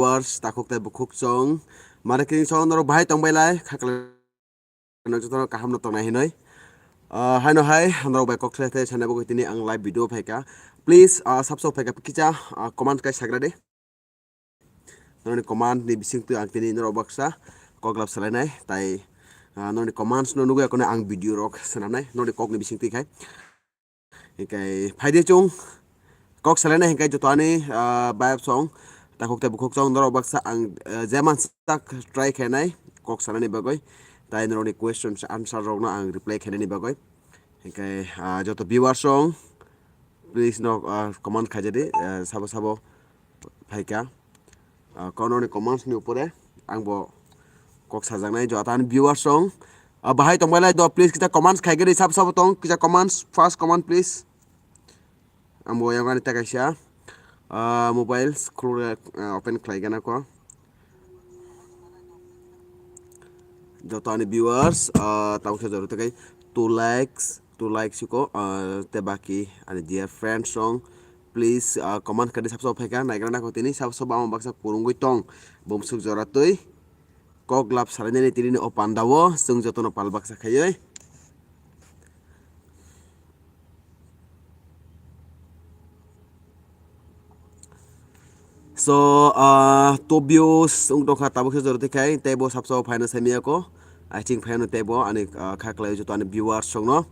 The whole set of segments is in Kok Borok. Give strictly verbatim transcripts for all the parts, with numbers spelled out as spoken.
viewers, takhuk tei bukhuk chwng. Mare kini chwng norok bahai tongbai lai, khaklai no jotono kaham no tongnai hinoi. Ah, haino hai, norok bai kok thlai thlai sanai bagwi tini ang live video phaikha. Please, ah, sabso phaikha kisa, ah, comment kai sagra de. Norokni comment ni bisingtwi ang tini norok baksa kok lab salainai, tai, ah, norokni comments no nugwi akono ang video rok swnamnai, norokni kok ni bisingtwi khai. Hinkhe phaidi chwng kok salainai hinkhe joto ani, ah, bayap song, takhuk tei bukhuk song, norok baksa ang, ah, je mansak try khainai kok sanani bagwi, tai norokni questions answer rokno ang reply khainani bagwi. Hinkhe, ah, joto viewers song, please no, ah, comment khaijadi, ah, sabo sabo phaikha. Ah, kono ni comments ni upore ang bo kok sajaknai joto ani viewers song. Ah, bahai tongbai lai do, please kita comments khaigari sabo sabo tong, kita comments, first comment please. Ang bo yang ani ta kaisa, ah, mobile scroll, ah, open khlai gana ko. Joto ani viewers, ah, tabuk khe joro tei two likes, two likes ko, ah, te baki ani dear friends song, please, ah, comment kadi sabso phaikha, naigra nako tini sabso bama baksa kurungwi tong, bumsuk jora twi kok lab salainani tini o panda o chwng jotono pal baksa khaiwi. So, ah, two views wng tongkha tabuk se jora tei khai, tei bo sabsa o phaina saimiyako. I think phaino tei bo ani, ah, kha klai joto ani viewers songno.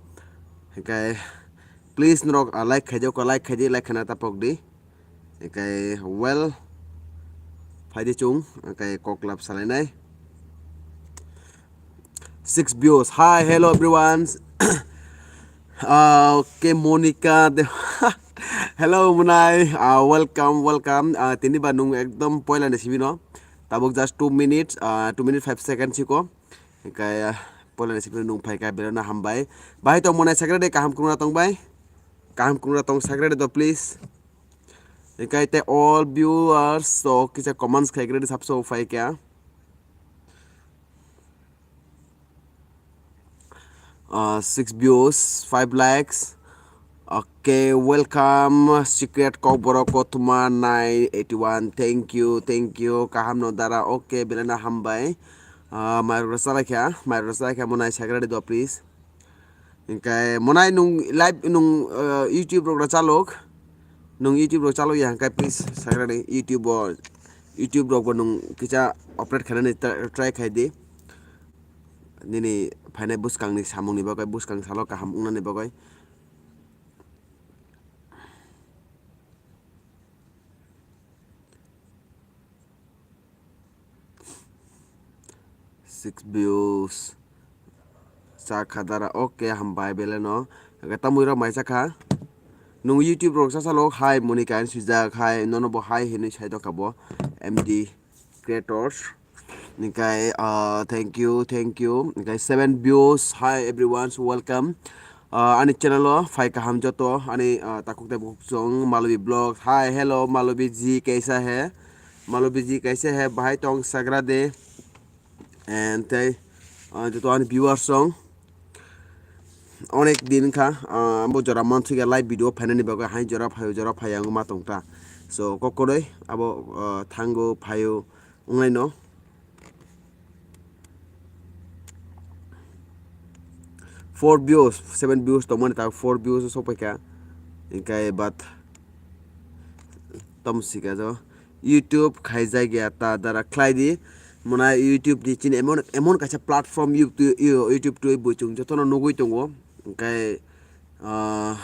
Hinkhe please norok, ah, like khaidi, like khaidi, like khaina tapok di. Hinkhe well, phaidi chwng, hinkhe kok lab salainai. Six views. Hi, hello everyone. Ah, okay, Monica. De- hello, Munai. Ah, welcome, welcome. Ah, tini ba nung ekdom poila ni simi no. Tabuk just two minutes, ah, two minutes five seconds siko. Hinkhe, ah, poila ni simi nung phaikha, belai no hambai. Bahai tong Munai sakra de kaham krungna tong bai. Kaham krungna tong sakra de do please. Hinkhe te all viewers so kisa comments khaikre de sabso phaikha. Uh, six views, five likes. Okay, welcome, Secret Kokborok Kothoma nine eighty one. Thank you, thank you. Kaham no dara. Okay, belai no hambai. Uh, mairok rwchalaikha, mairok rwchalaikha, Monai sagra di do, please. Hinkhe Monai nung live nung, uh, YouTube rok rwchalok. Nung YouTube rok chalok ya hinkhe please sagra di YouTube o, YouTube rok bo nung kisa upload khainani try, try khai di. Nini phainai bwskangni samungni bagwi, bwskang salo kaham wngnani bagwi. Six views. Sa khadara, okay, hambai beleno. Hinkhe tamwi rok mai sakha. Nung YouTube rok sasalo, hi, Monica and swijak, hi, nono bo hi hinwi sai tongkha bo. M D Creators. Hinkhe, uh, thank you, thank you. Hinkhe seven views. Hi everyone, so welcome. Uh, ani channel o phai kaham joto, ani, uh, takhuk tei bukhuk chwng Malobi Vlog. Hi, hello, Malobi ji, kaisa hai? Malobi ji, kaisa hai? Bahai tong sagra de. And tei, uh, joto ani viewers song. Onek din kha, uh, bo jora months khe live video phainani bagwi hai jora phaio, jora phaiya wngma tongta. So, kokoroi abo, uh, thango phaio wngnai no. Four views, seven views tongmani ta four views sokpaikha. Hinkhe but tom sika jo YouTube khaijak ya ta dara khlai di. Mona YouTube di chini emon, emon kaisa platform YouTube, YouTube twi bo chwng jotono nugwi tongo. Hinkhe, ah,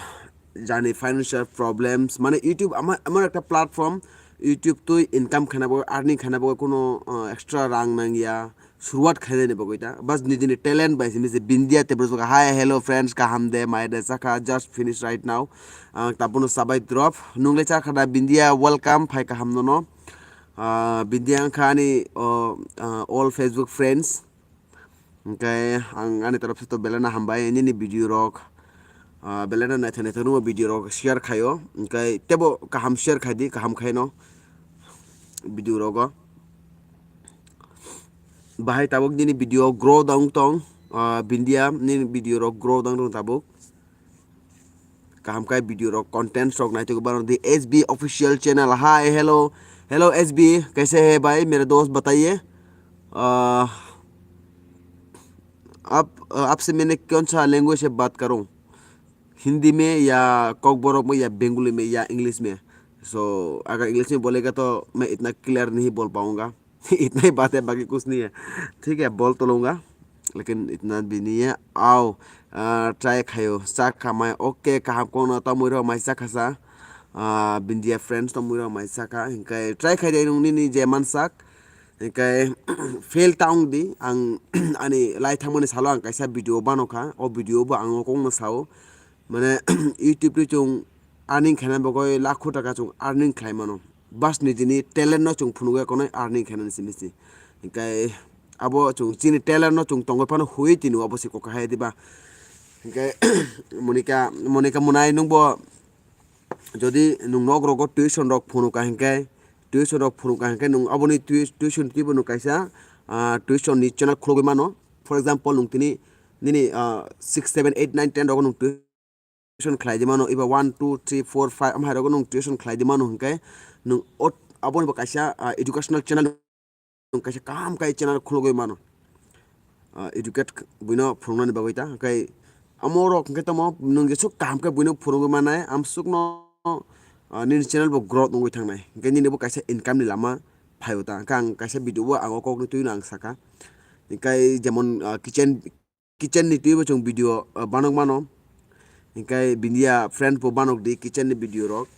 jani financial problems, mane YouTube ama-, emon ekta platform, YouTube twi income khaina bagwi, earning khaina bagwi kuno, ah, extra rang nangya, suruwat khainani bagwi ta. Bas nijini talent bai simi se Bindia te bwrwsuk, "Hi, hello friends, kaham de, mai de chakha, just finish right now." Ang tabuno chabai drop. Nungle chakha da Bindia, welcome, phai kaham nono. Ah, Bindia wngkha ani, oh, ah, all Facebook friends. Hinkhe ang ani torop se to belai no hambai nini video rok, ah, belai no naithok naithok nungma video rok share khaio. Hinkhe tebo kaham share khai di, kaham khai no video rogo. Bahai tabuk nini video grow dang tong, ah, Bindia nini video rok grow dang tong tabuk. Kaham khai video rok, content rok naitugwi baron di S B official channel. Hi, hello. Hello SB, कैसे है भाई? मेरे दोस्त बताइए। आ, आप आपसे मैंने कौन सा लैंग्वेज से बात करूँ? हिंदी में या कोकबोरोक में या बंगाली में या इंग्लिश में? सो अगर इंग्लिश में बोलेगा तो मैं इतना क्लियर नहीं बोल पाऊँगा। इतना ही बात है, बाकी कुछ नहीं है। ठीक है, बोल तो लूँगा, लेकिन इतना भी नहीं है। Ao, try khayo, chak khamai. Okay, kaham kono tamui rok mai chakha sa. Bindia friends tamui rok mai chakha. Hinkhe try khai de nung nini je man sak. Hinkhe fail ta wng di. Ang ani lai thangmani salo ang kaisa video bano kha. O video bo ang o kok no sao. Mane YouTube ri chung earning khaina bagwi lakho taka chung earning khlai mano. Bas nijini talent no chung phunugwi konwi earning khainani simi si. Hinkhe abo chung chini talent no chung tongwi phano hui tini abo se kok hai diba. Hinkhe Monika, Monika Munai nungbo jodi nung nok rogo tuition rok phunuka hinkhe, tuition rok phunuka hinkhe nung aboni tui-, tuition twibo nung kaisa, ah, tuition ni channel khulugwi mano. For example, nung tini nini, ah, six, seven, eight, nine, ten rogo nung tuition khlai di mano, eba one, two, three, four, five amhai rogo nung tuition khlai di mano hinkhe nung ot-, aboni bo kaisa, ah, educational channel nung kaisa kaham kai channel khulugwi mano. Ah, educate k-, buino phurungnani bagwi ta, hinkhe amo rok hinkhe tamo nung jesuk kaham khe buino phurungwi manai, amsukno, ah, nini channel bo growth wngwi thangnai, hinkhe nini bo kaisa income ni lama phaio ta. Hinkhe ang kaisa video o ang o kokni twino ang saka, hinkhe jemon, ah, kitchen, kitchen ni twibo chwng video, ah, banok mano, hinkhe Bindia friend bo banok di kitchen ni video rok,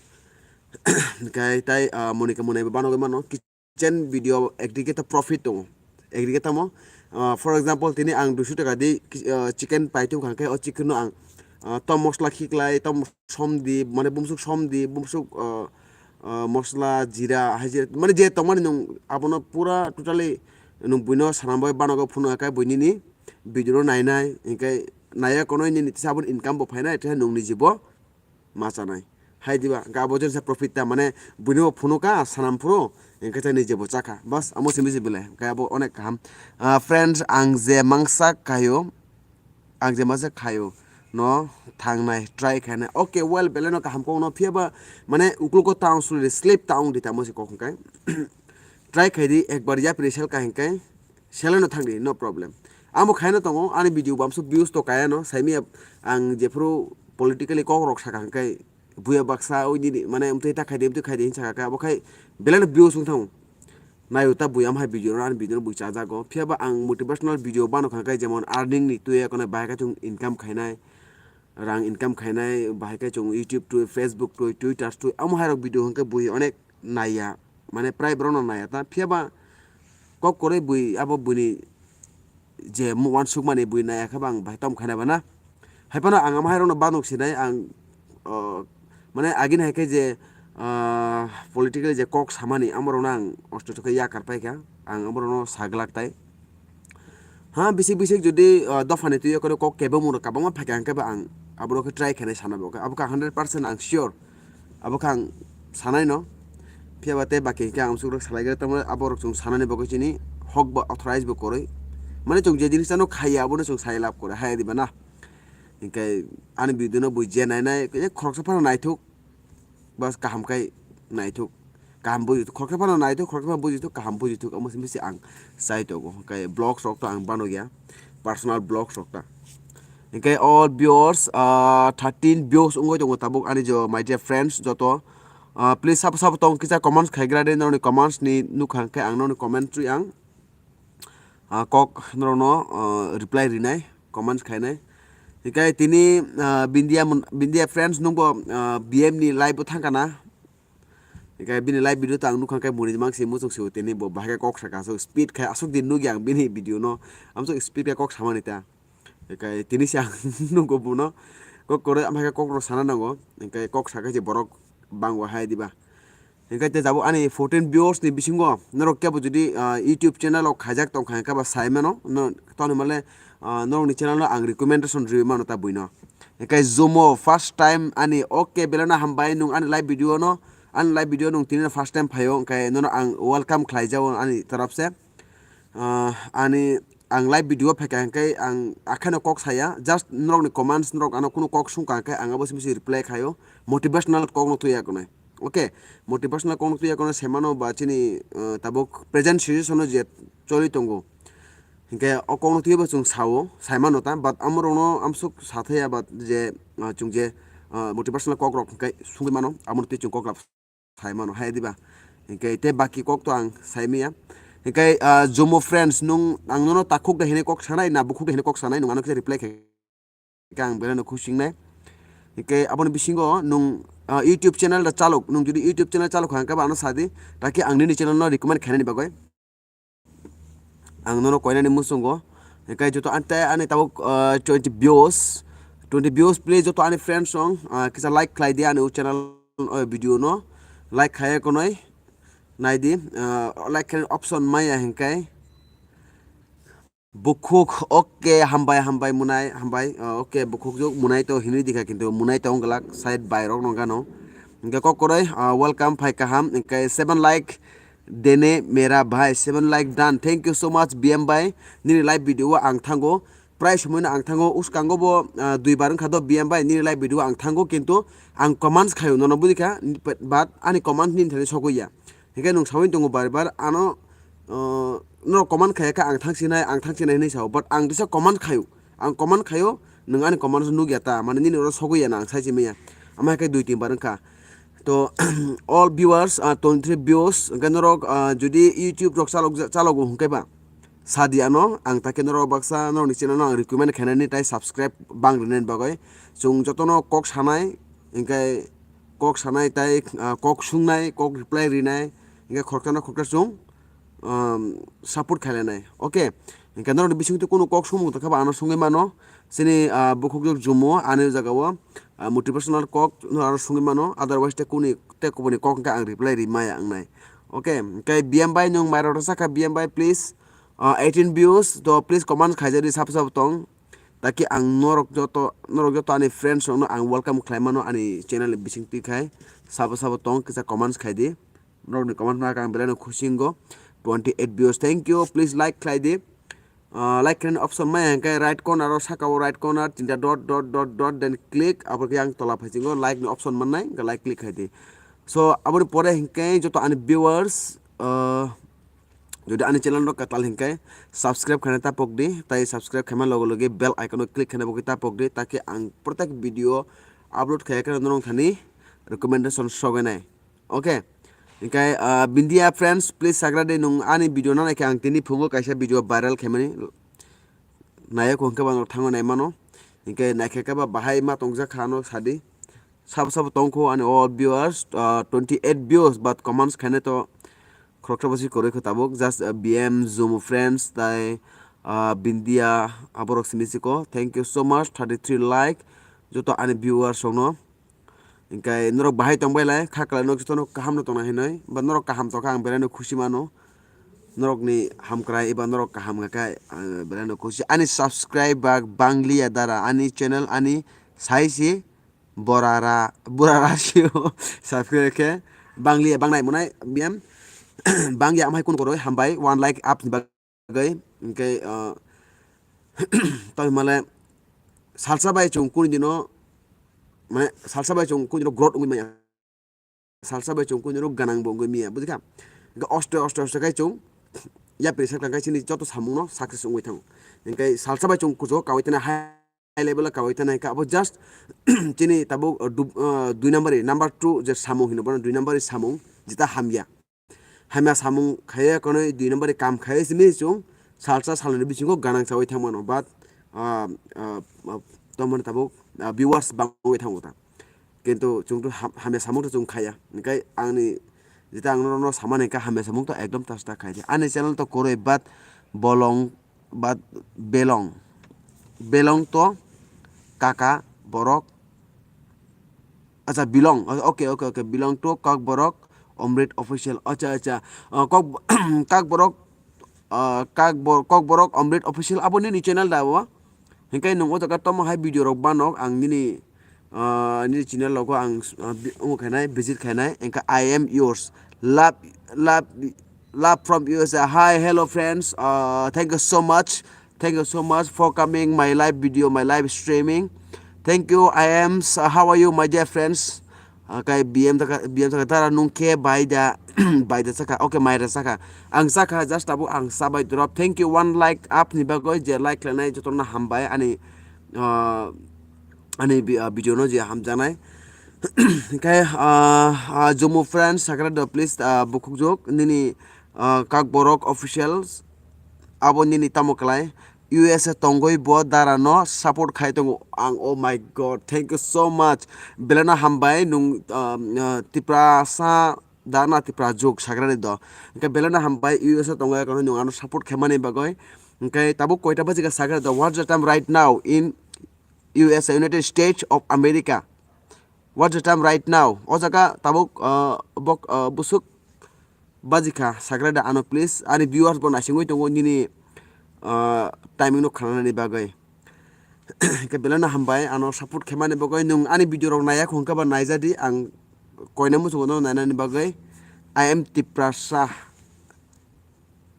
hinkhe tai, ah, Monika Munai bo banogwi mano. Kitchen video ekdike ta profit tongo, ekdike tamo, ah, for example, tini ang duiso taka di ki-, ah, chicken paitwi kha khe o chicken no ang, ah, tom mosla khiklai, tom som di, mane bumsuk som di, bumsuk, ah, ah, mosla, jira, hai je, mane je tongmani nung abono pura totally nung buino sanam bai banogo phunu khe bui nini video no nainai, hinkhe naiya kono nini tisa aboni income bo phainai, tisa nung nijibo ma chanai. Hai diba, hinkhe abo jesa profit ta, mane buino bo phunu ka sanam phuru, hinkhe tei nijebo chakha. Bas, amo simi se belai, hinkhe abo onek kaham. Ah, friends, ang je mangsa khaio, ang je mangsa khaio, no thangnai, try khainai. Okay, well, belai no kaham kok no, phiya ba, mane, ukluko ta wng suli, sleep ta wng di tamo se kok hinkhe. Try khai di, ekbar yapri sel ka hinkhe, sel no thang di, no problem. Amo khaino tongo, ani video bamsuk views to kaya no, saimi ang jephuru politically kok rok saka hinkhe, buya baksa, oi nini, mane, mtwi ta khai di, mtwi khai di, hin saka khe, abo khai, belai no views wng thango. Naio ta bui, amhai video no, ani video no bui chajago. Phiya ba ang motivational video bano kha khe, jemon earning ni twi, kono bahai khe chwng income khainai, rang income khainai, bahai khe chwng YouTube twi, Facebook twi, Twitter twi, amo hai rok video hinkhe bui onek naiya, mane prai borok no naiya ta. Phiya ba kok kwrwi bui, abo buini je mu-, uansukmani bui naiya khe ba ang bahai tom khaina bana. Hai phano ang amo hai rokno banok sinai, ang, o, mane agini hai khe je, ah, politically je kok samani, amo rokno ang osto khe yakar pai kha, ang amo rokno sa glak tai. Ha, bisik bisik jodi, ah, dophani twi kok kebo mung rok kabangma phai kha, hwnkhe ba ang abo rok khe try khainai sana bo khe, abo khe hundred percent ang sure. Abo khe ang sanai no. Phiya ba tei baki hinkhe ang amsuk rok salai khe tamo abo rok chwng sanani bagwi chini hok ba authorize bo kwrwi. Mane chwng je jinis ano khaiya abono chwng sai lab kwrwi, haya diba na? Hinkhe ani video no bui je nai nai, eh, khoroksa phano naithok, bas kaham khai naithok, kaham buji thok, khoroksa phano naithok, khoroksa phano buji thok, kaham buji thok, omo simi se ang chai tongo. Hinkhe vlogs rok to ang bano ya, personal vlogs rok ta. Hinkhe all viewers, ah, thirteen views wngwi tongo tabuk ani jo my dear friends joto. Ah, please sabo sabo tong kisa comments khaigra de, norokni comments ni nukha hinkhe ang norokni comment twi ang, ah, kok norokno, ah, reply rinai, comments khainai. Hinkhe tini, ah, Bindia mun-, Bindia friends nungbo, ah, B M ni live o thangkana. Hinkhe bini live video to ang nukha khe muni mang se muchung se tini bo bahai khe kok saka aswk speed khai aswk din nukya ang bini video no. Amswk speed khai kok samani ta. Hinkhe tini se ang nugo buno kok kwrwi amhai khe kok rok sana nango. Hinkhe kok saka je borok bango hai diba. Hinkhe tei jabo ani fourteen viewers ni bisingo norok kebo jodi, ah, YouTube channel o khaijak tongkha hinkhe ba sai mano, no, toni male, ah, norokni channel no ang recommendation riwi mano ta buino. Hinkhe Zomo first time ani, okay, belai no hambai nwng ani live video no, ani live video nwng tini no first time phaio, hinkhe nono ang welcome khlai jao ani taraf se. Ah, ani ang live video phaikha hinkhe ang akheno kok saya, just norokni comments norok ano kunu kok sungkha hinkhe ang abo simi se reply khaio, motivational kok no twiya kunui. Okay, motivational kokno twi yakono semano ba chini, uh, tabuk present situation o je choli tongo. Hinkhe o kokno twibo chwng sao, saimano ta, but amorokno amsuk sathaya, but je, uh, chwng je, uh, motivational kokrok hinkhe sungwi mano, amoni twi chwng koklap saimano hai diba. Hinkhe tei baki kok to ang saimaya. Hinkhe, uh, Jomo friends, nung ang nono takhuk da hinwi kok sanai, na bukhuk da hinwi kok sanai, nung ano kisa reply khe. Khe ang belai no khusing nai. Hinkhe aboni bisingo nung, ah, YouTube channel da chalok, nung jodi YouTube channel chalok kha, hinkhe ba ano sadi, taki ang nini channel no recommend khainani bagwi. Ang nono koinani muchungo. Hinkhe joto ante ani tabuk, ah, twenty views, twenty views please joto ani friends rok, ah, kisa like khlai di ani o channel, o video no. Like khaiya konoi nai di, ah, like khainani option maya hinkhe. Bukhuk, okay, hambai, hambai, munai, hambai, uh, okay, bukhuk juk, munai to hinwi dikha, kintu munai to wng glak, side bai rok no gano. Hingke kok koroi, uh, welcome, phai kaham, hingke seven like, dene mera bhai, seven like done, thank you so much, B M bai, nini live video o ang thango, prai somoi no ang thango, uskango bo, uh, dui bar wngkha do B M bai, nini live video o ang thango, kintu ang comments khayo, nono bujikha, but ani comments nini thani sogwi ya. Hingke nwng sawi tongo bar bar, ano, uh, norok comment khaya kha ang thang sinai, ang thang sinai hinwi sao, but ang kisa comment khayo, ang comment khayo, nwng ani comment nukya ta, mane nini oro sogwi ya na ang sai si manya, ama hai khe dui tin bar wngkha. To, all viewers, uh, twenty three views, hingke norok, uh, jodi YouTube rok chalok, chalogo hingke ba, sadi ano, ang ta khe norok baksa, norokni channel no ang recommend khainani, tai subscribe bang rinani bagwi, chwng jotono kok sanai, hingke kok sanai tai, ah, kok sungnai, kok reply rinai, hingke khoroksa no khoroksa chwng, um, support khailainai. Okay, hingke norokni bisingtwi kunu kok sungmung tongkha ba ano sungwi mano, chini, ah, bukhuk jok Jumo ani o jaga o, ah, motivational kok no ano sungwi mano, otherwise te kuni, te kubuni kok hingke ang reply ri maya wngnai. Okay, hingke B M bai nwng mairok rwchapkha, B M bai please, ah, eighteen views, to please comment khaijadi sabo sabo tong. Taki ang norok joto, norok joto ani friends rokno ang welcome khlai mano ani channel ni bising twi khai. Sabo sabo tong kisa comments khai di. Norokni comments ma ang belai no khusi wngo. Twenty eight views. Thank you. Please like khlai di. Ah, like khlaini option mai hingke right corner o saka o right corner tinta dot dot dot dot then click. Abo khe ang tola phaisingo like ni option mannai hingke like click khai di. So aboni pore hingke joto ani viewers, ah, Jodi ani channel no kwtal hinkhe subscribe khaina ta pokdi, tai subscribe khaima logo logi bell icon o click khaina bo ta pokdi, taki ang protek video upload khaya khe norok thani recommendation sogenai. Okay. Hinkhe, ah, Bindia friends, please sagra de nwng ani video nanai khe ang tini phungo kaisa video viral khaimani. Nayok hinkhe ba norok thango naimano. Hinkhe naikhe khe ba bahai ma tongjak kha ano sadi. Sabo sabo tongkho ani all viewers, ah, twenty eight views, but comments khainai to khoroksa bosi kwrwi kho tabuk, just, ah, B M, Zoom friends, tai, ah, Bindia, aborok simi siko. Thank you so much, thirty three like, joto ani viewers rokno. Hinkhe norok bahai tongbai lai, kha kwlai no jotono kaham no tongna hinwi, ba norok kaham tongkha ang belai no khusi mano. Norokni hamkrai eba norok kaham kha khe, ang belai no khusi. Ani subscribe ba bangliya dara, ani channel, ani saisi, Borara, borara sio subscribe khe bangli, bangnai monai B M. Bangya amhai kun koroi hambai one like up ni bagwi. Hinkhe, uh, toi male salsa bai chwng kuni dino, mane salsa bai chwng kuni dino growth wngwi manya. Salsa bai chwng kuni dino ganang bo wngwi manya, bujikha? Hinkhe oste, oste, oste khai chwng yapri saklang khai chini joto samungno success wngwi thango. Hinkhe salsa bai chwng kuchugo kawi tene hai high level o kawi tana hinkhe abo just chini tabuk, uh, dub-, uh, dui number ni, number two je samung hino bono dui number ni samung jeta hamya. Hamya samung khaiya konwi dui number ni kam khaiya simi chwng salsa salnwi bisingo ganang chawi thangmano, but, uh, uh, uh, tomoni tabuk, uh, viewers bangwi thango ta. Kintu chwng to ham-, hamya samung to chwng khaiya. Hinkhe angni jeta ang norokno samani hinkhe hamya samung to ekdom ta, ta khai di. Ani channel to koroi but bolong but belong. Belong to kaka borok. Acha, belong. Okay, okay, okay. Belong to Kokborok Omrit Official. Acha, acha. Ah, Kok-, Kokborok, ah, Kokbor-, Kokborok Omrit Official. Abo nini channel da bo? Hinkhe nwng o jaga tomo hai video rok banok ang nini, ah, nini channel logo ang, ah, bi-, omo khainai, visit khainai. Hinkhe I am yours. Love, love, love from U S A. Hi, hello friends. Uh, thank you so much. Thank you so much for coming my live video, my live streaming. Thank you. I am, s-, how are you, my dear friends? Ah, kai B M saka, B M saka, "Dara nung khe bai da, bai da saka?" Okay, maira saka. Ang saka, just tabuk ang sabai drop. Thank you, one like up ni bagwi je like khlainai jotono hambai ani, ah, ani vi-, ah, video no je hamjaknai. Hingkhe, ah, ah, Jumu friends, sakra do please, ah, bukhukjwk nini, ah, Kakborok officials abo nini tamo klai? U S A tongwi bo Dara no support khai tongo ang. Oh my God, thank you so much. Belai no hambai nung, um, uh, Tiprasa Dara na Tiprajwk sakrani do. Hingke belai no hambai U S A tongwi akheno nung ano support khaimani bagwi. Hingke tabuk koita bajika sakra do? What's the time right now in U S A, United States of America? What's the time right now? O jaga tabuk, uh, bok, uh, busuk bajikha, sakra da ano please. Ani viewers bo naisingwi tongo nini, ah, timing no khananani bagwi. Hingke belai no hambai ano support khaimani bagwi. Nung ani video rok naiya khong khe ba naijadi, ang koina muchungo no nainani bagwi. I am Tiprasa.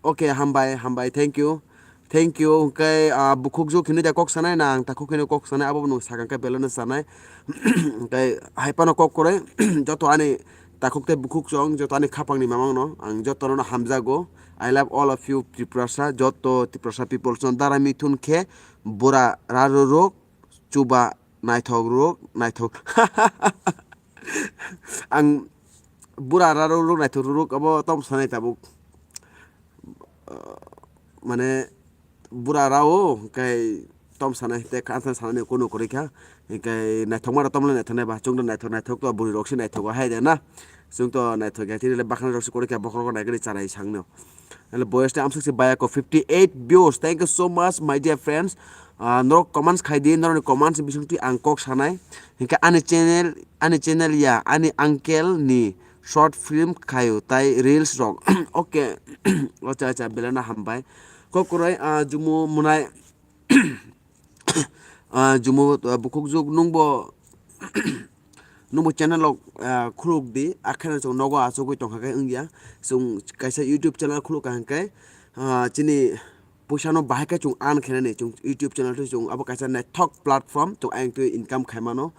Okay, hambai, hambai, thank you. Thank you. Hingke, ah, bukhukjwk hinwi da kok sanai na, ang takhuk hinwi kok sanai, abo bo nung sakang khe belai no sanai. Hingke hai phano kok kwrwi, joto ani takhuk tei bukhuk chwng joto ani khapangni mamangno ang jotono hamjago. I love all of you Tiprasa, joto Tiprasa people chwng dara mithun khe bura rarurok chuba naithok rok naithok. Ang bura rarurok naithok rok abo tom sanai tabuk. Mane bura rao hingke tom sanai tei kha sanani kunu kwrwi kha, hingke naithokma rok tomle naithoknai ba, chwngno naithok naithok to bwrwi rok se naithogo hai de na, chwng to naithok ya tini le bakhna rok se kwrwi kha, bokhorok naikhe chanai sangno. Ele boyos tei amsuk se bayako fifty eight views, thank you so much my dear friends. Ah, norok comments khai di, norokni comments bisingtwi ang kok sanai, hingke ani channel, ani channel ya, ani uncle ni short film khaio tai reels rok. Okay. Acha, acha, belai no hambai. Kok kwrwi, ah, Jumu Munai, ah, Jumu, ah, bukhukjwk nungbo, nungbo channel rok, ah, khuluk di, akheno chwng nogo achugwi tongkha khe wngya. Chwng kaisa YouTube channel khuluk kha hwnkhe, ah, chini puisa no bahai khe chwng earn khainani chwng YouTube channel twi chwng abo kaisa naithok platform chwng ayang twi income khaimano.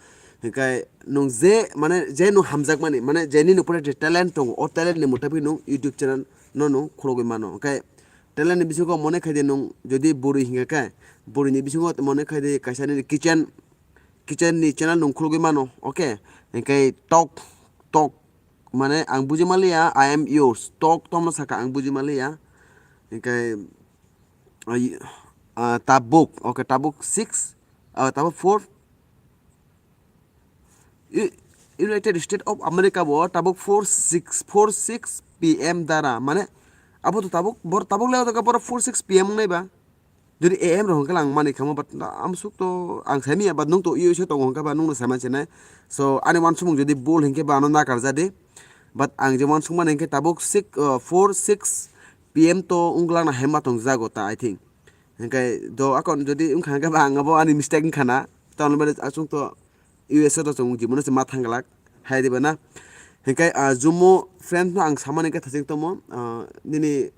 Hingkhe nwng je mane je nwng hamjakmani mane je nini upore je talent tongo o talent ni mwtagwi nwng YouTube channel no nwng khulogwi mano. Hingkhe talent ni bisingo mone khai di nwng jodi bwrwi hingkha khe bwrwi ni bisingo mone khai di kaisa nini kitchen kitchen ni channel nwng khulogwi mano, okay? Hingkhe tok, tok, mane ang buji manliya, I am yours. Tok tongma saka ang buji manliya. Hingkhe, ah, tabuk, okay, tabuk six, ah, tabuk four. U-, United States of America bo tabuk four six, four six P M dara, mane abo to tabuk, bor tabuk le bor four six P M wngnai ba. Jodi A M rok hwnkhe lang mani khamu, but amsuk to ang saimanya, but nwng to U S A tongo hwnkhe ba nwngno saimani sinai. So ani wansukmung jodi bul hwnkhe ba ano nakarjadi. But ang je wansukmani hwnkhe tabuk six, uh, four six P M to wnglang na hemma tongjago ta, I think. Hwnkhe do akon jodi wngkha hwnkhe ba ang abo ani mistake wngkha na. Tamoni bagwi achuk to U S A to chwng jibon se ma thang glak hai diba na. Hingke, ah, Jumu friend no ang samani khe thaching tomo, ah, nini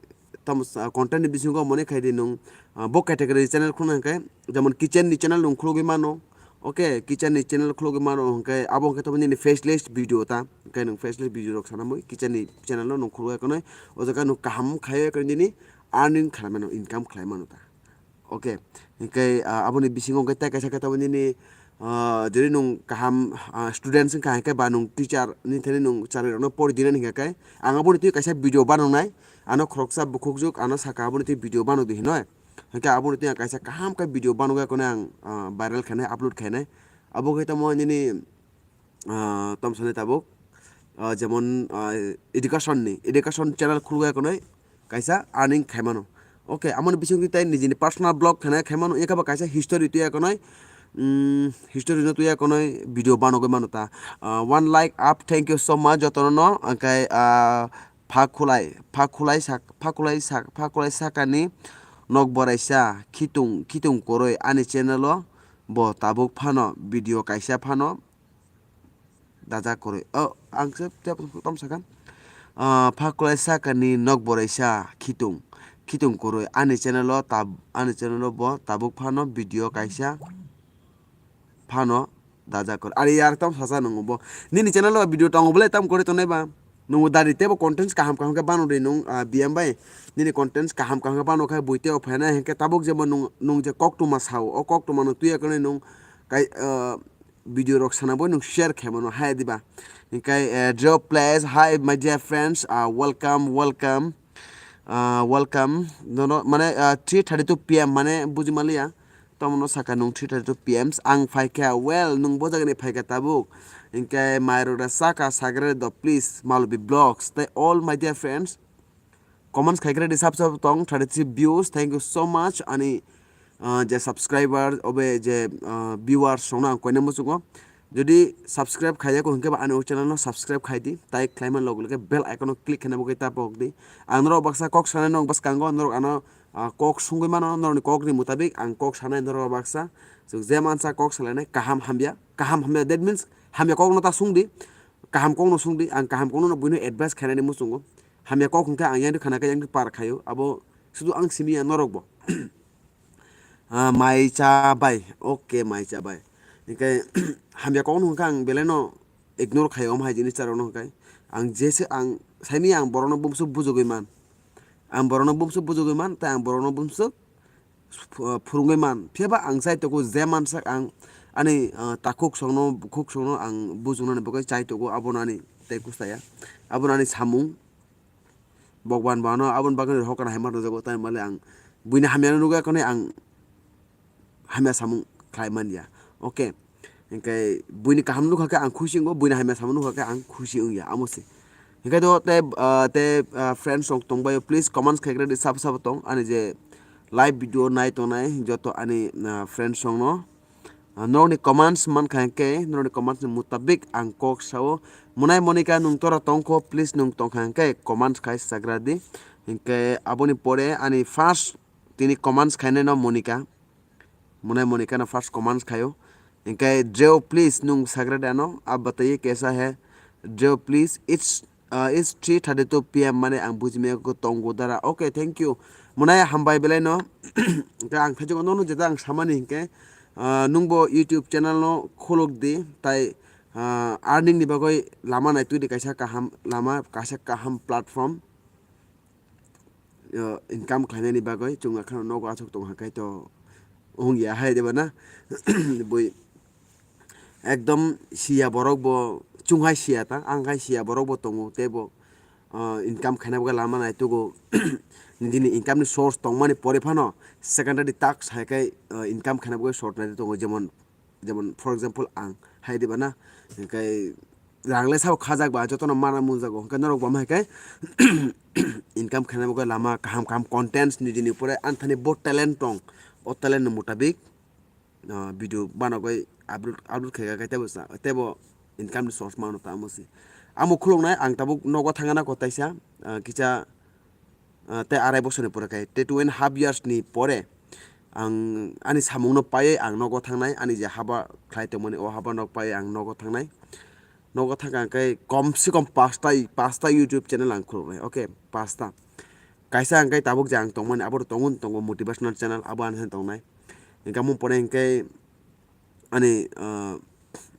tamo, ah, content ni bisingo mone khai di nwng, ah, bo category channel khulna hingke jemon kitchen ni channel nwng khulugwi mano. Okay, kitchen ni channel khulugwi mano hingke abo hingke tamo nini faceless video ta. Hingke nwng faceless video rok sana mui kitchen ni channel no nwng khulugwi kanwi. O jaga nwng kaham khai nini earning khlai mano, income khlai mano ta. Okay, hingke, ah, aboni bisingo hingke tei kaisa khe tamo nini, ah, jodi nwng kaham, ah, students wngkha hingke ba nwng teacher ni thani nwng chari rokno pori dinani hingka khe ang aboni twi kaisa video banangnai, ano khoroksa bukhukjwk ano saka aboni twi video banodi hinoi, hingke aboni twi ang kaisa kaham khe video banogwi akono ang, ah, viral khainai, upload khainai, abo khe tamo nini, ah, tamo sanai tabuk, ah, jemon, ah, education ni, education channel khulugwi akonoi kaisa earning khaimano. Okay, amoni bisingtwi tei nijini personal blog khana khaimano, eka ba kaisa history twi akonoi, mm, history no twi akonoi video banogwi mano ta. Ah, one like up, thank you so much jotono no, angkai, ah, phakhulai, phakhulai sak, phakhulai sak, phakhulai sakani nok boraisa khitung, khitung koroi ani channel o bo tabuk phano video kaisa phano dajak kwrwi. Oh, ang se tep tom sakha. Ah, phaklai sakani nok boraisa khitung, khitung kwrwi. Ani channel o tab-, ani channel o bo tabuk phano video kaisa phano Dajakor. Ari yar tam sasa nungo bo. Nini channel o video tongo bole tam kori tonai ba. Nungo dari tebo contents kaham kaham khe bano ri nung, ah, B M bai. Nini contents kaham kaham khe bano khai buite o phaina hinkhe tabuk jebo nung, nung je koktuma sao. O koktuma no tuya kone nung kai, ah, video rok sana bo nung share khe mano hai diba. Hinkhe, eh, Joe Place, hi my dear friends, ah, welcome, welcome. Ah, welcome. Nono, mane, ah, three thirty-two P M mane buji maliya. Tomono saka nung three thirty-two P M. Ang phaikha, well, nung bo jagani phaikha tabuk. Hinkhe mairok da saka sagre do, please, Malubi Vlogs. Tei all my dear friends, comments khaikre di sab sab tong, thirty-three views. Thank you so much. Ani, ah, je subscriber, obe je, ah, viewers songno ang koina muchungo. Jodi subscribe khaiyako hinkhe ba ani o channel no subscribe khai di. Tai khlaima loge loge bell icon o click khaina bo khe ta pok di. Ang norok baksa kok sanai nok bwskango norok ano, ah, kok sungwi mano, norokni kokni mutabik ang kok sanai norok baksa. Chwng je mansa kok salainai kaham hamya, kaham hamya, that means hamya kokno ta sung di, kaham kokno sung di, ang kaham kokno buino advice khainani muchungo. Hamya kok hwnkhe ang yang khana khe yang par khaio, abo sudu ang simi ya norok bo. Ah, mai cha bai, okay, mai cha bai. Hinkhe hamya kokno hwnkhe ang belai no ignore khaio, omo hai jinis charokno hwnkhe. Ang jese ang saimanya ang borokno bumswk bujugwi man. Ang borokno bumswk bujugwi man, tei ang borokno bumswk ph-, phwrwngwi man. Phiya ba ang chai tongo je mansak ang ani, ah, takhuk songno, bukhuk songno ang bujuknani bagwi chai tongo, abono ani tei kusta ya. Abono ani samung. Bokban bo ano aboni bagwi hokra hai ma rwjago, tai male ang buini hamya no nugwi kone ang hamya samung khlai man ya. Okay. Hinkhe buini kaham nukha khe ang khusi wngo, buini hamya samung nukha khe ang khusi wngya, amo se. Hinkhe do tei, ah, tei, ah, friends rok tongbaio, please comments khaikre di sabo sabo tong ani je live video nai tongnai joto ani, ah, friends rokno. Ah, norokni comments mankha hinkhe, norokni comments ni mutabik ang kok sao. Munai Monika nwng tora tongkho, please nwng tongkha hinkhe comments khai sagra di. Hinkhe aboni pore ani first tini comments khainai no Monika. Munai Monika no first comments khaio. Hinkhe Dreo please nwng sagra di ano, ab bataiye kaisa hai. Dreo please, it's Ah, it's three thirty-two P M mane ang buji maya khe tongo dara. Okay, thank you. Munai hambai belai no. Hwnkhe ang thajak nono jeta ang samani hinkhe, ah, nwngbo YouTube channel no khuluk di, tai, ah, earning ni bagwi lama nai twi di kaisa kaham lama, kaisa kaham platform. Ah, income khlainani bagwi chwng akhano nogo achuk tong hakhe to wng ya hai de bana. Bui ekdom siya borok bo, chwng hai siya ta, ang hai siya borok bo tongo, tei bo, ah, income khaina bagwi lama naitugo. Nini income ni source tongmani pore phano secondary task hai khe, ah, income khaina bagwi sort nai tongo, jemon, jemon for example ang hai diba na, hinkhe rang le sabo khajak ba jotono mana munjago, hinkhe norok bo hai khe income khaina bagwi lama kaham kaham contents nijini pore anthani bo talent tong, o talent ni mutabik ah, video banogwi upload, upload khaikha khe teibo sa-, teibo income ni source mano ta amo se. Amo khuluknai ang tabuk nogo thangna ko taisa, ah, kisa, ah, tei arai bosorni pore khai tei two and half years ni pore ang ani samungno paiwi ang nogo thangnai, ani je haba khlai tongmani o haba nok paiwi ang nogo thangnai. Nogo thangkha hwnkhe kom se kom pasta, pasta YouTube channel ang khuluknai, okay, pasta. Kaisa hwnkhe tabuk je ang tongmani abo tongo, tongo motivational channel abo ani tongnai. Hwnkhe amo pore hwnkhe ani, ah,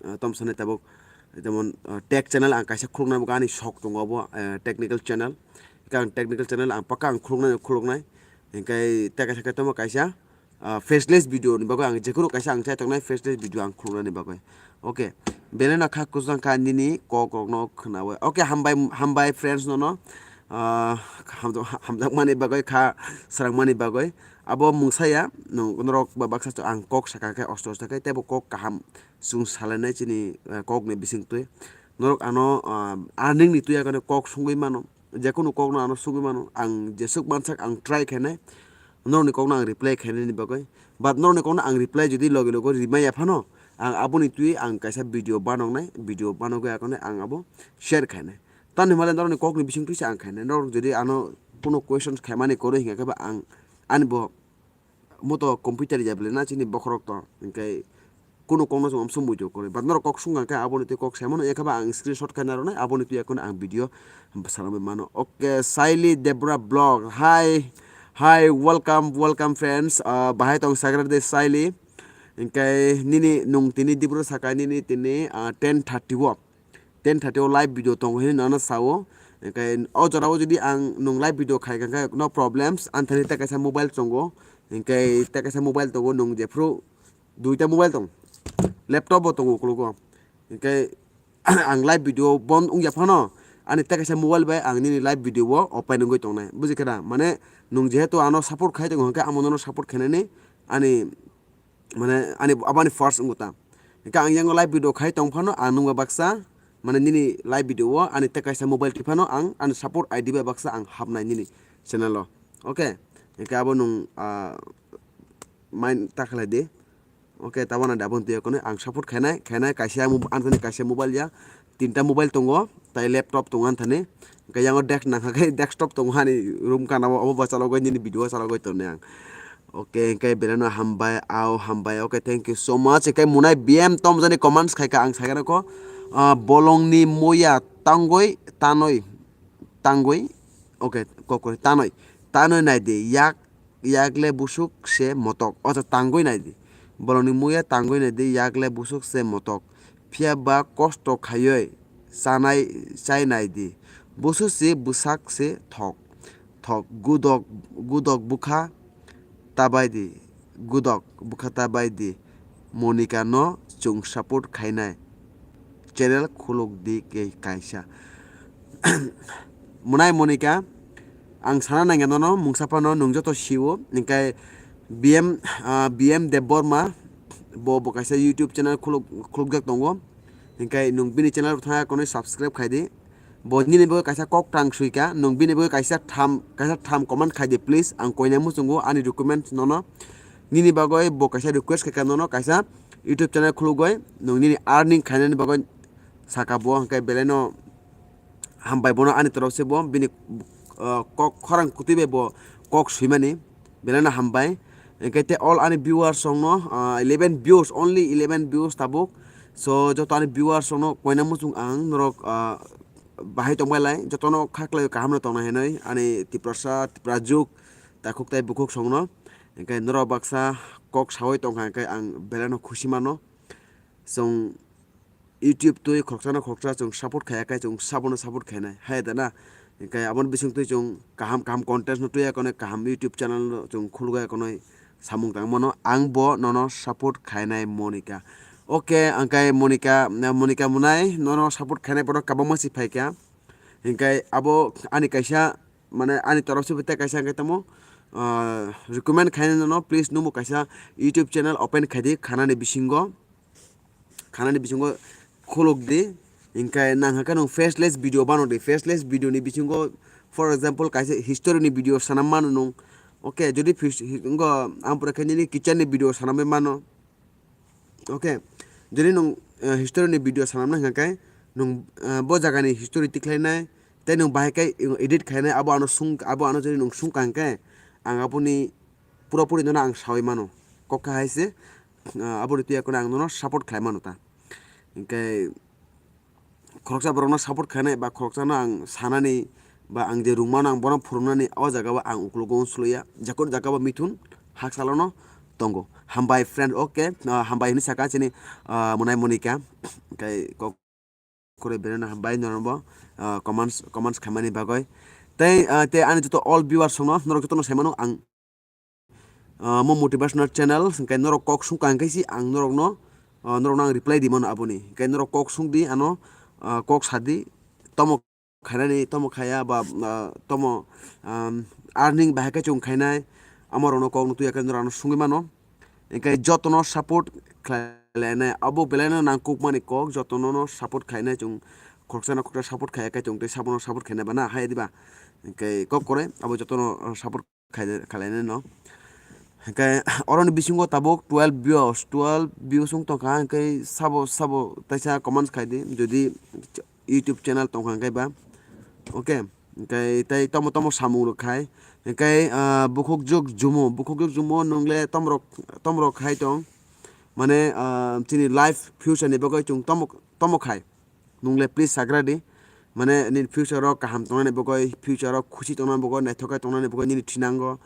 ah, tom sanai tabuk jemon, ah, tech channel ang kaisa khuluknai, bo ani sok tongo abo, ah, technical channel. Hwnkhe ang technical channel ang paka ang khuluknai, khuluknai. Hwnkhe tei kaisa khe tamo kaisa, ah, faceless video ni bagwi ang jekhuru kaisa ang chai tongnai faceless video ang khuluknani bagwi. Okay. Belai no kha kwchang kha nini kok rok no khwnawi. Okay, hambai, hambai friends no no. Ah, hamjak, hamjakmani bagwi kha, swrangmani bagwi. Abo mungsa ya, no, norok ba baksa ang kok saka khe osto osto khe teibo kok kaham chwng salainai chini, ah, kok ni bising twi. Norok ano, ah, earning ni twi agano kok sungwi mano. Jekunu kokno ano sugwi mano, ang jeswk mansak ang try khainai, norokni kokno ang reply khainani bagwi. But norokni kokno ang reply jodi loge loge rimaya phano, ang aboni twi ang kaisa video banoknai, video banogwi akonai ang abo share khainai. Tamni hwnmale norokni kokni bisingtwi se ang khainai. Norok jodi ano kuno questions khaimani kwrwi hingkha khe ba ang ani bo moto computer ya belai na chini bokhorok to, hingkhe kunu kokno chwng amsuk muitu kwrwi. But norok kok sung kha khe aboni twi kok sai mano, ekha ba ang screenshot khe narwknai, aboni twi ekhono ang video bwsarogwi mano. Okay, Saili Debra Vlog. Hi, hi, welcome, welcome friends. Ah, bahai tong sagra de Saili. Hingke nini nwng tini dibro saka nini tini, ah, ten thirty o, ten thirty o live video tongo hinwi nono sao. Hingke o jora o jodi ang nwng live video khaikha khe no problems, anthani tei kaisa mobile tongo, hingke tei kaisa mobile tongo, nwng jephru duita mobile tong, laptop bo tongo ukologo. Hingke ang live video bon wngya phano, ani tei kaisa mobile bai ang nini live video o open wngwi tongnai, buji khe da? Mane nwng jehetu ano support khai tongo, hingke amo nono support khainani ani, mane ani, abani first wngkha ta. Hingke ang yango live video khai tong phano ang nwng bai baksa, mane nini live video o ani tei kaisa mobile twi phano ang ani support I D bai baksa ang hapnai nini channel o. Oke, hingke abo nwng, ah, mind ta khlai di. Oke, tabana da aboni twi kono ang support khainai, khainai kaisa mo-, anthani kaisa mobile ya, tinta mobile tongo, tai laptop tongo anthani. Hingke yango desk nangkha khe desktop tongo ani room kana o, obo bo chalogwi nini video o chalogwi tongnai ang. Oke, hingke belai no hambai, au hambai. Oke, thank you so much. Hingke Munai B M tom jani comments khaika ang saikha nokho, ah, bolongni moya tangwi tanoi. Tangwi, oke, kokori, tanoi, tanoi naidi, yak, yakle busuk se motok. Ocha tangwi naidi. Bolongni muya tangwi naidi, yakle busuk se motok. Phiya ba kosto khaioi chanai, chai naidi. Busu se bwsak se thok. Thok, gudok, gudok bwkha tabai di, gudok bwkha tabai di, Monika no chwng support khainai channel khuluk di ke kaisa. Munai Monika, ang sana nangya nono mungsa phano nwng joto sio, hingkai B M, ah, B M Debbarma, bo, bo kaisa YouTube channel khuluk, khulukjak tongo, hingkai nwng bini channel thangya konwi subscribe khai di. Bo nini bagwi kaisa kok tang sui kha, nwng bini bagwi kaisa tham, kaisa tham comment khai di please. Ang koinai muchungo ani document nono. Nini bagwi bo kaisa request khai kha nono, kaisa YouTube channel khulugwi nwng nini earning khainani bagwi saka bo, hwnkhe belai no hambai bono ani torop se bo bini, uh, kok khorang kutui bai bo kok suimani. Belai no hambai. Hingke te all ani viewers rok no, ah, eleven views, only eleven views tabuk. So, joto ani viewers rok no koina muchung ang norok, ah, bahai tongbai lai, joto no kha khlai kaham no tongna hinui ani Tiprasa, Tiprajuk, takhuk tai bukhuk song no. Hingke norok baksa kok saui tongkha hingke ang belai no khusi mano. Chwng YouTube twi khoroksa no khoroksa chwng support khaiya khe chwng sabono support khainai, hai da na? Hingke aboni bising twi chwng kaham kaham content no twiya konwi kaham YouTube channel no chwng khulugwi konwi samung tang mano, ang bo nono support khainai Monika. Oke, hingke Monika, Monika Munai nono support khainai borok kwbangma si phaikha. Hingke abo ani kaisa, mane ani torop se bo tei kaisa hingke tamo, ah, recommend khainai nono, please nwngbo kaisa YouTube channel open khaidi khanani bisingo. Khanani bisingo khuluk di, hingke nang hakhe nwng faceless video bano di, faceless video ni bisingo, for example, kaisa history ni video sanam mano nwng, oke, jodi fis-, hi-, wngkha ang pore khe nini kitchen ni video sanamwi mano, oke, jodi nwng, eh, history ni video sanamna hingkha khe nwng, eh, bo jaga ni history tikhlainai, tei nwng bahai khe edit khainai, abo ano sung, abo ano jodi nwng sungkha hingkhe ang aboni pura puri nono ang saui mano, kok kha hai se, ah, aboni twi ekono ang nono support khlai mano ta. Hingke khoroksa borokno support khainai ba khoroksano ang sanani ba ang je rwngmano ang bono phwrwngnani o jaga o ang ukologo unsuluya. Jakor jaga bo mithun hakchalono tongo. Hambai friend, oke, ah, hambai hinwi saka chini, ah, Monai Monika. Hingke kok kore berena hambai norokbo, ah, comments, comments khaimani bagwi. Tei, ah, tei ani joto all viewers rokno, norok jotono saimano ang, ah, mo motivational channel, hingke norok kok sungkha hingke si ang norokno, ah, norokno ang reply di mano aboni. Hingke norok kok sungdi ano, ah, kok sadi, tomo khainani, tomo khaya ba, ah, tomo, um, earning bahai khe chwng khainai, amorokno kokno twi ya khe norokno sungwi mano. Hingke jotono support khlainai, abo belaino nangkukmani kok, jotono no support khainai chwng, khoroksa no khoroksa support khaiya khe chwng tei sabono support khainai ba na, hai diba? Hingke kok kore abo jotono support khainai, khlainai no. Hingke oroni bisingo tabuk twelve views, twelve views wng tongkha, hingke sabo, sabo taisa comments khaidi, jodi YouTube channel tongkha hingke ba. Oke, hingke tei tomo tomo samung rok khai. Hingke, ah, bukhuk juk jumo, bukhuk juk jumo nwngle tomrok, tomrok khai tong. Mane, ah, chini life future ni bagwi chwng tomo, tomo khai. Nwngle please sagra di. Mane nini future o kaham tongnani bagwi, future o khusi tongnani bagwi, naithok khe tongnani bagwi nini thinango.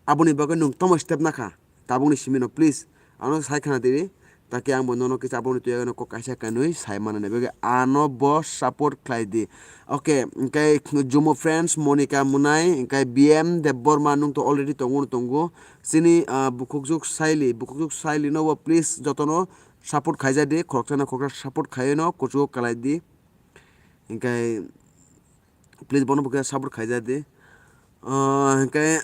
Aboni bagwi nwng tomo step nakha. Tabukni simi no please Ano sai khna tiri, taki ang bo nono kisa aboni twi ano kok kaisa kanwi sai mana ni bagwi ano bo support khlai di. Okay, hwnkhe Jumo Friends, Monica Munai, hwnkhe B M Debbarma, nwng to already tongo, tongo. Chini, ah, bukhukjuk Saili, bukhukjuk Saili no bo please jotono support khaija di, khoroksa na khoroksa support khaiwi no kuchugo kalai di. Hwnkhe please bono bo khe support khaija di. Ah, hwnkhe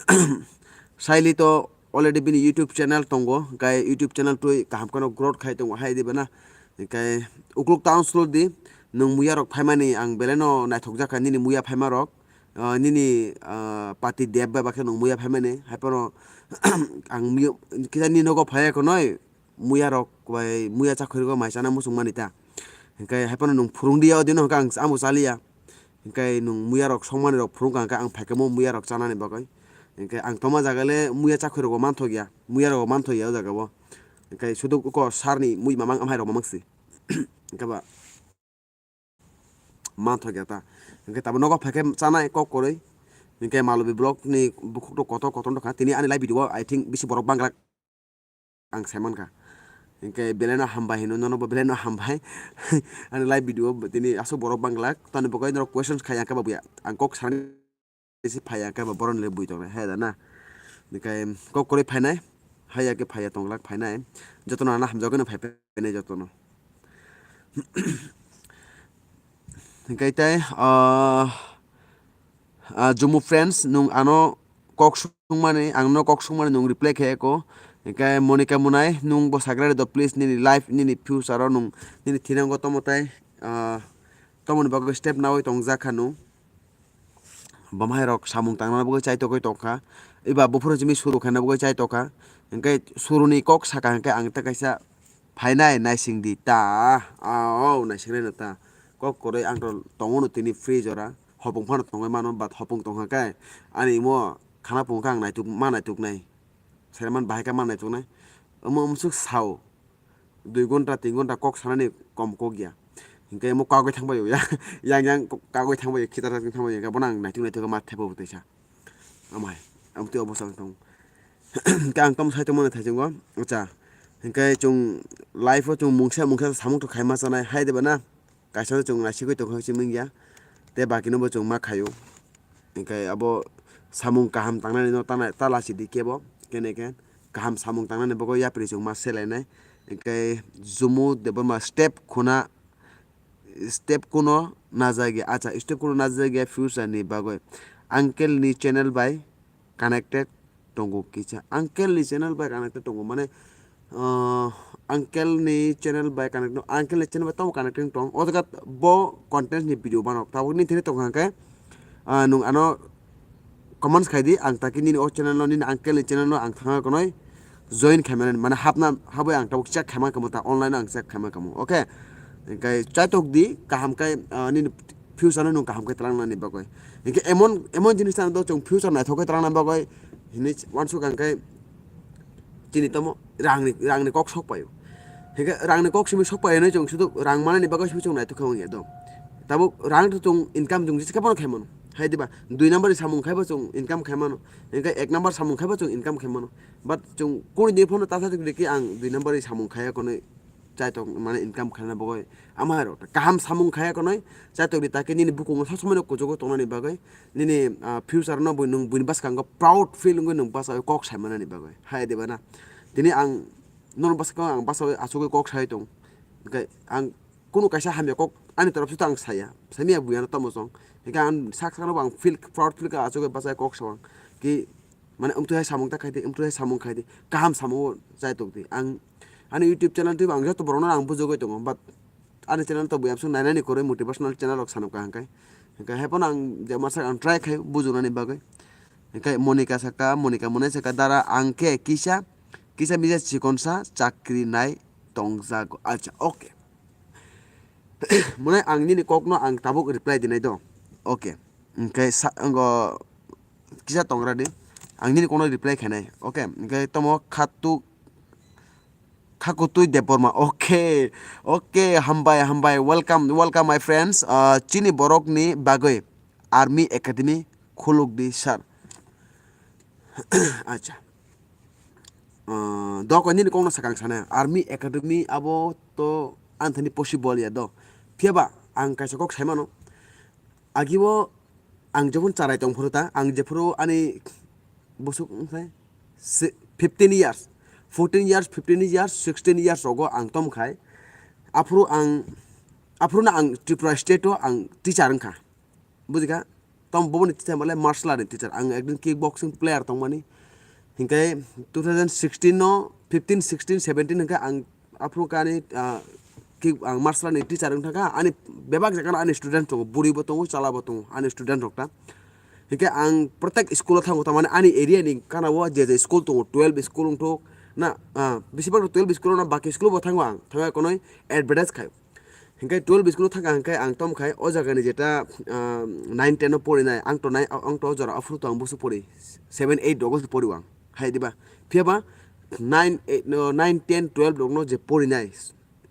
Saili to already bini YouTube channel tongo, hwnkhe YouTube channel twi kaham kheno growth khai tongo hai di bana. Hwnkhe ukluk town slow di, nwng muya rok phaimani ang belai no naithok jakha nini muya phaima rok, ah, nini, ah, pati deb bai bakhe nwng muya phaimani, hai phano ang muya kisa nini nogo phaiya khonoi, muya rok bai muya chakhwi rok mai chana muchung mani ta. Hwnkhe hai phano nwng phurung di ya, o dino hwnkhe ang amo chaliya. Hwnkhe nwng muya rok songmani rok phurung kha hwnkhe ang phaikhe mo muya rok chanani bagwi. Hwnkhe ang tongma jaga le muya chakhwi rok bo manthok ya, muya rok bo manthok ya o jaga o. Hwnkhe sudu ko sar ni mui mamang amhai rok mamang si. Hwnkhe ba manthok ya ta. Hwnkhe tabuk nogo phaikhe chanai kok kwrwi. Hwnkhe Malobi vlog ni bukhuk rok kotor kotor wngkha. Tini ani live video o I think bisi borok bangla ang sai mankha. Hwnkhe belai no hambai hino, nono bo belai no hambai. Ani live video o tini aswk borok bangla. Tani bo khe norok questions khai ang khe ba buya. Ang kok sanani se phai ya khe ba borok ni le bui tongnai, hai da na. Hwnkhe kok kwrwi phainai, hai ya khe phai ya tonglak phainai. Jotono ano hamjagwi no phai phainai jotono. Hwnkhe tei, ah, ah, Jumu Friends, nwng ano kok sungmani, ang no kok sungmani nwng reply khe eko. Hwnkhe Monica Munai, nwng bo sagra rw do, please, nini life, nini future o nwng, nini thinango tomo tai, ah, tomoni bagwi step nawi tongjak kha nwng. Bwmai rok samung tangna bagwi chai togwi tongkha. Eba buphuru simi suru khaina bagwi chai tongkha. Hwnkhe suruni kok saka hwnkhe ang ta kaisa phainai naising di ta. Ah, oh, naising reno ta. Kok kwrwi ang to tongo no tini free jora. Hopung phano tongwi mano, but hopung tongkha khe ani imo khana phungo khe ang naituk, ma naituknai. Saiman bahai khe ma naituknai. Omo umsuk sao. Dui gonta, tin gonta kok sanani kom kok ya. Hwnkhe omo kagwi thangbai ya. Yang yang kagwi thangbai ya, khitar thangbai ya. Bono ang naituk naituk ma thepo bwtwi sa. Amai, ang twi obo chang tong. Hwnkhe ang tom sai tongmani thaichungo. Acha. Hwnkhe chwng life o chwng mungsa mungsa samung to khaima chanai hai de ba na. Kaisa no chwng naisigwi tongkha se mungya. Tei baki no bo chwng ma khaio. Hwnkhe abo samung kaham tangnani no tana, ta lasi di kebo. Kene khe kaham samung tangnani bagwi yapri chwng ma selainai. Hwnkhe Jumu Debbarma step khuna, step kuno najagya, acha, step kuno najagya future ni bagwi. Uncle ni channel bai connected tongo kisa. Uncle ni channel bai connected tongo, mane, ah, uncle ni channel bai connect, uncle ni channel bai tamo connected tong. O jaga bo content ni video banok. Tabuk ni thini tongkha hwnkhe, ah, nwng ano comments khai di, ang taki nini o channel no, nini uncle ni channel no ang thangna konoi join khaimani, mane hapna, habwi ang tabuk check khaima kamo ta, online ang check khaima kamo, okay? Hwnkhe chaitok di, kaham khe, ah, nini future no nwng kaham khe twlangnani bagwi. Hwnkhe emon, emon jinis tang do chwng future naithok khe twlangna bagwi hinwi uansuk ang khe chini tomo rangni, rangni kok sok paio. Hwnkhe rangni kok simi sok paio hinwi chwng sudu rang manani bagwi simi chwng naithok khe wngya do. Tabuk rang to chwng income chwng jesa khe bono khaimano. Hai diba, dui number ni samung khaibo chwng income khaimano. Hwnkhe ek number samung khaibo chwng income khaimano. But chwng kuni di phano ta sa di ki ang dui number ni samung khaiya konwi chaitok mane income khaina bagwi. Ama hai rok kaham samung khaiya konwi chaitok di, taki nini bukungo sa somoi no kuchugo tongnani bagwi, nini, ah, future no bui nwng buini bwskango proud feel wngwi nwng bwsai kok sai manani bagwi. Hai diba na? Tini ang nono bwskango ang bwsai achugwi kok sai tong. Hwnkhe ang kunu kaisa hamya kok ani torop se to ang saya. Samiya buya no tamo chong. Hwnkhe ang sak sakno bo ang feel, proud feel kha achugwi bwsai kok sa ang. Ki mane, amtwi hai samung ta khai di, amtwi hai samung khai di, kaham samung o chai tok di. Ang ani YouTube channel twi ang joto borok no ang bujugwi tongo, but ani channel to buya bwswk nainani kwrwi motivational channel rok sanukha hwnkhe. Hwnkhe hai phano ang je masa ang try khai bujuknani bagwi. Hwnkhe Monica saka, Monica Munai saka, dara ang khe kisa, kisa misa chikonsa chakri nai tongjago. Acha, okay. Mwnai ang nini kokno ang tabuk reply dinai do. Okay. Hwnkhe sa-, wngkha kisa tongra di. Ang nini kokno reply khainai. Okay. Hwnkhe tomo khatu, Khakutui Debbarma. Okay. Okay. Hambai, hambai. Welcome, welcome, my friends. Ah, chini borok ni bagwi Army Academy khuluk di, sir. Acha. Ah, doko nini kokno sakang sana. Army Academy abo to anthani possible ya do. Phiya ba ang kaisa kok sai mano. Agi o ang jokhon charai tong phuru ta, ang jephuru ani bosuk wngkha se-, fifteen years, fourteen years, fifteen years, sixteen years rogo ang tom khai. Aphuru ang, aphuru na ang Tripura state o ang teacher wngkha. Bujikha? Tom boboni teacher male martial art ni teacher. Ang ekdin kickboxing player tongmani. Hinkhe two thousand sixteen no, fifteen, sixteen, seventeen hinkhe ang aphuru kani, ah, kick, ang martial art ni teacher wng thangkha. Ani bebak jaga ani student tongo, buri bo tongo, chala bo tongo, ani student rok ta. Hinkhe ang protek school o thango, tamani ani area ni gana o je je school tongo, twelve school wngthok na, ah, bisi bak twelve school no, baki school bo thango ang, thangwi konoi advertise khai. Hinkhe twelve school thangkha hinkhe ang tom khai o jaga ni jeta, ah, nine ten o porinai, ang to nai, ang to o jora aphuru to ang busu pori, seven eight rogo se pori ang, hai diba? Phiya ba nine, eight, no, nine, ten, twelve rokno je porinai,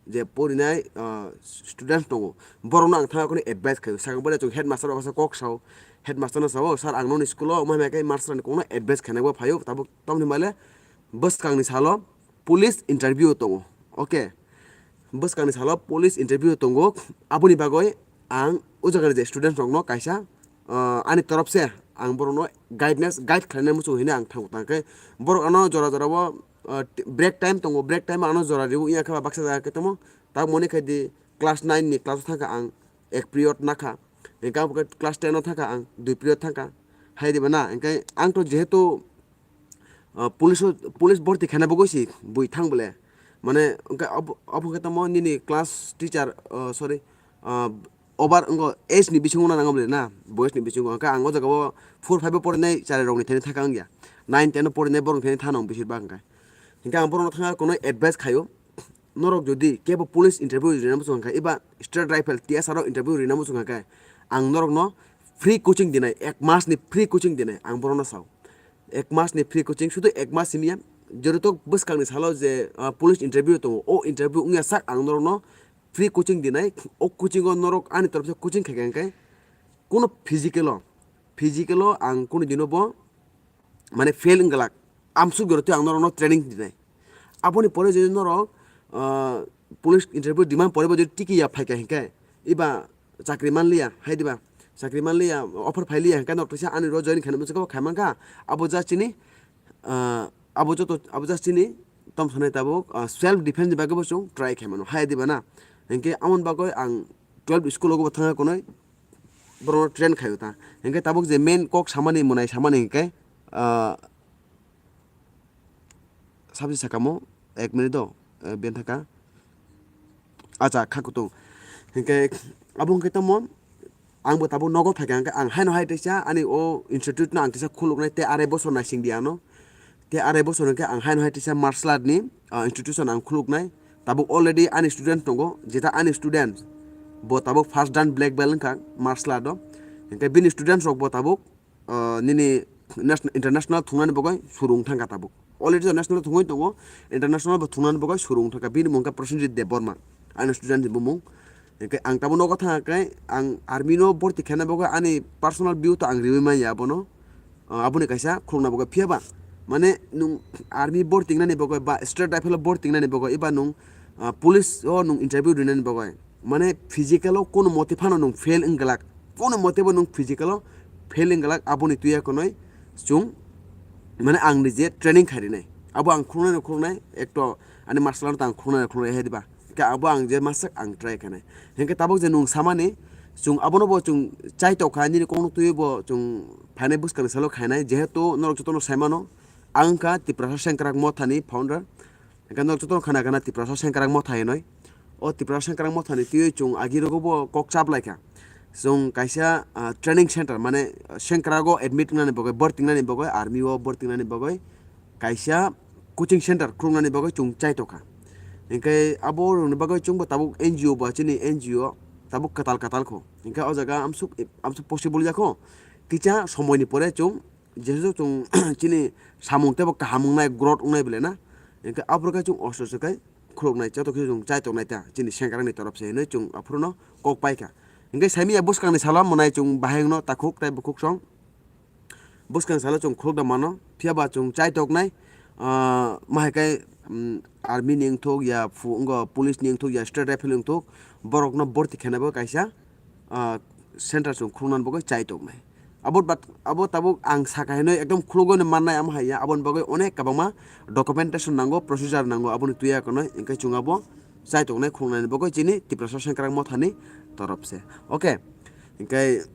je porinai, ah, students tongo, borokno ang thangwi advice khaio. Sakang bai chwng headmaster rok kok sao, headmaster no sao, "Sir, ang noni school o wngma hai khe martial art ni kokno advice khainai bo phaio, tabuk tamni male bwskang ni salo police interview tongo." Okay, bwskang ni salo police interview tongo, aboni bagwi ang o jaga ni je students rokno kaisa, ah, ani torop se ang borokno guidance, guide khlainai muchung hino ang thango. Tangkhe borok ano jora jora o, ah, break time tongo, break time ano jora riwi ya khe ba baksa jaga khe tamo. Tak moni khai di class nine ni class o thangkha ang ek period nakha, hinkhe class ten o thangkha ang dui period thangkha, hai diba na? Hinkhe ang to jehetu, ah, police o, police borti khaina bagwi si bui thang bole, mane hinkhe abo, abo hinkhe tamo nini class teacher, ah, sorry, ah, over wngkha age ni bisingo na nango bole na, boyes ni bisingo. Hinkhe ang o jaga o four five o porinai chari rok ni thani thangkha wngya, nine ten o porinai borok ni thani thano ang bisir bak hinkhe. Hinkhe ang borokno thangkha kono advice khaio, norok jodi kebo police interview rina muchung kha, eba state rifle T S R o interview rina muchung kha khe, ang norokno free coaching dinai, ek mas ni free coaching dinai ang borokno sao. Ek mas ni free coaching, sudu ek mas simi ya, joto bwskang ni salo je, ah, police interview tongo, o interview wngya sak ang norokno free coaching dinai. O coaching o norok ani torop se coaching khai kha khe, kono physical o, physical o ang kono dino bo mane fail wng glak, amsuk jora twi ang norokno training dinai. Aboni pore jodi norok, ah, police interview demand pore bo jodi tiki ya phaikha hinkhe, iba chakri manliya, hai diba? Chakri manliya, offer phailiya hinkhe norok teisa ani ro join khaina muchungkha bo khai mankha. Abo just chini, ah, abo joto, abo just chini tom sanai tabuk, ah, self defense ni bagwi bo chwng try khai mano, hai diba na? Hinkhe amoni bagwi ang twelve school o bo thangkha konoi, borokno train khaio ta. Hinkhe tabuk je main kok samani, mwnai samani hinkhe, ah, sabji sakamo, ek minute o, eh, ben thaka. Acha, kha kutung. Hinkhe abo hinkhe tamo, ang bo tabuk nogo phaikha hinkhe ang haino hai teisa ani o institute no ang teisa khuluknai tei arai bosor naising di ano. Tei arai bosor hinkhe ang haino hai teisa martial art ni, ah, institution ang khuluknai. Tabuk already ani student tongo, jeta ani student bo tabuk first dan black belt wngkha martial art o. Hinkhe bini students rok bo tabuk, ah, nini nas-, international thungnani bagwi surung thangkha tabuk. Already to national thungwi tongo, international bo thungnani bagwi surung thangkha. Bini mung khe Prosenjit Debbarma, ani student ni bumung. Hinkhe ang tabuk nogo thangkha khe ang army no borti khaina bagwi ani personal view to ang riwi manya abono. Ah, aboni kaisa khulukna bagwi phiya ba, mane nwng army borti wngnani bagwi ba state rifle o borti wngnani bagwi eba nwng, ah, police o nwng interview rinani bagwi, mane physical o kono mote phano nwng fail wng glak, kono mote bo nwng physical o fail wng glak, aboni twi ya konoi chwng, mane ang nije training khai rinai, abo ang khuluknai no khuluknai, ekto ani martial art ang khuluknai no khuluknai hai diba. Hinkhe abo ang je masak ang try khainai. Hinkhe tabuk je nwng samani, chwng abono bo chwng chai tokha, nini kokno twiwi bo chwng phainai bwskangni salo khainai, jehetu norok jotono saimano, ang wngkha Tiprasa Sengkrak Mothani founder. Hinkhe norok jotono khana khana Tiprasa Sengkrak Motha hinwi. O Tiprasa Sengkrak Mothani twiwi chwng agirogo bo kok chaplaikha. Chwng kaisa, ah, training center, mane, Sengkrago admit wngnani bagwi, borti wngnani bagwi, army o borti wngnani bagwi, kaisa coaching center khuluknani bagwi chwng chai tongkha. Hinkhe abo rokni bagwi chwngbo tabuk N G O ba chini N G O tabuk kwtal kwtal kho. Hinkhe o jaga amsuk, amsuk possible ya kho. Kisa somoini pore chwng jesu chwng chini samung teibo kaham wngnai, growth wngnai bole na. Hinkhe aphuru khe chwng osto se khai khuluknai, joto khe chwng chai tongnai ta chini sengkrakni torop se hinwi chwng aphuru no kok paikha. Hinkhe saimanya bwskangni salo mwnai chwng bahai wngno takhuk tei bukhuk song. Bwskang salo chwng khulukna mano, phiya ba chwng chai toknai, ah, ma hai khe, um, army ni wngthok ya, phu-, wngkha police ni wngthok ya, state rifle ni wngthok, borokno borti khenabo kaisa, ah, center chwng khuluknani bagwi chai tongnai. Abo bat-, abo tabuk ang saka hinwi ekdom khulugwi mannai, amo hai ya, aboni bagwi onek kwbangma documentation nango, procedure nango, aboni twiya kono, hwnkhe chwng abo chai tongnai khuluknani bagwi chini Tiprasa Sengkrak Mothani torop se. Okay. Hwnkhe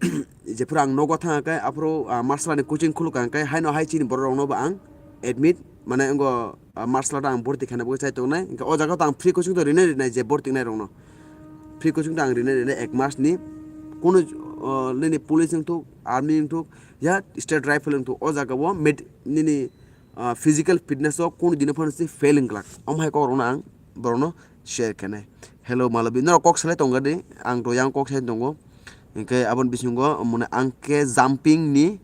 jephuru ang nogo thang khe, aphuru, ah, martial art ni coaching khuluk ang khe, haino hai chini borok rokno bo ang admit, mane wngkha, ah, martial art ang borti khaina bagwi chai tongnai. Hwnkhe o jaga to ang free coaching to rinai rinai je borti nai rokno. Free coaching to ang rinai rinai ek mas ni. Kuno, ah, nini police wngthok, army wngthok, ya state rifle wngthok, o jaga o med-, nini, ah, physical fitness o kuno dino phano se fail wngklak. Omo hai kok rokno ang borokno share khainai. Hello Malobi, norok kok salai tongkha di, ang to yang kok sai tongo. Hwnkhe aboni bisingo mone ang khe jumping ni,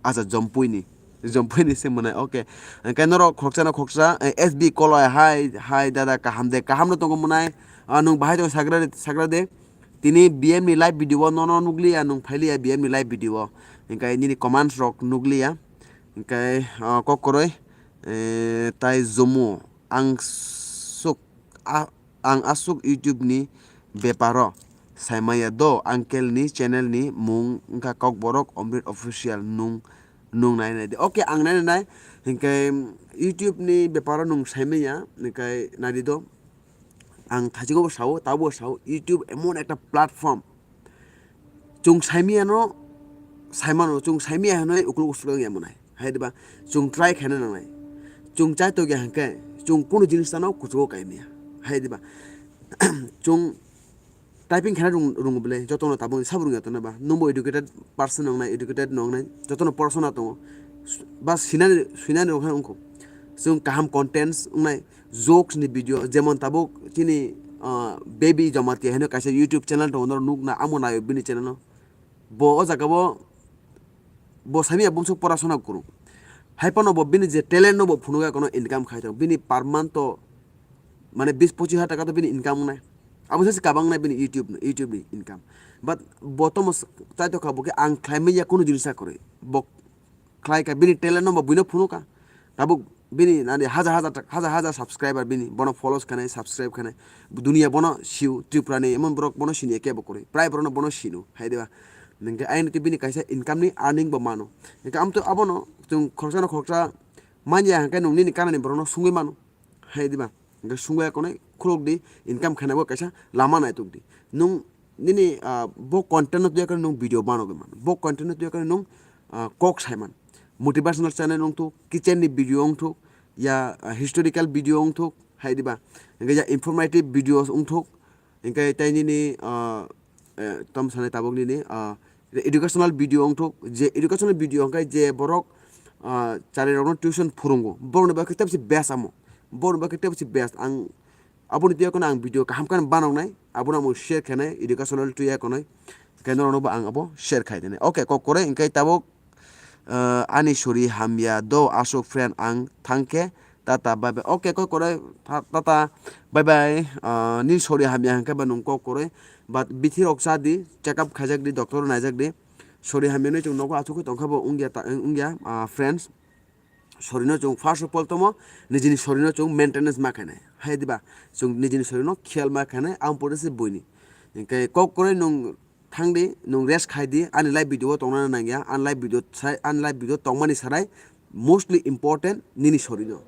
acha, jompui ni, jompui ni se mone, okay. Hwnkhe norok khoroksa no khoroksa, eh, S B Koloi, hai, hai dada, kaham de, kaham no tongo monai, ah, nwng bahai tongo sagra de, sagra de. Tini B M ni live video o nono nukliya, nwng phailiya B M ni live video o. Hwnkhe nini comments rok nukliya. Hwnkhe, ah, kok kwrwi, eh, tai jomo ang suk, a, ang aswk YouTube ni beparo saimaya do, uncle ni channel ni mung wngkha Kokborok Omrit Official, nung, nung nai nai di. Okay, ang nai nai nai. Hwnkhe YouTube ni beparo nung saimaya, hwnkhe nai di do. Ang thachigo bo sao, tabo bo sao, YouTube emon ekta platform. Chwng saimiyano, saimano, chwng saimiya hinwi ukluk usluk wngya mwnai. Hai diba? Chwng try khaina nangnai. Chwng chai tokya hwnkhe, chwng kunu jinis tano kuchugo kaimiya. Hai diba? Chwng typing khaina rung-, rungo bwle, jotono tabuk sabo rungya tongo ba. Nwngbo educated person wngnai, educated wngnai, jotono porosona tongo. Ba sinani, sinani rok hai wngkho. Chwng kaham contents wngnai, jokes ni video, jemon tabuk chini, ah, Baby Jamatia hino kaisa YouTube channel tongo, norok nukna, amo naio bini channel no. Bo o jaga bo, bo samiya bumsok porasona kwrwng. Hai phano bo bini je talent no bo phunukya kono income khai tongo. Bini per month to, mane, bis pochis hajar taka to bini income wngnai. Abo se kabang nai bini YouTube, YouTube ni income. But bo tomo s-, chai tokha bo khe ang khlai manya kunu jinis kwrwi. Bo khlai kha, bini talent no bo buino phunukha. Tabuk bini nani hajar hajar tak-, hajar hajar subscriber bini, bono follows khanai, subscribe khanai. Dunia bono siu, Tripura ni emon borok bono sini eke bo kwrwi. Prai borok no bono sino, hai diba? Nengke aini twi bini kaisa income ni earning bo mano. Nengke am to abono chwng khoroksa no khoroksa manya hwnkhe nung nini kanani borok no sungwi mano. Hai diba? Hwnkhe sungwi akonai khulok di, income khaina bo kaisa lama naituk di. Nung nini, ah, bo content no twiya khe nung video banogwi man. Bo content no twiya khe nung, ah, kok sai man. Motivational channel wngthok, kitchen ni video wngthok, ya, ah, historical video wngthok, hai diba? Hwnkhe ya informative videos wngthok, hwnkhe tei nini, ah, eh, tamo sanai tabuk nini, ah, educational video wngthok, je educational video hwnkhe je borok, ah, chari rokno tuition phurungo, borokni bagwi tei bisi best amo, borokni bagwi tei bisi best. Ang aboni twiya kono ang video kaham khe banoknai, abono amo share khainai, educational twiya konoi, hwnkhe norokno bo ang abo share khai dinai. Okay, kok kwrwi hwnkhe tabuk, ah, ani sori hamya do aswk friend, ang thangkhe tata bye bye. Okay, kok kwrwi, ta-, tata bye bye. Ah, nini sori hamya hwnkhe ba nung kok kwrwi, but bithi rok cha di, check up khaijak di, doctor naijak di. Sori hamya hinwi chwng nogo achukgwi tongkha bo wngya ta, wngya, ah, friends. Sorino chwng first of all tomo nijini sorino chwng maintenance ma khainai. Hai diba? Chwng nijini sorino khiyal ma khainai, ang pore se buini. Hwnkhe kok kwrwi nung thang di, nung rest khai di, ani live video o tongna nangya, ani live video sai, ani live video tongmani sarai mostly important nini sorino.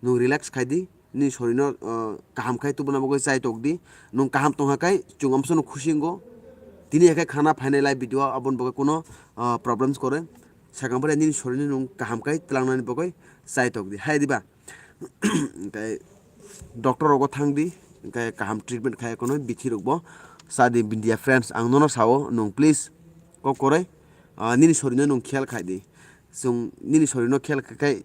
Nung relax khai di, nini sorino, uh, kaham khai tubuna bagwi chai tok di. Nung kaham tongha khai chwng amsono khusi wngo. Tini hai khe khana phainai live video o, aboni bagwi kuno, uh, problems kwrwi. Sakang bai nini sorino nung kaham khai twlangnani bagwi chai tok di. Hai diba? Hwnkhe doctor rogo thang di, hwnkhe kaham treatment khai kono bithi rokbo cha di, bindia friends. Ang nono sao, nung please kok kwrwi, ah, nini sorino nung khiyal khai di. Chwng nini sorino khiyal khai khai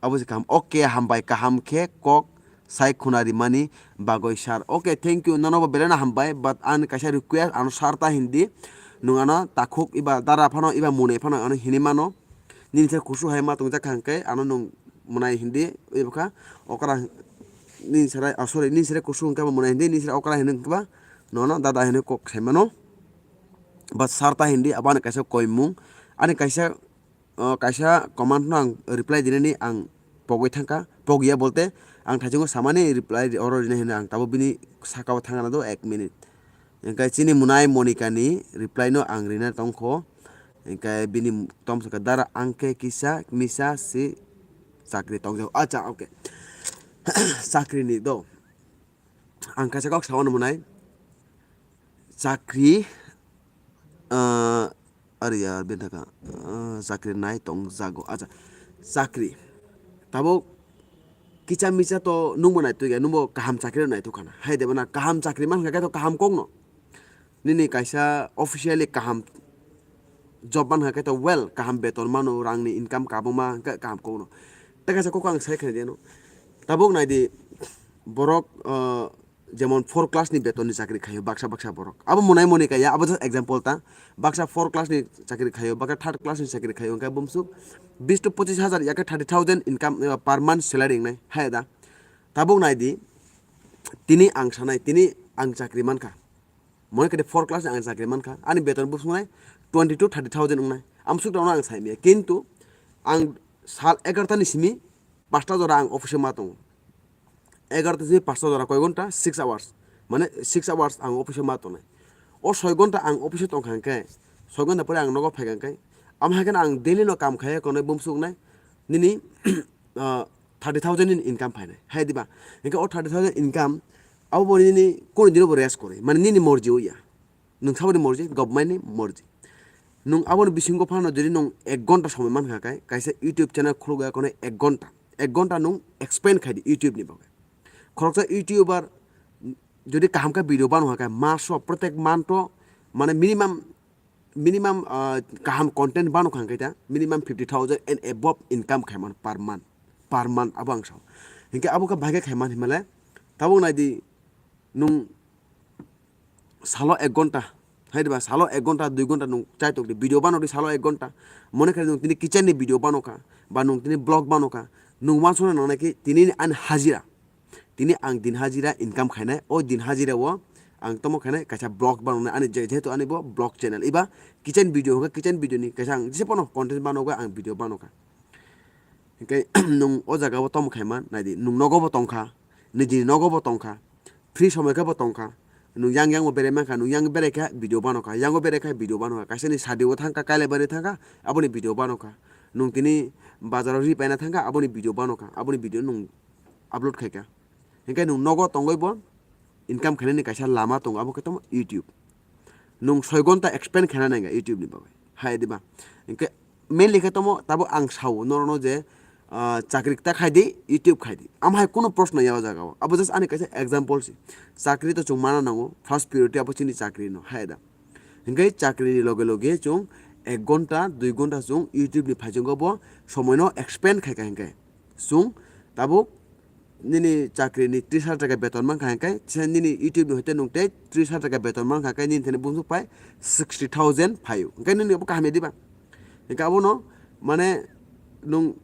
abo se kaham. Okay, hambai, kaham khe kok sai khuna rimani bagwi sir. Okay, thank you, nono bo belai no hambai, but ani kaisa request, ano sir ta hindi, nung ano takhuk iba dara phano iba mune phano ano hini mano. Nini sir kusu hai ma tongjak kha hwnkhe ano nung mwnai hindi wi bwkha okra nini sir, ah, sorry, nini sir kusu hwnkhe bo mwnai hindi, nini sir okra hindi hwnkhe ba nono dada hinwi kok sai mano. But sir ta hindi abo ani kaisa koimung, ani kaisa, ah, kaisa comment no ang reply dinani ang pogwi thangkha, pogya bolte ang thaichungo samani reply oro rinai hwnwi ang tabuk bini sakao thangna do ek minute. Hwnkhe chini mwnai Monika ni reply no ang rina tongkho. Hwnkhe bini tom sakha, "Dara, ang khe kisa misa si chakri tongjago." Acha, okay. Chakri ni do. Ang kaisa kok sao mwnai. Chakri, ah, ari ya, bini thaka, ah, chakri nai tongjago. Acha, chakri. Tabuk kicha micha to nungbo naitukya, nungbo kaham chakri naituk khana. Hai de bana kaham chakri man kha khe to kaham kok no. Nini kaisa officially kaham job man kha khe to well kaham beton mano, rangni income kabuma hwnkhe kaham kok no. Tei kaisa kok ang sai khna di ano. Tabuk nai di borok, ah, jemon four class ni beton ni chakri khaio baksa baksa borok. Abo mwnai Monika ya, abo just example ta. Baksa four class ni chakri khaio, baksa third class ni chakri khaio, hwnkhe bumsuk bis to pochis hajar ya khe thirty thousand income, eh, per month salary wngnai, hai da. Tabuk nai di, tini ang sanai, tini ang chakri mankha. Mone khe four class ni ang chakri mankha. Ani beton bumsuk nai twenty to thirty thousand wngnai. Amsuk tongno ang sai maya. Kintu ang sal egarta ni simi pasta jora ang office o ma tongo. Egarta simi pasta jora koi ghonta, six hours. Mane six hours ang office o ma tongnai. O soi ghonta ang office o tongkha hwnkhe, soi ghonta pore ang nogo phaikha hwnkhe, amo hai kheno ang daily no kam khaiya konoi bumsuk nai. Nini, ah, thirty thousand ni income phainai. Hai diba? Hwnkhe o thirty thousand income abo bo nini kunu dino bo rest kwrwi. Mane nini morji o ya. Nwng saboni morji, government ni morji. Nwng aboni bisingo phano jodi nwng ek ghonta somoi mankha khe, kaisa YouTube channel khuluk ya kono ek ghonta. Ek ghonta nwng expand khai di YouTube ni bagwi. Khoroksa YouTuber jodi kaham khe video bano kha khe, maso protek month o mane minimum, minimum, ah, kaham content bano kha khe ta, minimum fifty thousand and above income khai man per month, per month abo ang sao. Hinkhe abo khe bahai khe khai man hinmale, tabuk nai di nwng salo ek ghonta, hai diba, salo ek ghonta, dui ghonta nwng chai tok di, video bano di salo ek ghonta. Mone khe nwng tini kitchen ni video bano kha, ba nwng tini vlog bano kha, nwng uansukna nangnai khe tini ani hajira, tini ang din hajira income khainai, o din hajira o ang tomo khainai kaisa vlog bano nai, ani je-, jehetu ani bo vlog channel, iba kitchen video hwnkhe kitchen video ni kaisa ang jese pono content bano kha, ang video bano kha. Hinkhe nwng o jaga o tomo khaima nai di, nwng nogo bo tongkha, nijini nogo bo tongkha, free somoi khe bo tongkha, nwng yang yang bo berai mankha, nwng yang berai kha video bano kha, yango berai kha video bano kha, kaisa ni sadi o thangkha, kailai bari thangkha, aboni video bano kha, nwng tini bazar o ri paina thangkha, aboni video bano kha, aboni video nwng upload khaikha. Hinkhe nwng nogo tongwi bo income khainani kaisa lama tongo, abo khe tamo YouTube. Nwng soi ghonta expand khaina nangya YouTube ni bagwi, hai diba? Hinkhe mainly khe tamo tabo ang sao norokno je, ah, chakri ta khai di, YouTube khai di, amo hai kunu proshno ya o jaga o. Abo just ani kaisa example se. Chakri to chwng mana nango, first priority abo chini chakri no, hai da. Hinkhe chakri ni loge loge chwng ek ghonta, dui ghonta chwng YouTube ni phaichungo bo somoi no expand khaikha hinkhe. Chwng tabuk nini chakri ni tris hajar taka beton mankha hinkhe, se nini YouTube ni hoite nwng tei tris hajar taka beton mankha khe nini thani bumsuk phai sixty thousand phaio. Hinkhe nini abo kaham ya diba? Hinkhe abono mane nwng,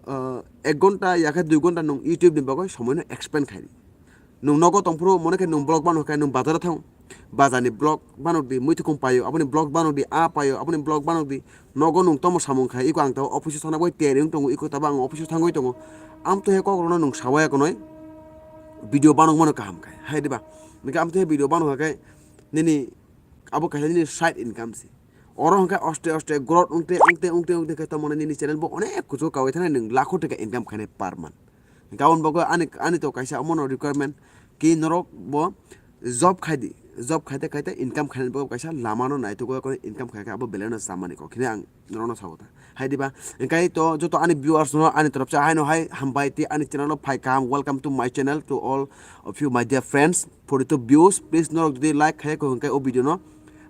ah, ek ghonta ya khe dui ghonta nwng YouTube ni bagwi somoi no expand khai di. Nwng nogo tongphuru mone khe nwng vlog bano khe nwng bazar o thang. Bazar ni vlog banok di, muitukung paio, aboni vlog banok di, a paio, aboni vlog banok di. Nogo nwng tomo samung khai, iko ang tabo office o thangna bai tiyari wng tongo, iko tabo ang office o thangwi tongo. Amtwi hai kok rokno nwng sawaya konoi video banok mano kaham khai, hai diba? Hinkhe amtwi hai video banok khai nini abo kaisa nini side income se. Oro hinkhe oste oste growth wngte, wngte, wngte, wngte khe tamo nini channel bo onek kuchugo kawi thangna nwng lakho taka income khainai per month. Hinkhe aboni bagwi ani, ani to kaisa omono requirement ki norok bo job khai di, job khaite khaite income khainani bagwi kaisa lama no naitugwi khe income khai khe abo belai no chamani kok hwnwi ang norokno sao ta. Hai diba? Hinkhe to joto ani viewers no ani torop se haino hai hambai tei ani channel o phai kaham. Welcome to my channel to all of you my dear friends. Forty two views, please norok jodi like khai kho hinkhe o video no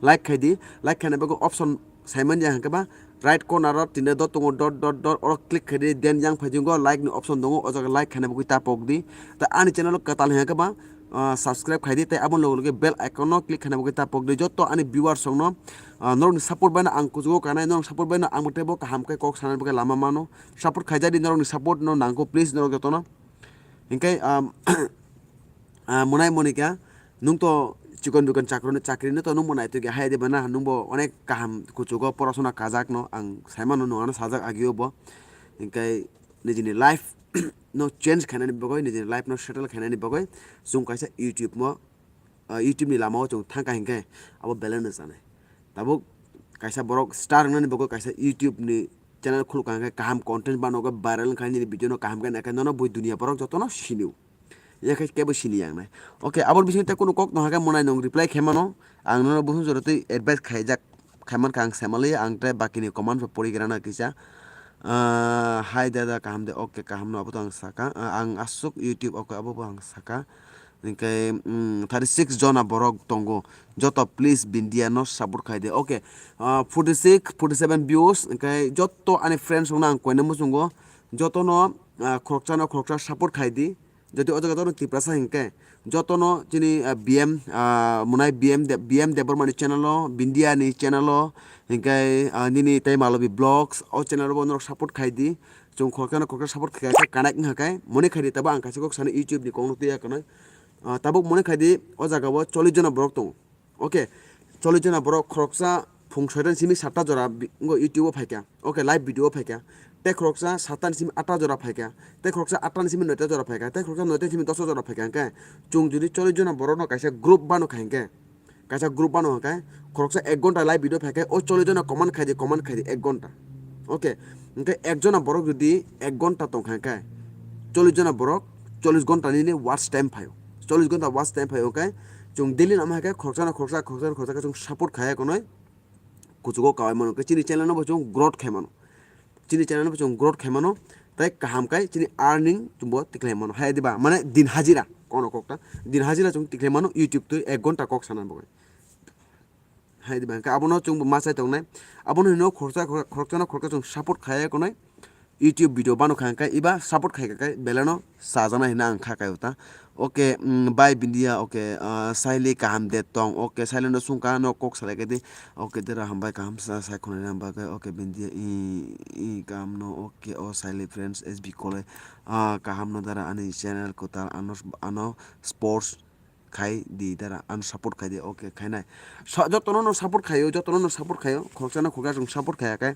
like khai di, like khaina bagwi option Simon ya hwnkhe ba right corner o tinda dot tongo, dot, dot, dot, oro click khaidi, then yang phaijingo like ni option tongo, o jaga like khaina bagwi ta pokdi. Ta ani channel o kwtal hwnkhe ba, ah, subscribe khaidi, tei aboni loge loge bell icon no click khaina bagwi ta pokdi. Joto ani viewers rokno, ah, norokni support bai no ang kuchugo kanai, norok support bai no ang bo teibo kaham khe kok sanani bagwi lama mano. Support khaijadi, norokni support no nango, please norok jotono. Hinkhe, um, ah, mwnai Monika, nwng to chikon bikon chakroni chakri no to nwng bo naitugya hai diba na, nwng bo onek kaham kuchugo porasona kajak no ang saimano, nwng ano sajak agio bo. Hinkhe nijini life no change khainani bagwi, nijini life no settle khainani bagwi chwng kaisa YouTube mo, ah, YouTube ni lama o chwng thangkha hinkhe abo belai no chanai. Tabuk kaisa borok star wngnani bagwi kaisa YouTube ni channel khulukha hinkhe kaham content bano viral wngkha nini video no kaham khe naikhe nono bui dunia borok jotono sinio. Yakhe kebo sini yang nai. Okay, aboni bisingo tei kunu kok no hakhe mwnai nwng reply khe mano. Ang nono buphang jora tei advice khaijak, khaiman kha ang saimanliya, ang tei bakini comment bo pori gra na kisa. Ah, hi dada, kaham de? Okay, kaham no abo to ang saka. Ah, ang aswk YouTube, okay, abo bo ang saka. Hinkhe, mm, thirty six jona borok tongo. Joto please Bindia no support khai de. Okay, ah, forty six, forty seven views. Hinkhe joto ani friends rokno ang koina muchungo. Jotono, ah, khoroksa no khoroksa support khai di. Jodi o jaga jotono Tiprasa hinkhe jotono chini, ah, B M, ah, mwnai B M De-, B M Debbarma ni channel o, Bindia ni channel o, hinkhe, ah, nini tei Malobi Vlogs o channel o bo norok support khai di. Chwng khoroksa no khoroksa support khai khe connect wngkha khe mwnwi khai di, tabo ang kaisa kok sani YouTube ni kok no twiya kanai. Ah, tabuk mwnwi khai di, o jaga o chollish jona borok tongo. Okay, chollish jona borok khoroksa phung soita ni simi satta jora bi-, wngkha YouTube o phaikha. Okay, live video o phaikha. Tei khoroksa satta ni simi atta jora phaikha. Tei khoroksa atta ni simi noita jora phaikha. Tei khoroksa noita ni simi dosa jora phaikha. Hinkhe chwng jodi chollish jona borok no kaisa group bano kha hinkhe, kaisa group bano hinkhe khoroksa ek ghonta live video phaikhe o chollish jona comment khai di, comment khai di ek ghonta. Okay, hinkhe ek jona borok jodi ek ghonta tongkha hinkhe chollish jona borok chollish ghonta nini watch time phaio. Chollish ghonta watch time phaio hinkhe chwng daily nama hai khe khoroksa no khoroksa, khoroksa no khoroksa khe chwng support khaiya konoi kuchugo kawai mano, khe chini channel no bo chwng growth khai mano. Chini channel no bo chwng growth khai mano, tei kaham khai chini earning chwngbo tiklai mano. Hai diba, mane din hajira, kono kokta din hajira chwng tiklai mano YouTube twi ek ghonta kok sana bagwi. Hai diba, hinkhe abono chwngbo ma chai tongnai. Abono hino khoroksa, khoroksa no khoroksa chwng support khaiya konoi. YouTube video bano kha hinkhe iba support khai kha khe belai no sajana hinna ang kha kaio ta. Okay, mm, bye Bindia, okay, ah, Saili kaham de tong, okay, Saili no sungka no kok salai khe di, okay, dera hambai kaham sa sai khonani bagwi, okay, Bindia i, i kaham no, okay, o Saili friends S B Koloi, ah, kaham no dara ani channel kwtal ano, ano sports khai di dara, ano support khai di, okay, khainai. Sa-, jotono no support khaio, jotono no support khaio, khoroksa no khoroksa chwng support khaiya khe,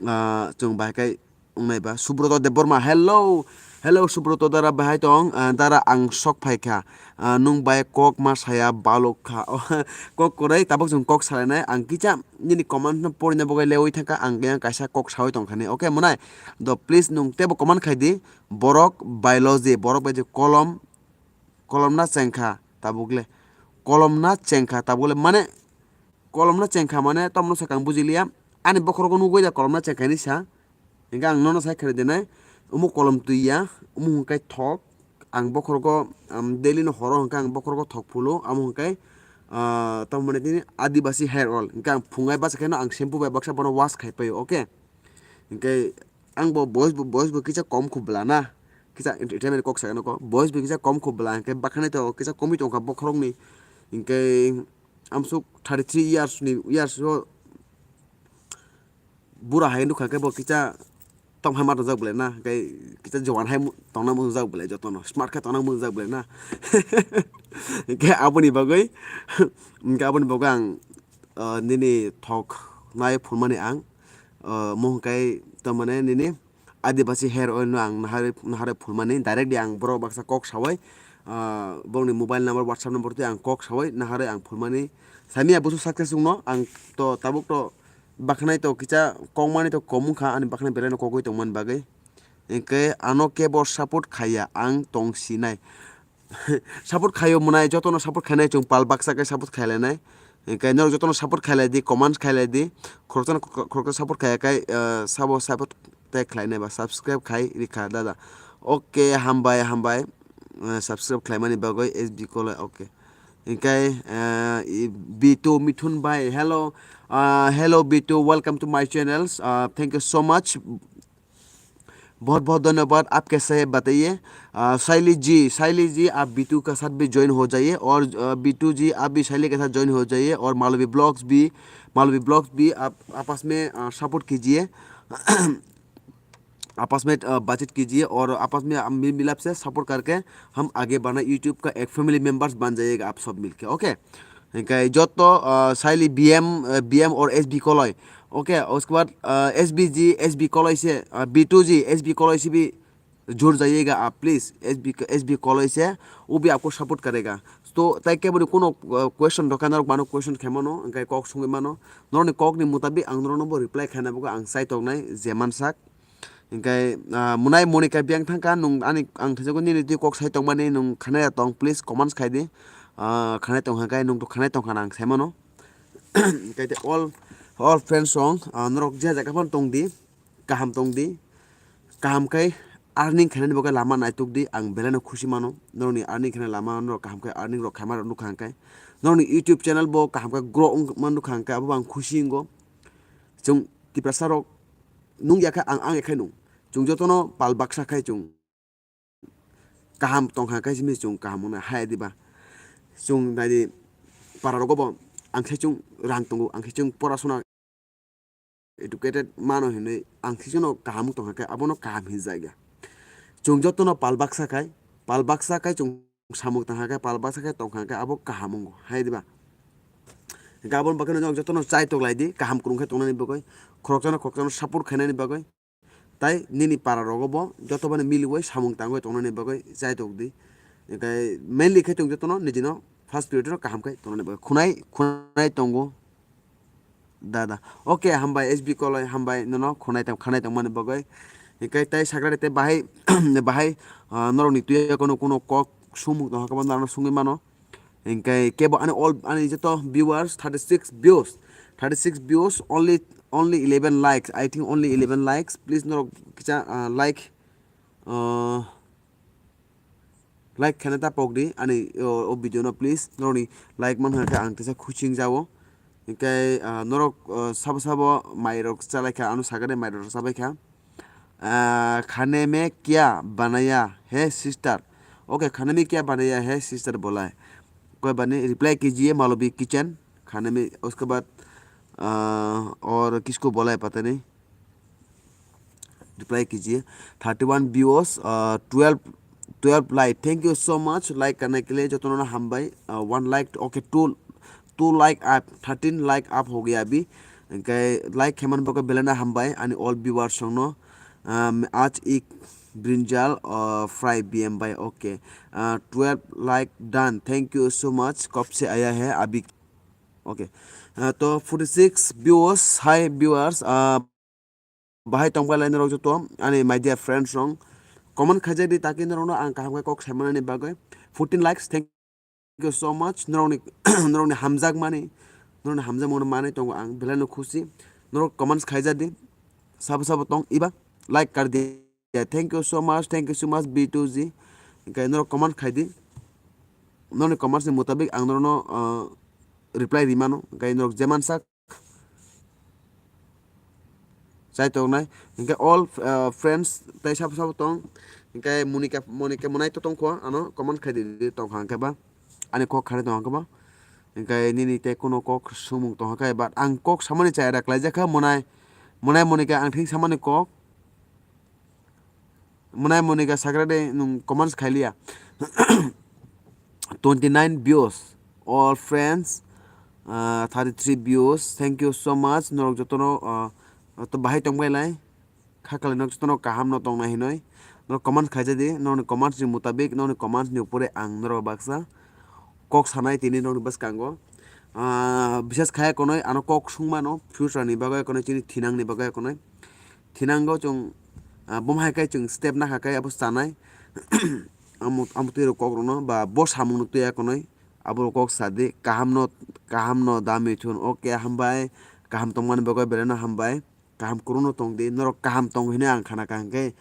ah, chwng bai khe wngnai ba. Subroto Debbarma, hello. Hello, Subroto dara, bahai tong? Ah, dara, ang sok phai kha. Ah, nwng bai kok ma saya balok kha. Kok kwrwi, tabuk chwng kok salainai. Ang kisa nini comment no porina bagwi lewi thangkha, ang yang kaisa kok sawi tongkha ni. Okay, mwnai? Do please nwng teibo comment khai di. Borok biology, borok bai je kolom, kolom na chengkha tabuk le. Kolom na chengkha tabuk le. Mane, kolom na chengkha mane, tomno sakang bujiliya. Ani bokhorogo nugwi da kolom na chengkha ni sa. Hinkhe ang nono sai khere dinai, omo kolom twi ya, omo hwnkhai thok, ang bokhorogo, um, daily no horo hwnkhai ang bokhorogo thok phulo, amo hwnkhai, ah, tamo mane tini Adibasi hair oil, hinkhe ang phungai basa kheno ang shampoo bai baksa bono wash khai paio, okay? Hinkhe ang bo boys bo, boys bo kisa kom khu bwla na, kisa entertainment kok sakhe nokho, boys bo kisa kom khu bwla, hinkhe bakhanai to kisa komwi tongkha bokhorokni, hinkhe amsuk thirty three years ni, years o, bura hai nukha khe bo kisa tong hai ma tongjak belai na, khe kisa jowan hai mu-, tongna muchungjak belai, jotono smart khe tongna muchungjak belai na. Khe aboni bagwi, khe aboni bagwi ang, ah, nini thok nai phunmani ang, ah, mo hwnkhai tamane nini Adibasi hair oil no ang naharwi, naharwi phunmani, directly ang borok baksa kok sawai, ah, borokni mobile number, WhatsApp number twi ang kok sawai naharwi ang phunmani. Samiya busu success wngno, ang to tabuk to bakhanai to kisa kok mani to kom wngkha, ani bakhanai belai no kogwi tongmani bagwi. Hinkhe ano kebo support khaiya, ang tong sinai. Support khaio mwnai, jotono support khainai chwng pal baksa khe support khailainai. Hinkhe norok jotono support khailai di, comments khailai di. Khoroksa khoroksa support khaiya khai, eh, sabo support tei khlainai ba subscribe khai rikha dada. Okay, hambai, hambai. Eh, subscribe khlaimani bagwi S B Koloi, okay. Hinkhe, eh, i-, Bitu Mithun bhai, hello. Uh, hello Bitu, welcome to my channels. Uh, thank you so much. बहुत बहुत धन्यवाद, आप कैसे हैं बताइए। अ, साइली जी, साइली जी, आप बीटू के साथ भी ज्वाइन हो जाइए और, अ, बीटू जी, आप भी साइली के साथ ज्वाइन हो जाइए और मालवी ब्लॉग्स भी, मालवी ब्लॉग्स भी आप आपस में, अ, सपोर्ट कीजिए। आपस में, अ, बातचीत कीजिए और आपस में हम मिल मिलाप से सपोर्ट करके हम आगे बढ़ना, YouTube का एक फैमिली मेंबर्स बन जाइएगा आप सब मिलके, okay? Hinkhe joto, ah, saili B M, ah, B M or S B Koloi. Okay, uske baad, ah, S B ji, S B Koloi se, ah, B two ji, S B Koloi se bhi जुड़ जाइएगा आप please. SB SB college से, वो भी आपको सपोर्ट करेगा। तो tai kebo ni kuno question rok norok mano question khe mano, hingkai kok sungwi mano, norok ni kok ni mutabik ang norok no bo reply khaina bagwi ang chai tongnai je mansak. Hingkai mwnai Monika biyang thangkha, nung ani ang thaijago nini twi kok sai tongmani nung khanai tong, please comments khai di. Khanai tong hingkai nung to khanai tongkha ang sai mano. Hingkai all all friends rok norok je jaga phano tong di, kaham tong di, kaham khai earning khainani bagwi lama naituk di, ang belai no khusi mano. Norokni earning khainani lama norok kaham khai earning rok khaima rok nukha hingkai, norokni YouTube channel bo kaham khai grow wngma nukha hingkai, abo bo ang khusi wngo. Chwng Tiprasa rok nung ya khe ang, ang ya khe nung, chwng jotono pal baksa khai chwng kaham tongkha khe simi chwng kaham wngna hai diba? Chwng nai di para rogo bo ang khe chwng rang tongo, ang khe chwng porasona educated mano hinwi ang khe chwngno kaham wng tongkha khe abono kaham hinjak ya. Chwng jotono pal baksa khai, pal baksa khai chwng samung tangkha khe, pal baksa khai tongkha khe abo kaham wngo hai diba? Hingkhe aboni bagwino jotono chai tok lai di kaham kwrwng khe tongnani bagwi, khoroksa no khoroksa no support khainani bagwi. Tai nini para rogo bo joto bani miliwi samung tangwi tongnani bagwi chai tok di. Hingkhe mainly khe chwng jotono nijino first priority no kaham khe tongnani bagwi khwnai khwnai tongo. Da da. Okay, hambai S B Koloi, hambai nono khwnai tong, khanai tongmani bagwi. Hingkhe tai sakrari tei bahai, bahai, ah, norokni twi kuno kuno kok sumung tongkha khe bo norokno sungwi mano. Hingkhe kebo ani all, ani joto viewers thirty six views, thirty six views, only, only eleven likes, I think only eleven likes. Please norok kisa, ah, like, ah, like khaina ta pok di ani o, o video no please. Norokni like man kha ang teisa khuching jao. Hingkhe, ah, norok, ah, sabo sabo mai rok chalai kha, ano sakani mai rok chabai kha. Ah, खाने में क्या बनाया है sister? Okay, खाने में क्या बनाया है sister बोला है। कोई बात नहीं, reply कीजिए मालवी किचन। खाने में, उसके बाद, ah, और किसको बोला है पता नहीं। Reply कीजिए। Thirty one views, uh, twelve, twelve like। Thank you so much like करने के लिए। Jotono hambai, uh, one like, okay, two, two like up, thirteen like up हो गया अभी। Hingkhe like khe man bagwi belai no hambai ani all viewers rokno। Um, आज एक brinjal, uh, fry B M भाई, okay। Uh, twelve like done। Thank you so much। कब से आया है अभी? Okay। Uh, to forty six views, hi viewers, uh, bahai tongbai lai norok joto ani my dear friends rok comment khaijak di, taki norokno ang kaham khe kok saimanani bagwi. Fourteen likes, thank you so much. Norokni, norokni hamjakmani, norokni hamjakmani manwi tongo ang belai no khusi. Norok comments khaijak di, sabo sabo tong iba like kar di. Thank you so much, thank you so much B two G. Hingkhe norok comment khai di, norokni comments ni mutabik ang norokno, uh, reply rimano. Hingkhe norok jeman sak chai tongnai. Hingkhe all, uh, friends tei sabo sabo tong. Hingkhe Monika, Monika mwnai to tongkho, ano comment khai di, di tongkha hingkhe ba. Ani kok khanai tongkha ba. Hingkhe nini tei kuno kok sumung tongkha khe, but ang kok samani chaya da klaijak kha mwnai, mwnai Monika ang thik samani kok. Mwnai Monika sakrade nwng comments khailiya. Twenty nine views, all friends, uh, thirty three views, thank you so much, norok jotono, uh, to bahai tongbai lai, kha kali norok jotono kaham no tongna hinoi, norok comments khaijadi, norokni comments ni mutabik, norokni comments ni upore ang norok baksa kok sanai tini norokni bwskango, uh, bisas khaya konoi ano kok sungmano, future ni bagwi konoi, chini thinang ni bagwi konoi. Thinango chwng, ah, bomo hai khe chwng step nakha khe abo chanai. Amo, amo twi rok kok rokno ba bo samung no twi ya konoi. Abo rok kok sa di, kaham no, kaham no da mithun, okay, hambai, kaham tongmani bagwi belai no hambai, kaham kwrwng no tong di, norok kaham tong hinwi ang khana kha hwnkhe,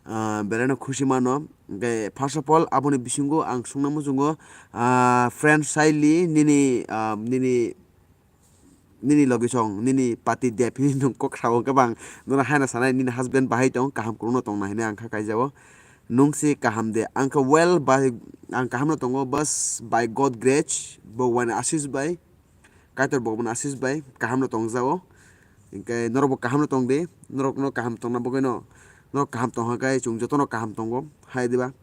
ah, belai no khusi mano. Hwnkhe first of all, aboni bisingo ang sungna muchungo, ah, friend Saili, nini, ah, nini, nini logi song, nini pati dep hinwi nwng kok sao hwnkhe bang nono haino sanai, nini husband bahai tong, kaham kwrwngno tongna hinwi ang kha kaijao. Nwng se kaham de? Ang kha well, bai, ang kahamno tongo, bas by God grace, Bhagwan Ashish bai, Kaitor Bhagwan Ashish bai kahamno tongjao. Hwnkhe norokbo kahamno tong di, norokno kaham tongna bagwino, norok kaham tongkha khe chwng jotono kaham tongo, hai diba?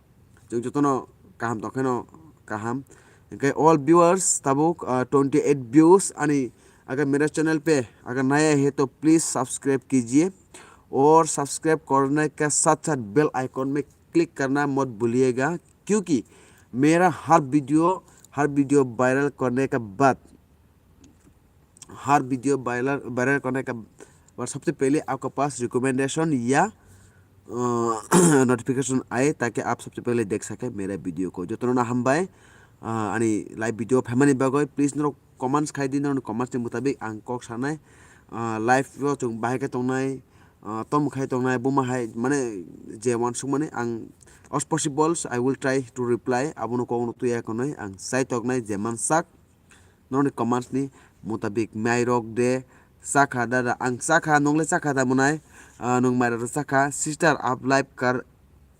Chwng jotono kaham tongkhaino kaham. Hwnkhe all viewers, tabuk, ah, twenty eight views ani agar mera channel pe agar naya hai to please subscribe kijiye aur subscribe karne ke sath sath bell icon mein click करना मत भूलिएगा, क्योंकि मेरा हर वीडियो, हर video viral करने के बाद, हर video viral, viral करने के बाद सबसे पहले आपके पास रिकमेंडेशन या नोटिफिकेशन आए, ताकि आप सबसे पहले देख सके मेरा वीडियो को। Jotono hambai, ah, ani live video phaimani bagwi. Please norok comments khai di, norokni comments ni mutabik ang kok sanai. Ah, live o chwng bahai khe tongnai, ah, tom khai tongnai, buma hai, mane je uansukmani ang as possible I will try to reply, abono kokno twiya konwi ang chai toknai je mansak. Norokni comments ni mutabik mai rok de sakha dada, ang sakha, nongle sakha da monai, ah, nung mai rok sakha, sister, आप लाइव कर,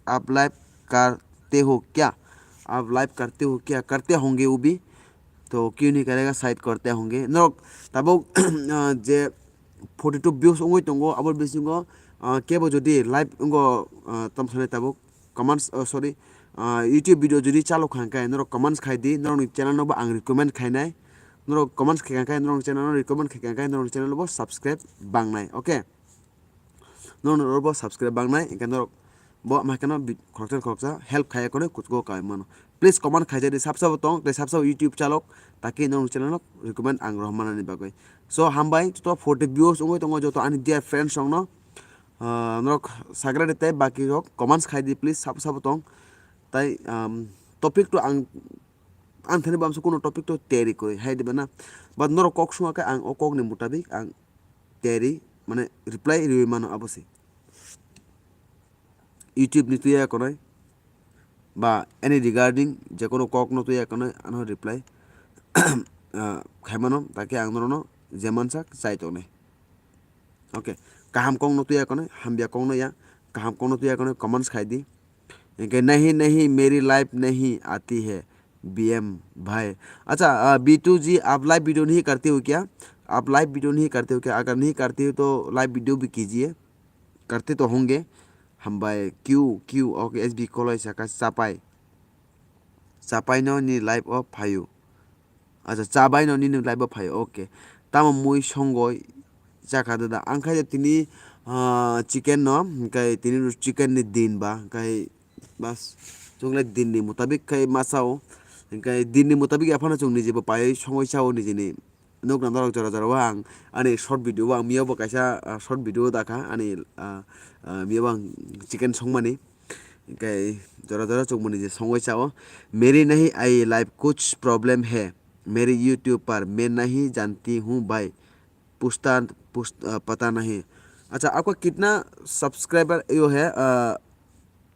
आप लाइव करते हो क्या, आप लाइव करते हो क्या, करते होंगे वो भी, तो क्यों नहीं करेगा, शायद करते होंगे। Norok tabuk, ah, je forty two views wngwi tongo, abo bisingo, ah, kebo jodi live wngo, ah, tamo sanai tabuk comments, oh, sorry, ah, YouTube video jodi chalo kha hwnkhe norok comments khai di, norokni channel no bo ang recommend khainai, norok comments khai kha hwnkhe norokni channel no recommend khai kha hwnkhe norokni channel no bo subscribe bangnai, okay? Norok bo subscribe bangnai, hwnkhe norok bo ama khe no bi-, khoroksa khoroksa help khaiya konwi kuchugo kai mano. Please comment khaijadi, sab sabo tong, tei sab sabo YouTube chalok, taki norokni channel no recommend ang rohormanani bagwi. So, hambai, joto forty views wngwi tongo, joto ani dear friends rokno, ah, norok sagra de tei baki rok comments khai di, please, sabo sabo tong. Tai, um, topic to ang, ang thani bamsa kuno topic to teri koi, hai de bana. But norok kok sungake ang o kok ni mutabik ang teri, mane reply riwi mano abo se. YouTube ni tuya konai, ba any regarding je kono kok no tuya konai, ano reply, ah, khaimano, take ang norokno je mansak chai tongnai. Okay, kaham kok no tuya konai, hamya kok no ya, kaham kok no tuya konai, comments khai di. Hwnkhe नहीं नहीं मेरी लाइव नहीं आती है बीएम भाई। अच्छा, आ, बीटू जी, आप live video नहीं करते हो क्या? आप लाइव वीडियो नहीं करते हो क्या? अगर नहीं करते हो तो लाइव वीडियो भी कीजिए। Karte to hwnge. Hambai, Q, Q, okay, S B Koloi saka, Chapai. Chapai no ni live o phaio. Acha, Chabai no nini live o phaio, okay. Tamo mui songoi chakha dada. Ang khai tini, ah, chicken no, hwnkhe tini chicken ni din ba, hwnkhe bas, chwng le din ni mutabik khai ma chao. Hwnkhe din ni mutabik aphano chwng niji bo paiwi songoi chao nijini. Nukna norok jora jora o ang ani short video o ang miya bo kaisa, ah, short video o dakha ani, ah, ah, miya bo ang chicken songmani. Hwnkhe jora jora chukmani je songwi chao. मेरी नहीं आई लाइव कुछ प्रॉब्लम है मेरी YouTube पर मैं नहीं जानती हूँ भाई पुछता पुछ, अ, पता नहीं। अच्छा, आपका कितना सब्सक्राइबर यो है, अ,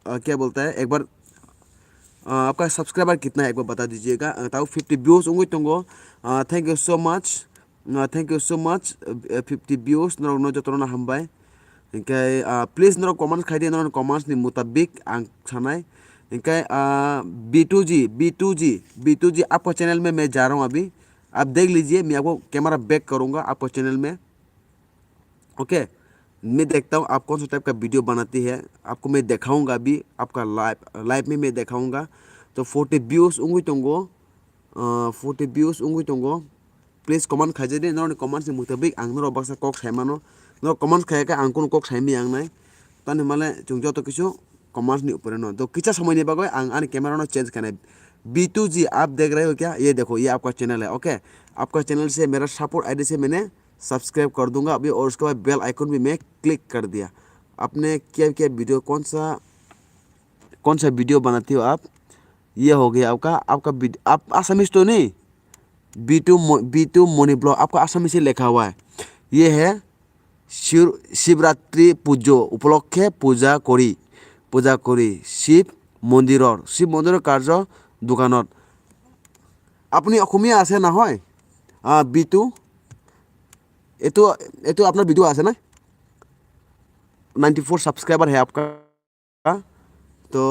अ, क्या बोलता है, एक बार, अ, आपका सब्सक्राइबर कितना है, एक बार बता दीजिएगा। अ, tao fifty views wngwi tongo। Uh, thank you so much. Uh, thank you so much. Uh, fifty views, norokno jotono hambai. Hwnkhe, uh, please norok comments khai di, norok comments ni mutabik ang sanai. Hwnkhe, uh, B two G, B two G, B two G, आपका चैनल में मैं जा रहा हूँ अभी। आप देख लीजिए, मैं आपको कैमरा बैक करूँगा आपका चैनल में। ओके, मैं देखता हूँ आप कौन सा टाइप का वीडियो बनाती है, आपको मैं दिखाऊंगा अभी आपका लाइव, लाइव में मैं दिखाऊंगा। तो forty views wngwi tongo, uh, forty views wngwi tongo। Please comment khaijadi, norokni comments ni mutabik ang norok baksa kok saimano, norok comments khaikhe ang kunu kok saimaya wngnai, tani male chwng joto kisu comments ni upore no. To kisa somoi ni bagwi ang ani camera no change khainai। B two G, आप देख रहे हो क्या? ये देखो, ये आपका चैनल है, ओके? आपका चैनल से मेरा सपोर्ट आईडी से मैंने सब्सक्राइब कर दूंगा अभी, और उसके बाद बेल आइकन भी मैं क्लिक कर दिया। आपने क्या क्या वीडियो, कौन सा, कौन सा वीडियो बनाते हो आप? ये हो गया आपका, आपका वीड-, आप आसामीज तो नहीं? B two मो-, B two मोनी ब्लॉग, आपका आसामी से लिखा हुआ है। ये है শিৱ-, শিৱৰাত্ৰি পুজো উপলক্ষে পূজা কৰি, পূজা কৰি শিৱ মন্দিৰৰ, শিৱ মন্দিৰৰ কাৰ্য দোকানত। আপুনি অসমীয়া আছে নহয়? আ, বিটু, এইটো, এইটো আপোনাৰ ভিডিঅ' আছে না? নাইণ্টি ফ'ৰ ছাবস্ক্ৰাইবাৰ হে আপকা। तो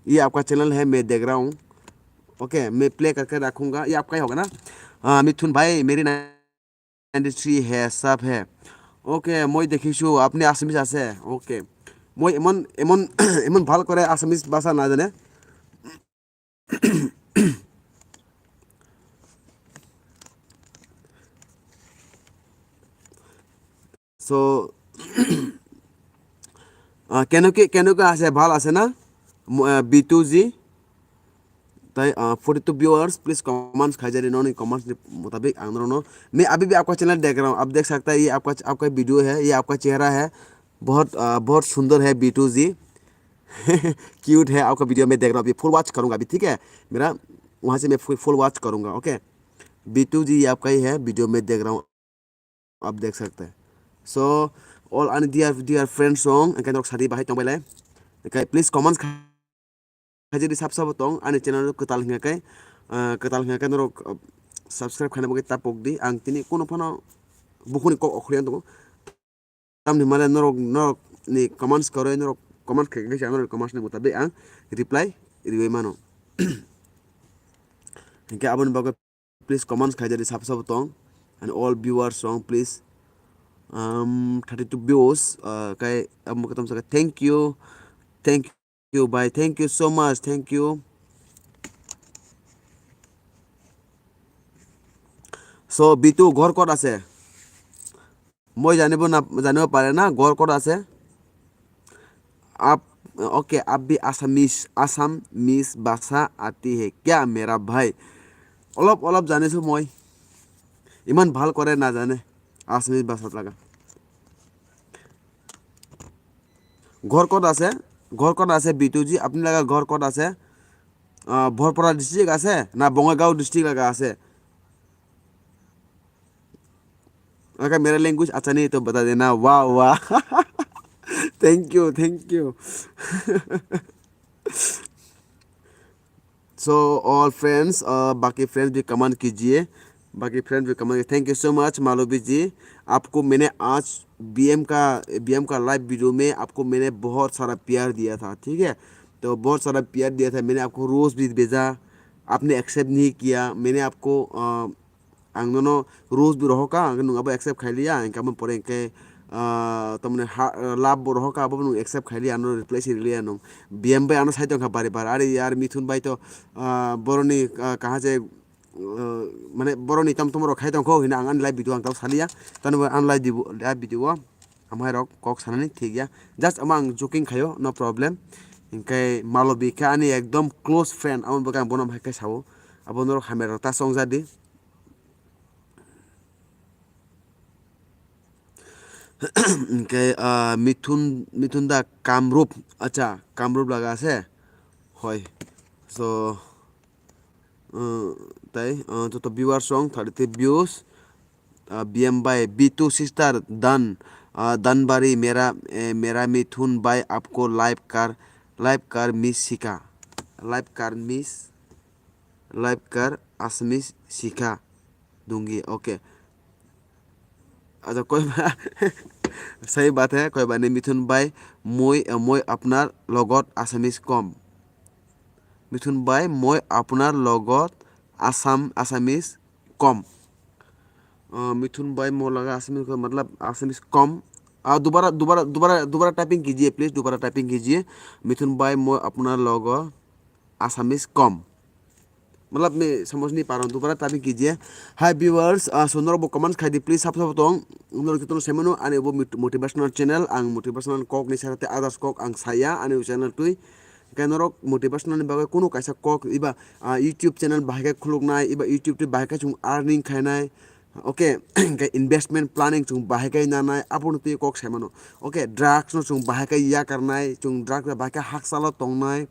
ये आपका चैनल है, मैं देख रहा हूँ। ओके, मैं प्ले करके रखूँगा। ये आपका ही होगा ना? हाँ, मिथुन भाई, मेरी नाइंटी थ्री है, सब है। ओके, মই দেখিছোঁ, আপুনি আছামিজ আছে। ওকে, মই ইমান, ইমান, ইমান ভাল কৰে আছামিজ ভাষা নাজানে। So, আহ, কেন কি, কেন কি আছে, ভাল আছে না? ম-, আহ, B two G। তাই, আহ, forty two viewers, please comments খাইজারি, ননি comments ni mutabik ang norokno, मैं अभी भी आपका चैनल देख रहा हूँ, आप देख सकता है, ये आपका, आपका वीडियो है, ये आपका चेहरा है, बहुत, अ, बहुत सुंदर है B two G। क्यूट है आपका वीडियो, मैं देख रहा हूँ, अभी फुल वॉच करूँगा अभी, ठीक है? मेरा वहाँ से मैं फुल, फुल वॉच करूँगा, ओके? B two G ये आपका ही है, वीडियो मैं देख रहा हूँ, आप देख सकते हैं। So, all and dear, dear friends song, engkai norok sadi bahai tongbailai. Engkai please comments kha-, khaijadi sab sabo tong, ani channel kwtal hingka kai, ah, kwtal hingka kai norok, ah, subscribe khaina bagwi ta pokdi. Ang tini kuno phano bukhuni kok okhoryan tongo. Tamni male norok, norok ni comments koroi, norok comments khe, khe norok comments ni mutabik ang reply riwi mano. Hingke aboni bagwi please comments khaijadi sab sabo tong. And all viewers song please, um, thirty two views, uh, kai amo katam saka thank you, thank you bhai, thank you so much, thank you. So B two ঘর কত আছে? মই জানিব না, জানিব পাৰে না ঘৰ কত আছে? आप, ओके, आप भी आसामीज, आसामीज भाषा आती है क्या मेरा भाई? অলপ অলপ জানিছো মই, ইমান ভাল কৰে নাজানে আছামিজ ভাষাত লগা। ঘৰ ক'ত আছে? ঘৰ ক'ত আছে B two G? আপুনি লগা ঘৰ ক'ত আছে? আহ, বৰপেটা ডিষ্ট্ৰিক্ট আছে না বঙাইগাঁও ডিষ্ট্ৰিক্ট লগা আছে? अगर मेरा लैंग्वेज अच्छा नहीं तो बता देना। वाह, वाह। Thank you, thank you। So, all friends, uh, बाकी फ्रेंड्स भी कमेंट कीजिए, बाकी फ्रेंड्स भी comment. Thank you so much Malvi ji, आपको मैंने आज बीएम का, बीएम का लाइव वीडियो में आपको मैंने बहुत सारा प्यार दिया था, ठीक है? तो बहुत सारा प्यार दिया था, मैंने आपको रोज़ भी भेजा, आपने एक्सेप्ट नहीं किया। मैंने आपको, अ, ang nono rose bo rohor kha, ang nwng abo accept khai liya, ang khe abo pore hwnkhe, ah, tamni ha, love bo rohor kha, abo nwng accept khai liya, ano reply se riliya nwng. B M bai ano sai tongkha bari bar, "Are yaar, Mithun bai to, ah, boroni, ah, kaha je, ah, mane boroni tam tamo rok khai tongkho," hino ang ani live video ang tamo saliya. Tamo ani live dibo, live video o amhai rok kok sanani thik ya. Just amo ang joking khayo, no problem. Hingkhe Malobi khe ani ekdom close friend, amo bagwi ang bono hai khe sao. Abo norok hamya rok ta chongjadi. Hingkhe, ah, Mithun, Mithun da Kamrup, acha, Kamrup laga ase? Hoi. So, uh, tai, uh, joto viewers rok thirty three views, uh, B M bai, B two sister, Dan, uh, Danbari, mera, eh, mera Mithun bai apko live kar, live kar miss sikha, live kar miss, live kar Assamese sikha dungi, okay. Acha koi ba, sai bate koi ba ni Mithun bai, moi, moi apnar logot Assamese kom. Mithun bai, moi apnar logot Assam, Assamese kom. Uh, Mithun bai, mo laga Assamese kom, matlab Assamese kom. Ah, dobara, dobara, dobara, dobara typing kijiye, please, dobara typing kijiye. Mithun bai, moi apnar logot Assamese kom. Matlab, me samajh nahi pa raha hu, dobara typing kijiye. Hi viewers, ah, so norok bo comments khai di, please, sab sabo tong. Norok jotono sai mano, ani bo mot-, motivational channel, ang motivational kok ni sara tei others kok ang saya, ani channel twi. Hingkhe norok motivational ni bagwi kunu kaisa kok, iba, ah, YouTube channel bahai khe khuluknai, iba YouTube twi bahai khe chwng earning khainai. Okay, hingkhe investment planning chwng bahai khe nanai, abono twi kok sai mano. Okay, drugs no chwng bahai khe yakarnai, chwng drugs bai bahai khe hakchalo tongnai.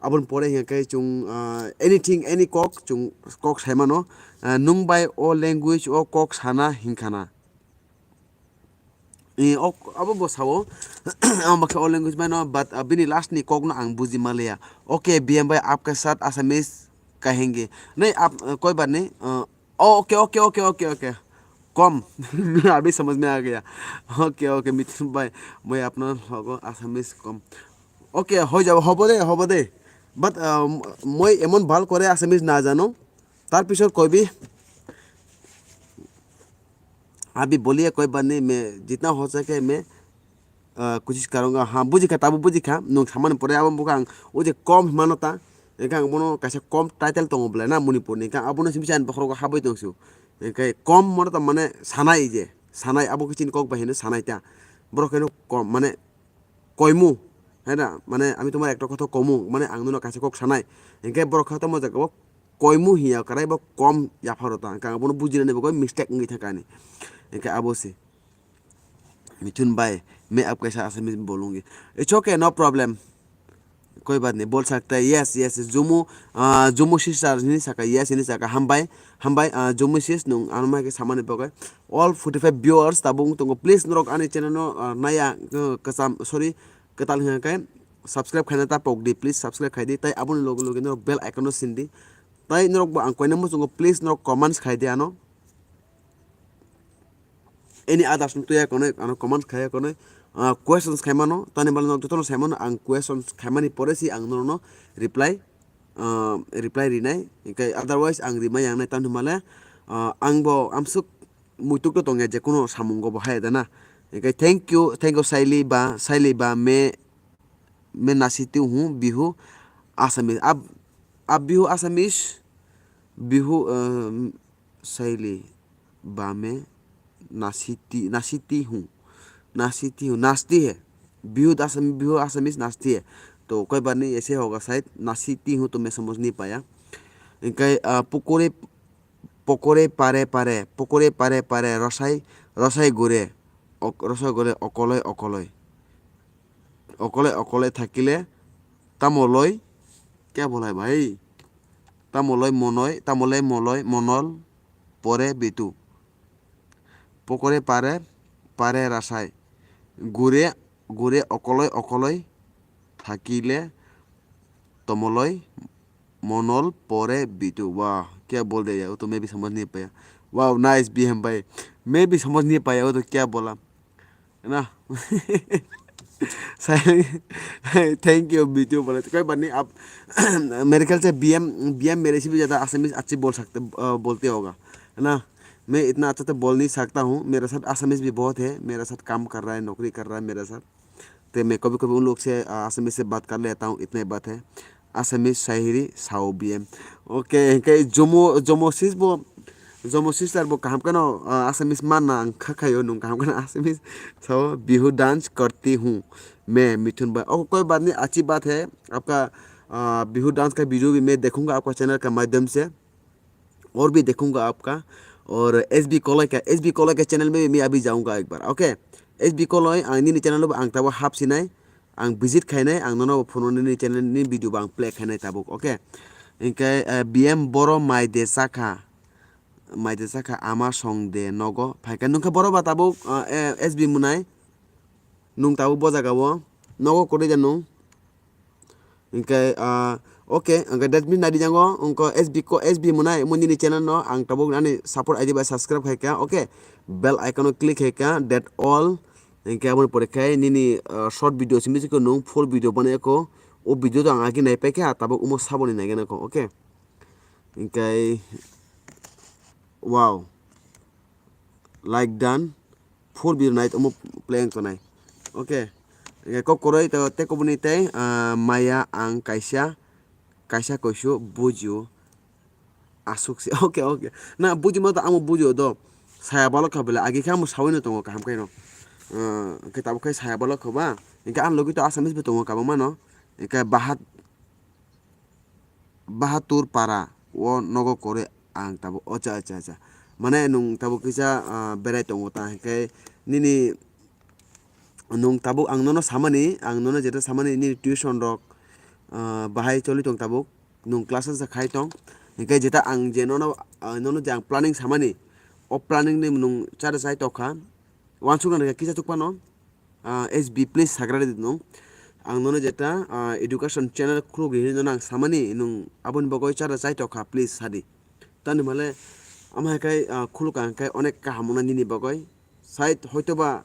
Aboni pore hingkhe chwng, ah, anything, any kok, chwng kok sai mano. Ah, nwng bai o language o kok sana hingkhana. Eh, ok, abo bo sao. Ang baksa o language bai no, but, ah, bini last ni kok no ang buji maliya. Okay, B M bai, आपके साथ Assamese कहेंगे। नहीं, आप, ah, कोई बात नहीं। Ah, oh, okay, okay, okay, okay, okay. कम। अभी समझ में आ गया। ओके, ओके, मिथुन भाई, मैं अपना लोगों Assamese कम। ओके, हो जाओ, होबो दे, होबो दे। But, uh, মই এমন ভাল করে Assamese না জানো। তার পিছত কবি, अभी बोलिए कोई बात नहीं, मैं जितना हो सके मैं, uh, कोशिश करूँगा। हाँ, बुझिखा, ताबो बुझिखा, nung samani pore abo buka ang, o je kom himano ta, engkha ang bono kaisa kom title tongo bwlai na Manipur ni, engkha abono simi chan bokhorogo habwi tongsu. Engkhe kom mano ta mane sanai je, sanai abo khe chini kok bai hino sanai ta. Borok hino kom mane koimu, hai na? Mane, ami tomar ekta kotha komu, mane, ang nono kaisa kok sanai. Hinkhe borok kha tamo jaga o koimu hiya, karai bo kom yapharo ta. Hinkhe ang bono bujinani bagwi mistake wngwi thangkha ani. Hinkhe abo se. Mithun bhai, main aap kaisa Assamese bolungi. It's okay, no problem. Koi baat nahi, bol sakte hai. Yes, yes, Jumu, ah, Jumu sister hini saka, yes, hini saka, hambai, hambai, ah, Jumu sis, nung ano ma khe samani bagwi. All forty-five viewers tabuk wng tongo. Please, norok ani channel no, ah, naya, ah, kwcham, sorry, kwtal hwnka khe subscribe khaina ta pok di, please subscribe khai di. Tai aboni loge loge norok bell icon no sin di. Tai norok bo ang koina muchungo, please norok comments khai di ano. Any others no tuya kono, ano comments khaya kono, ah, questions khai mano, tani bala no jotono sai mano, ang questions khai mani pore si ang nono reply, ah, reply rinai, hinkhe otherwise ang rimai yang nai, tamni hwnmale, ah, ang bo amsuk muituk to tongya, je kuno samungo bo hai da na. Hinkhe thank you, thank you, Saili ba, Saili ba me, me nasiti hu, Bihu, Assamese, ab, ab Bihu Assamese, Bihu, eh, Saili ba me nasiti, nasiti hu, nasiti hu, nasti he, Bihu Assam, Bihu Assamese nasti he. To koi bar ni ese hoga sait, nasiti hu to me samajh nahi paya. Hinkhe, ah, pukuri, pokore pare pare, pokore pare pare, rosai, rosai gure, ok, rosai gure, okoloi, okoloi. Okoloi, okoloi thakile, tamoloi, kya bolai bhai? Tamoloi monoi, tamoloi moloi, monol, pore bitu. Pokore pare, pare rasai. Gure, gure okoloi, okoloi thakile, tomoloi, Monol pore Bitu. Wah, kya bol de yaar, wo to main bhi samajh nahi paya. Wow, nice B M bhai. Main bhi samajh nahi paya, wo to kya bola. Na? Sai-, thank you, Bitu bole. Koi baat nahi, aap, mere khayal se B M, B M mere se bhi zyada Assamese achhe bol sakte, uh, bolte hoga. Hai na? Main itna achhe to bol nahi sakta hu. Mere saath Assamese bhi bahut hai. Mere saath kaam kar raha hai, naukri kar raha hai mere saath. तो मैं कभी कभी उन लोग से, आ, असमीज से बात कर लेता हूँ, इतना ही बात है। Assamese shaheri sao B M. Okay, hinkhe Jomo, Jomo sis bo, Jomo sister bo kaham kheno, ah, Assamese manna ang kha khayo, nung kaham kheno Assamese sao, Bihu dance karti hu main, Mithun bhai. Okay, koi baat nahi, achhi baat hai. Aapka, ah, Bihu dance ka video bhi main dekhunga aapka channel ka madhyam se. और भी देखूंगा आपका। और S B Koloi ka, S B Koloi ka channel में भी मैं अभी जाऊंगा एक बार, okay? S B Koloi, ang nini channel bo ang tabuk hap sinai, ang visit khainai, ang nono phone nini channel ni video bo ang play khainai tabuk, okay? Hinkhe, eh, B M boro mai de sakha, mai de sakha ama song de nogo phaikha nungkha boro ba tabuk, eh, eh, S B mwnai, nung tabuk bo jaga o nogo kwrwi da nung. Hinkhe, ah, okay, hinkhe that means nai di jango, wngkha S B ko, S B mwnai, mo nini channel no ang tabuk ani support I D bai subscribe khai kha, okay? Bell icon o click khai kha, that all. Hinkhe aboni pore khai nini, ah, short video simi se ko nung full video banai ko, o video to ang agi nai pai kha, tabuk omo saboni nai gana ko, okay? Hinkhe, wow. Like done. Full video nai omo play wng tongnai. Okay. Hinkhe kok kwrwi to tei kubuni tei, ah, maya ang kaisa, kaisa koisu bujio. Asuk se. Okay, okay. Na bujima to amo bujio do. Saya balok kha bele agi khe amo sawi no tongo kaham khe no. Ah, hinkhe tabuk khe saya balok kha ba. Hinkhe ang logi to Assamese bo tongo kabangma no. Hinkhe bahat Bahatur para o nogo kwrwi ang tabuk. Acha, acha, acha. Mane nwng tabuk kisa, ah, berai tongo ta hinkhe nini nwng tabuk ang nono samani, ang nono jeta samani nini tuition rok, ah, bahai choli tong tabuk. Nwng class sa khai tong. Hinkhe jeta ang je nono, ah, nono je ang planning samani, o planning ni nwng chara chai tokha. Wansukna kisa chukpano. Ah, S B please sagra di nung. Ang nono jeta, ah, education channel khuluk ri hinwi nono ang samani nung aboni bagwi chara chai tokha, please sadi. Tani male ama hai khai, ah, khuluk ang khai onek kaham wngna nini bagwi. Side hoito ba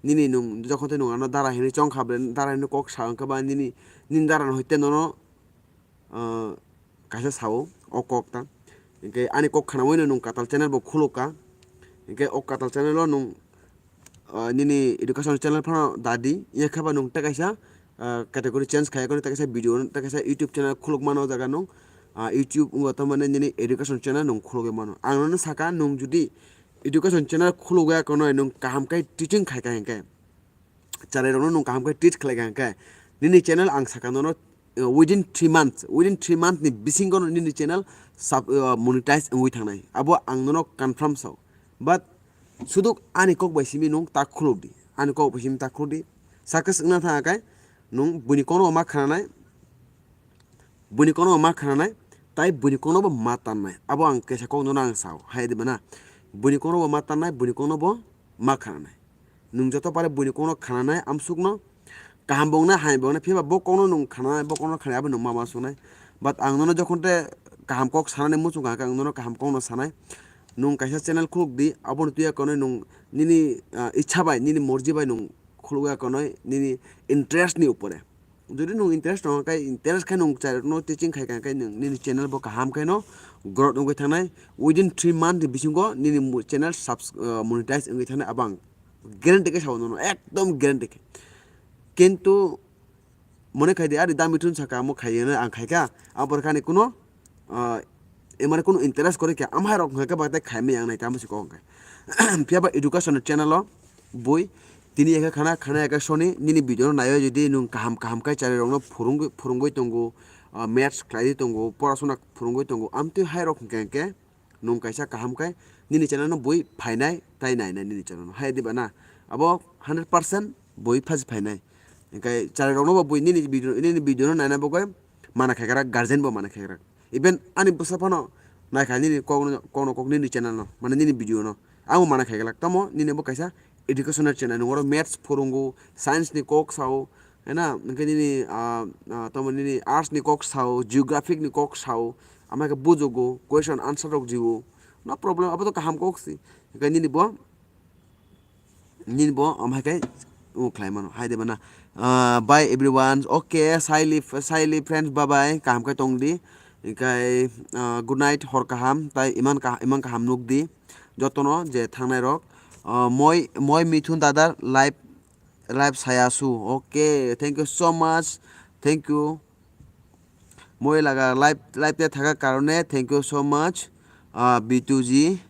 nini nung jokhon tei nung ano dara hinwi chongkha ble dara hinwi kok sa wngkha ba nini, nini dara no hoite nono ah, kaisa sao o kok ta. Hinkhe ani kok khnaui no nwng kwtal channel bo khuluk kha. Hinkhe o kwtal channel o nwng, ah, nini education channel phano dadi. Yakhe ba nwng tei kaisa, ah, category change khai, tei kaisa video, tei kaisa YouTube channel khuluk mano o jaga nwng, ah, YouTube wngkha tamani nini education channel nwng khulugwi mano. Ang nono saka nwng jodi education channel khulugwi ya kono nwng kaham khe teaching khai kha hinkhe. charairokno nwng kaham khe treat khlai kha hwnkhe, nini channel ang sakha nono, uh, within three months, within three month ni bisingo no nini channel sub, uh, monetize wngwi thangnai, abo ang nono confirm sao. But suduk ani kok bai simi nwng tak khuluk di, ani kok bai simi tak khuluk di. Success wngna thang khe nwng buini kono ma khananai, buini kono ma khananai, tai buini kono bo ma tannai. Abo ang kaisa kok nono ang sao, hai di bana. Buini kono bo ma tannai, buini kono bo ma khananai. Nwng joto pare buini kokno khananai amsukno, kaham bo wngnai, hamya bo wngnai, phiya ba bo kokno nwng khananai, bo kokno khanai, abo nwng ma ma suknai. But ang nono jokhon te kaham kok sanani muchung kha, ang nono kaham kokno sanai. Nwng kaisa channel khuluk di, aboni twi ya konwi nwng nini, ah, ichha bai, nini morji bai nwng khuluk ya konwi, nini interest ni upore. Jodi nwng interest tong khe, interest khe nwng chai rokno teaching khai kha khe nwng nini channel bo kaham khe no growth wngwi thangnai. Within three month ni bisingo nini mo-, channel subs-, ah, monetize wngwi thangnai, abo ang guarantee khe sao nono, ekdom guarantee khe. Kintu mone khai di, ari dami thun saka amo khai hwnwi ang khai kha, abo rwkha ni kuno, ah, emani kuno interest kwrwi kha, amhai rok hwnkha khe bagwi khai maya ang nai tamo se kok hwnkhe. Phiya ba education channel o bui tini ekha khana, khana ekha soni nini video no naiwi jodi nwng kaham kaham khe chari rokno phurungwi, phurungwi tongo, ah, maths khlaiwi tongo, porasona phurungwi tongo, amtwi hai rok hwnkhe hwnkhe nwng kaisa kaham khe nini channel no bui phainai tai nainai nini channel no. Hai diba na? Abo hundred percent bui phasi phainai. Hwnkhe chari rokno bo bui nini video, nini video no naina bagwi mana khaikrak, guardian bo mana khaikrak. Even ani bwsa phano naikha nini kokno, kokno kok nini channel no, mane nini video no. Ang bo mana khaiglak. Tamo nini bo kaisa educational channel, nwng oro maths phurungo, science ni kok sao, hai na? Hwnkhe nini, ah, ah, tamo nini arts ni kok sao, geographic ni kok sao, amai khe bujugo, question answer rok rio. No problem, abo to kaham kok si. Hwnkhe nini bo, nini bo amai khe o khlai mano. Hai de bana. Ah, bye everyone. Okay, Saili, Saili friends, bye bye. Kaham khe tong di. Hwnkhe, ah, good night, hor kaham. Tai iman kah-, iman kaham nuk di. Jotono je thangnai rok. Ah, moi, moi Mithun dadar live, live saya su. Okay, thank you so much. Thank you. Moi laga live, live te thaka karone thank you so much. Ah, B two G.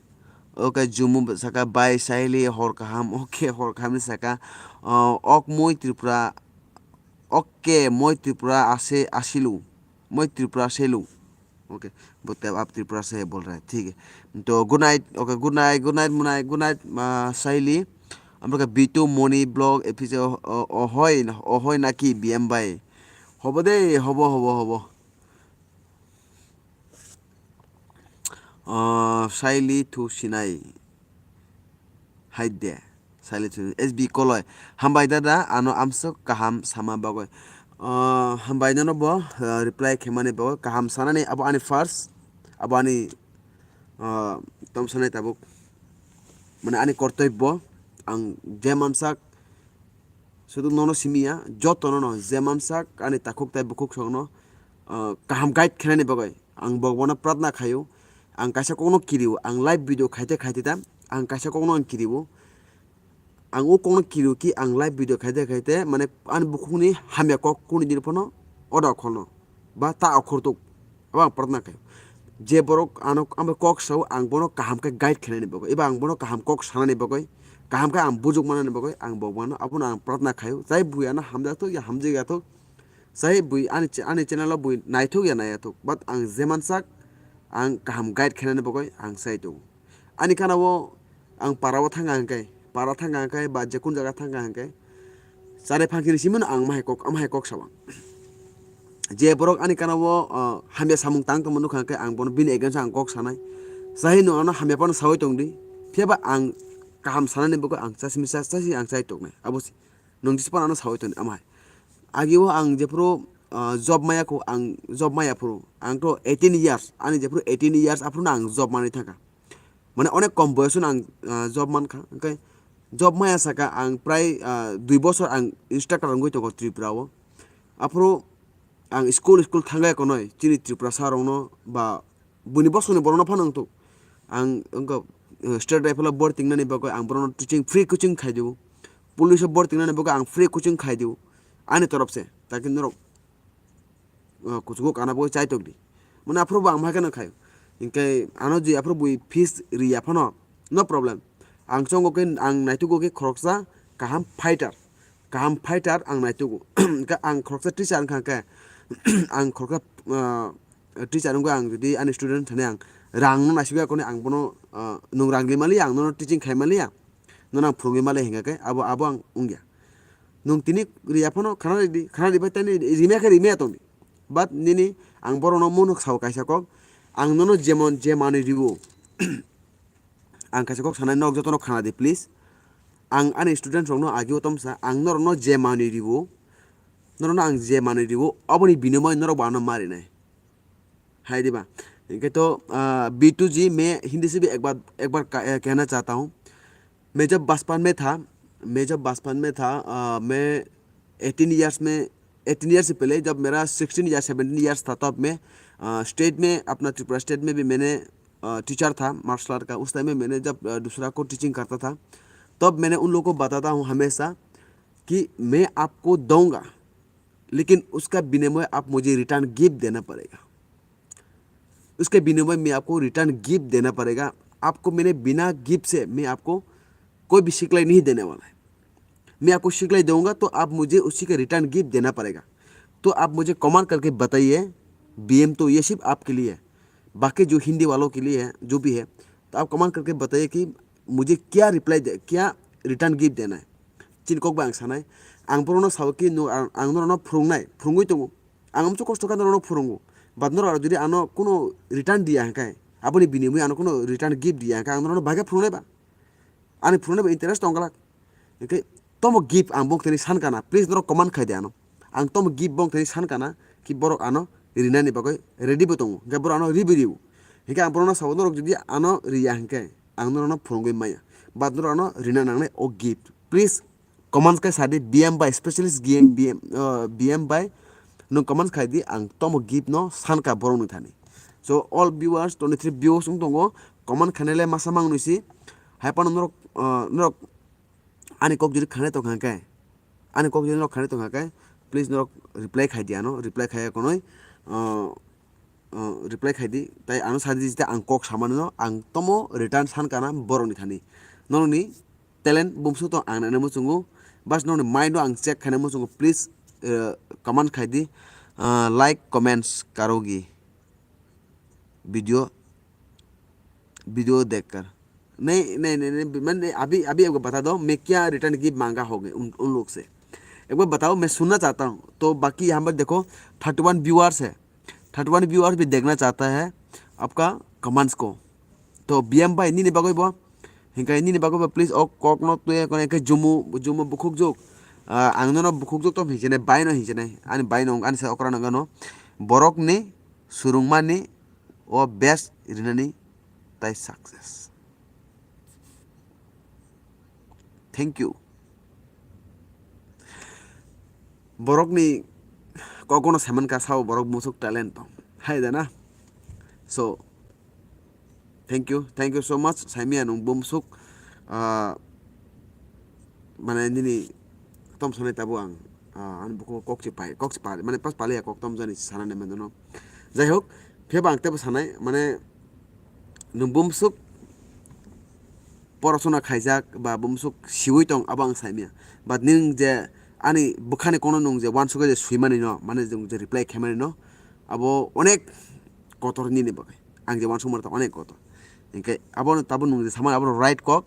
Okay, Jumu saka bye Saili hor kaham. Okay, hor kaham ni saka. Ah, ok moi Tripura. Okay, moi Tripura ase asilu. Moi Tripura selu. Okay, bo te ap Tripura se bol raha hai, thik hai. To good night, okay, good night, good night, Munai, good night, ah, Saili. Amra ka Bitu Moni blog episode, oh, oh, ohoi, ohoi naki B M bai. Hobo de, hobo, hobo, hobo. Ah, Saili thu sinai. Hai de. Saili thu S B Koloi. Hambai dada, ano amsuk kaham sama bagoi. Ah, hambai nono bo, ah, reply khemani bagoi. Kaham sanani abo ani first, abo ani, ah, tom sanai tabuk. Mane ani kortobbo, ang je mansak, sudu nono simiya, joto nono je mansak, ani takhuk tai bukhuk songno, ah, kaham guide khenani bagoi. Ang Bhagwano pratna khaio, ang kaisa kokno kirio, ang live video khaite khaite ta, ang kaisa kokno ang kirio, ang o kokno kirio ki ang live video khaite khaite, mane ani bukhukni hamya kok kuni din phano oda okholno, ba ta okhor tuk, abo ang pratna khaio. Je borok ano, ang bai kok sao, ang bono kaham khe guide khenani bagoi, eba ang bono kaham kok sanani bagoi, kaham khe ang bujuk manani bagoi, ang Bhagwano abono ang pratna khaio, chai bui ano hamjak tuk ya hamjak ya tuk, chai bui ani cha-, ani channel o bui naithok ya naiyathok, but ang je mansak, ang kaham guide khenani bagoi ang sai tongo. Ani kana o ang para o thangkha hwnkhe, para thangkha hwnkhe, ba je kun jaga thangkha hwnkhe, chare phangkini simi no ang mahai kok, amahai kok sao ang. Je borok ani kana o, ah, hamya samung tang tongma nukha hwnkhe, ang bono bini against o ang kok sanai. Chai no ano hamya phano saui tongdi, phiya ba ang kaham sanani bagoi ang chasmisa chasi ang chai tongnai, abo se. Nwng jesa phano ano saui tongdi, amahai. Agi o ang jephuru, ah, job maya kho, ang job maya phuru, ang to eighteen years, ani jephuru eighteen years aphuru no ang job manwi thangkha. Mane onek kom boyos no ang, ah, job mankha. Hwnkhe job maya saka ang prai, ah, dui bosor ang instructor wngwi tongo Tripura o. Aphuru ang school, school thangwi konoi chini Tripurasa rokno ba buini bosongni borokno phano wngthok. Ang wngkha, eh, State Rifle o borti wngnani bagwi ang borokno teaching, free coaching khai di o. Police o borti wngnani bagwi ang free coaching khai di o. Ani torop se, taki norok, eh, kuchugo kana bagwi chaitok di. Mane aphuru bo ang hai kheno khai. Hinkhe ano je aphuru bui fees riya phano, no problem. Ang chongo khe, ang naitugwi khe khoroksa kaham fighter. kaham fighter ang naitugo. Hwnkhe ang khoroksa teacher wngkha khe, ang khoroksa, ah, teacher wngwi ang jodi ani student thani ang rang no naisugwi akhoni ang bono, ah, nwng rang ri maliya, ang nono teaching khai maliya, nono ang phurungwi maliya hingkha khe abo, abo ang wngya. Nwng tini riya phano khana ridi, khana ribai tani rimaya khe rimaya tongdi. But nini ang borokno mwnok sao kaisa kok, ang nono jemon je manwi riwo. Ang kaisa kok sanai, nok jotono khana di please. Ang ani student rokno agio tomsa, ang norokno je manwi riwo, norokno ang je manwi riwo, oboni binimoi norok bo ano marinai. Hai diba? Hingke to, ah, B two G, मैं हिंदी से भी एक बार, एक बार का-, कहना चाहता हूँ। मैं जब बचपन में था, मैं जब बचपन में था, अ, मैं एटीन ईयर्स में, एटीन ईयर्स से पहले जब मेरा सिक्सटीन या सेवनटीन ईयर्स था, तब मैं, अ, स्टेट में, अपना त्रिपुरा स्टेट में भी मैंने, अ, टीचर था मार्शल आर्ट का। उस टाइम में मैंने जब, अ, दूसरा को टीचिंग करता था, तब मैंने उन लोगों को बताता हूँ हमेशा कि मैं आपको दूंगा, लेकिन उसका विनिमय आप मुझे रिटर्न गिफ्ट देना पड़ेगा। उसके विनिमय में आपको रिटर्न गिफ्ट देना पड़ेगा। आपको मैंने बिना गिफ्ट से मैं आपको कोई भी सिखलाई नहीं देने वाला है। मैं आपको सिखलाई दूंगा तो आप मुझे उसी का रिटर्न गिफ्ट देना पड़ेगा। तो आप मुझे कमेंट करके बताइए, बीएम तो ये सिर्फ आपके लिए है, बाकी जो हिंदी वालों के लिए है, जो भी है, तो आप कमेंट करके बताइए कि मुझे क्या रिप्लाई दे, क्या रिटर्न गिफ्ट देना है। Chini kok bai ang sanai, ang borokno sao ki no, ang, ang norokno phurungnai, phurungwi tongo. Ang amchu kosto khe norokno phurungo. But norok jodi ano kuno return diya hwnkhe, aboni binimoi ano kuno return gift diya hwnkhe, ang norokno bagwi phurungnai ba? Ani phurungnai ba interest tong glak. Hwnkhe tomo gift ang bongthani san kana, please norok comment khai di ano. Ang tomo gift bongthani san kana ki borok ano rinani bagwi ready bo tongo. Hwnkhe borok ano ribi rio. Hwnkhe ang borokno sao, norok jodi ano riya hwnkhe, ang norokno phurungwi maya. But norok ano rina nangnai o gift. Please comments khai sadi, B M bai specialist G M, B M, uh, B M bai nwng comments khai di, ang tomo gift no sanka borok ni thani. So all viewers, twenty three views wng tongo, comment khainai le masa mang nwi si. Hai phano norok, uh, norok ani kok jodi khanai tong kha khe, ani kok jodi norok khanai tong kha khe, please norok reply khai di ano, reply khai ya konoi, uh, uh, reply khai di, tai ano sadi jita ang kok samani no, ang tomo return san kana borok ni thani. Norok ni talent bumswk tong ang nai muchungo, bas nokni mind no ang check khaina muchungo, please, uh, comment khai di, uh, like, comments karogi video, video dekhkar. नहीं, नहीं, नहीं, नहीं, मैंने अभी, अभी एक बार बता दो, मैं क्या रिटर्न गिफ्ट मांगा होगा उन, उन लोग से। एक बार बताओ, मैं सुनना चाहता हूँ। तो बाकी यहाँ पर देखो, थर्टी वन व्यूअर्स है। थर्टी वन व्यूअर्स भी देखना चाहता है आपका कमेंट्स को। तो B M bai, nini bagwi bo, hingkai nini bagwi bo, please, o kok no twi kono khe jumu, jumu bukhuk juk. Ah, ang nono bukhuk juk to hinjene, bai no hinjene, ani bai no, ani sa okra nangano. Borok ni surungmani o best rinani tai success. Thank you. Borok ni kok no semen ka sao, borok musuk talent tong. Hai da na? So, thank you, thank you so much. Saimia nung bumsuk, ah, mane nini tom sonai tabo ang, ah, ani buko kok si pai, kok si pai, mane pas pali ya kok tom jani sana ne mano. Jai hok, pheba ang tebo sanai, mane nung bumsuk porasona khaijak ba bumsuk siwi tong, abo ang saimia. But nung je ani bwkhani kono nung je wansukhe je swimani no, mane nung je reply khaimani no, abo onek kotor nini bagwi. Ang je wansukmani ta onek kotor. Hingke abo tabo nung je samani abo right kok.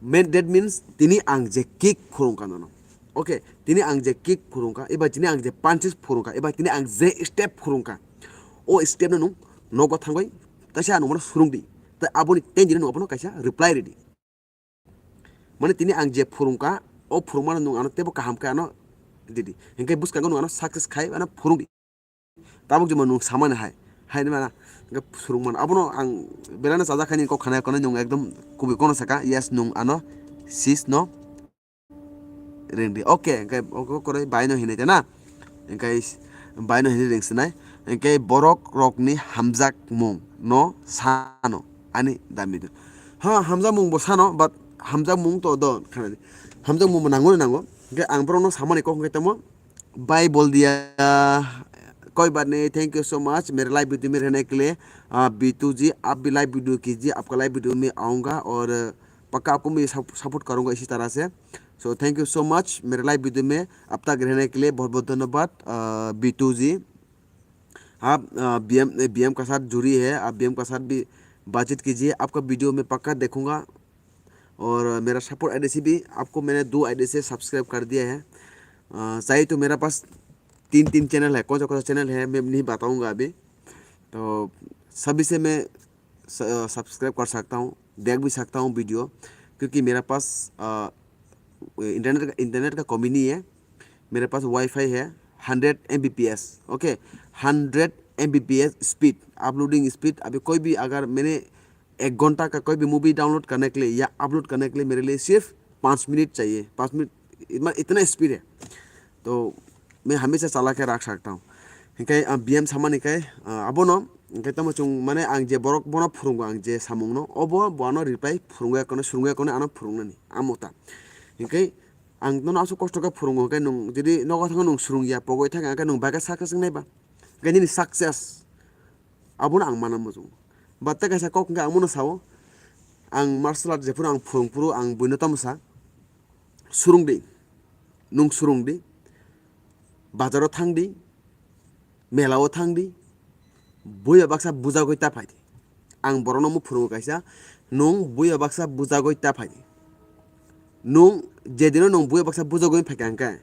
Main, that means tini ang je kick phurungkha nono. Okay, tini ang je kick phurungkha, eba tini ang je punches phurungkha, eba tini ang je step phurungkha. O step no nung nogo thangwi, taisa nung mano surungdi. Tai aboni tenjini nung abono kaisa reply ridi. Mane tini ang je phurungkha, o phurungmano nung ano tebo kaham khe ano didi. Hingke bwskango nung ano success khai ano phurungdi. Tabuk jemon nung samani hai, hai ni mana, hingke phurungmano. Abono ang belano chajak khaini kok khana kono nung ekdom kubui kono saka, yes, nung ano sis no ringdi. Okay, hingke oko koroi bai no hinai tena. Hingke bai no hinai ring sinai. Hingke borok rokni hamjakmung no sano ani dami do. Ha, hamjakmung bo sano, but hamjakmung to do khana di. Hamjakmung bo nango ni nango. Hingke ang borok no samani kok hingke tamo, भाई बोल दिया, कोई बात नहीं, thank you so much मेरे live video में रहने के लिए। आ, बीतू जी, आप भी लाइव वीडियो कीजिए, आपका लाइव वीडियो में आऊँगा और पक्का आपको मैं सप-, सपोर्ट करूँगा इसी तरह से। So thank you so much मेरे लाइव वीडियो में अब तक रहने के लिए बहुत बहुत धन्यवाद। बीटू जी, आप बीएम बीएम का साथ जुड़ी है, आप बीएम का साथ भी बातचीत कीजिए। आपका वीडियो मैं पक्का देखूंगा। और मेरा सपोर्ट आईडी से भी आपको मैंने दो आईडी से सब्सक्राइब कर दिया है। चाहे तो मेरा पास तीन तीन चैनल है, कौन सा कौन सा चैनल है मैं नहीं बताऊंगा अभी। तो सभी से मैं सब्सक्राइब कर सकता हूँ, देख भी सकता हूँ वीडियो, क्योंकि मेरा पास इंटरनेट का इंटरनेट का कमी नहीं है। मेरे पास वाईफाई है, hundred M B P S. Okay, hundred M B P S speed, uploading speed. अभी कोई भी अगर मैंने एक घंटा का कोई भी मूवी डाउनलोड करने के लिए या अपलोड करने के लिए मेरे लिए सिर्फ पाँच मिनट चाहिए। पाँच मिनट, इतना इतना स्पीड है। तो मैं हमेशा चला के रख सकता हूँ। Hingke ang B M sama ni khe abono hingke tamo chung mane ang je borok bono phurungo, ang je samung no obo bono reply phurungya kono, surungya kono ano phurungnani amota. Hingke ang nono aswk kosto khe phurungo, hingke nwng jodi nogo thango nwng surungya pogwi thangya hingke nwng bagwi success wngnai ba? Hingke nini success abono ang mana muchungo. Ba tei kaisa kok hingke ang bono sao, ang martial art jephuru ang phurung phuru ang buino tamo sa, surung di, nwng surung di, bazaro thang di, mela o thang di, buya baksa bujagwi ta phai di. Ang borokno omo phurungo kaisa, nwng buya baksa bujagwi ta phai di. Nwng jedino nwng buya baksa bujagwi phai kha hingkhe,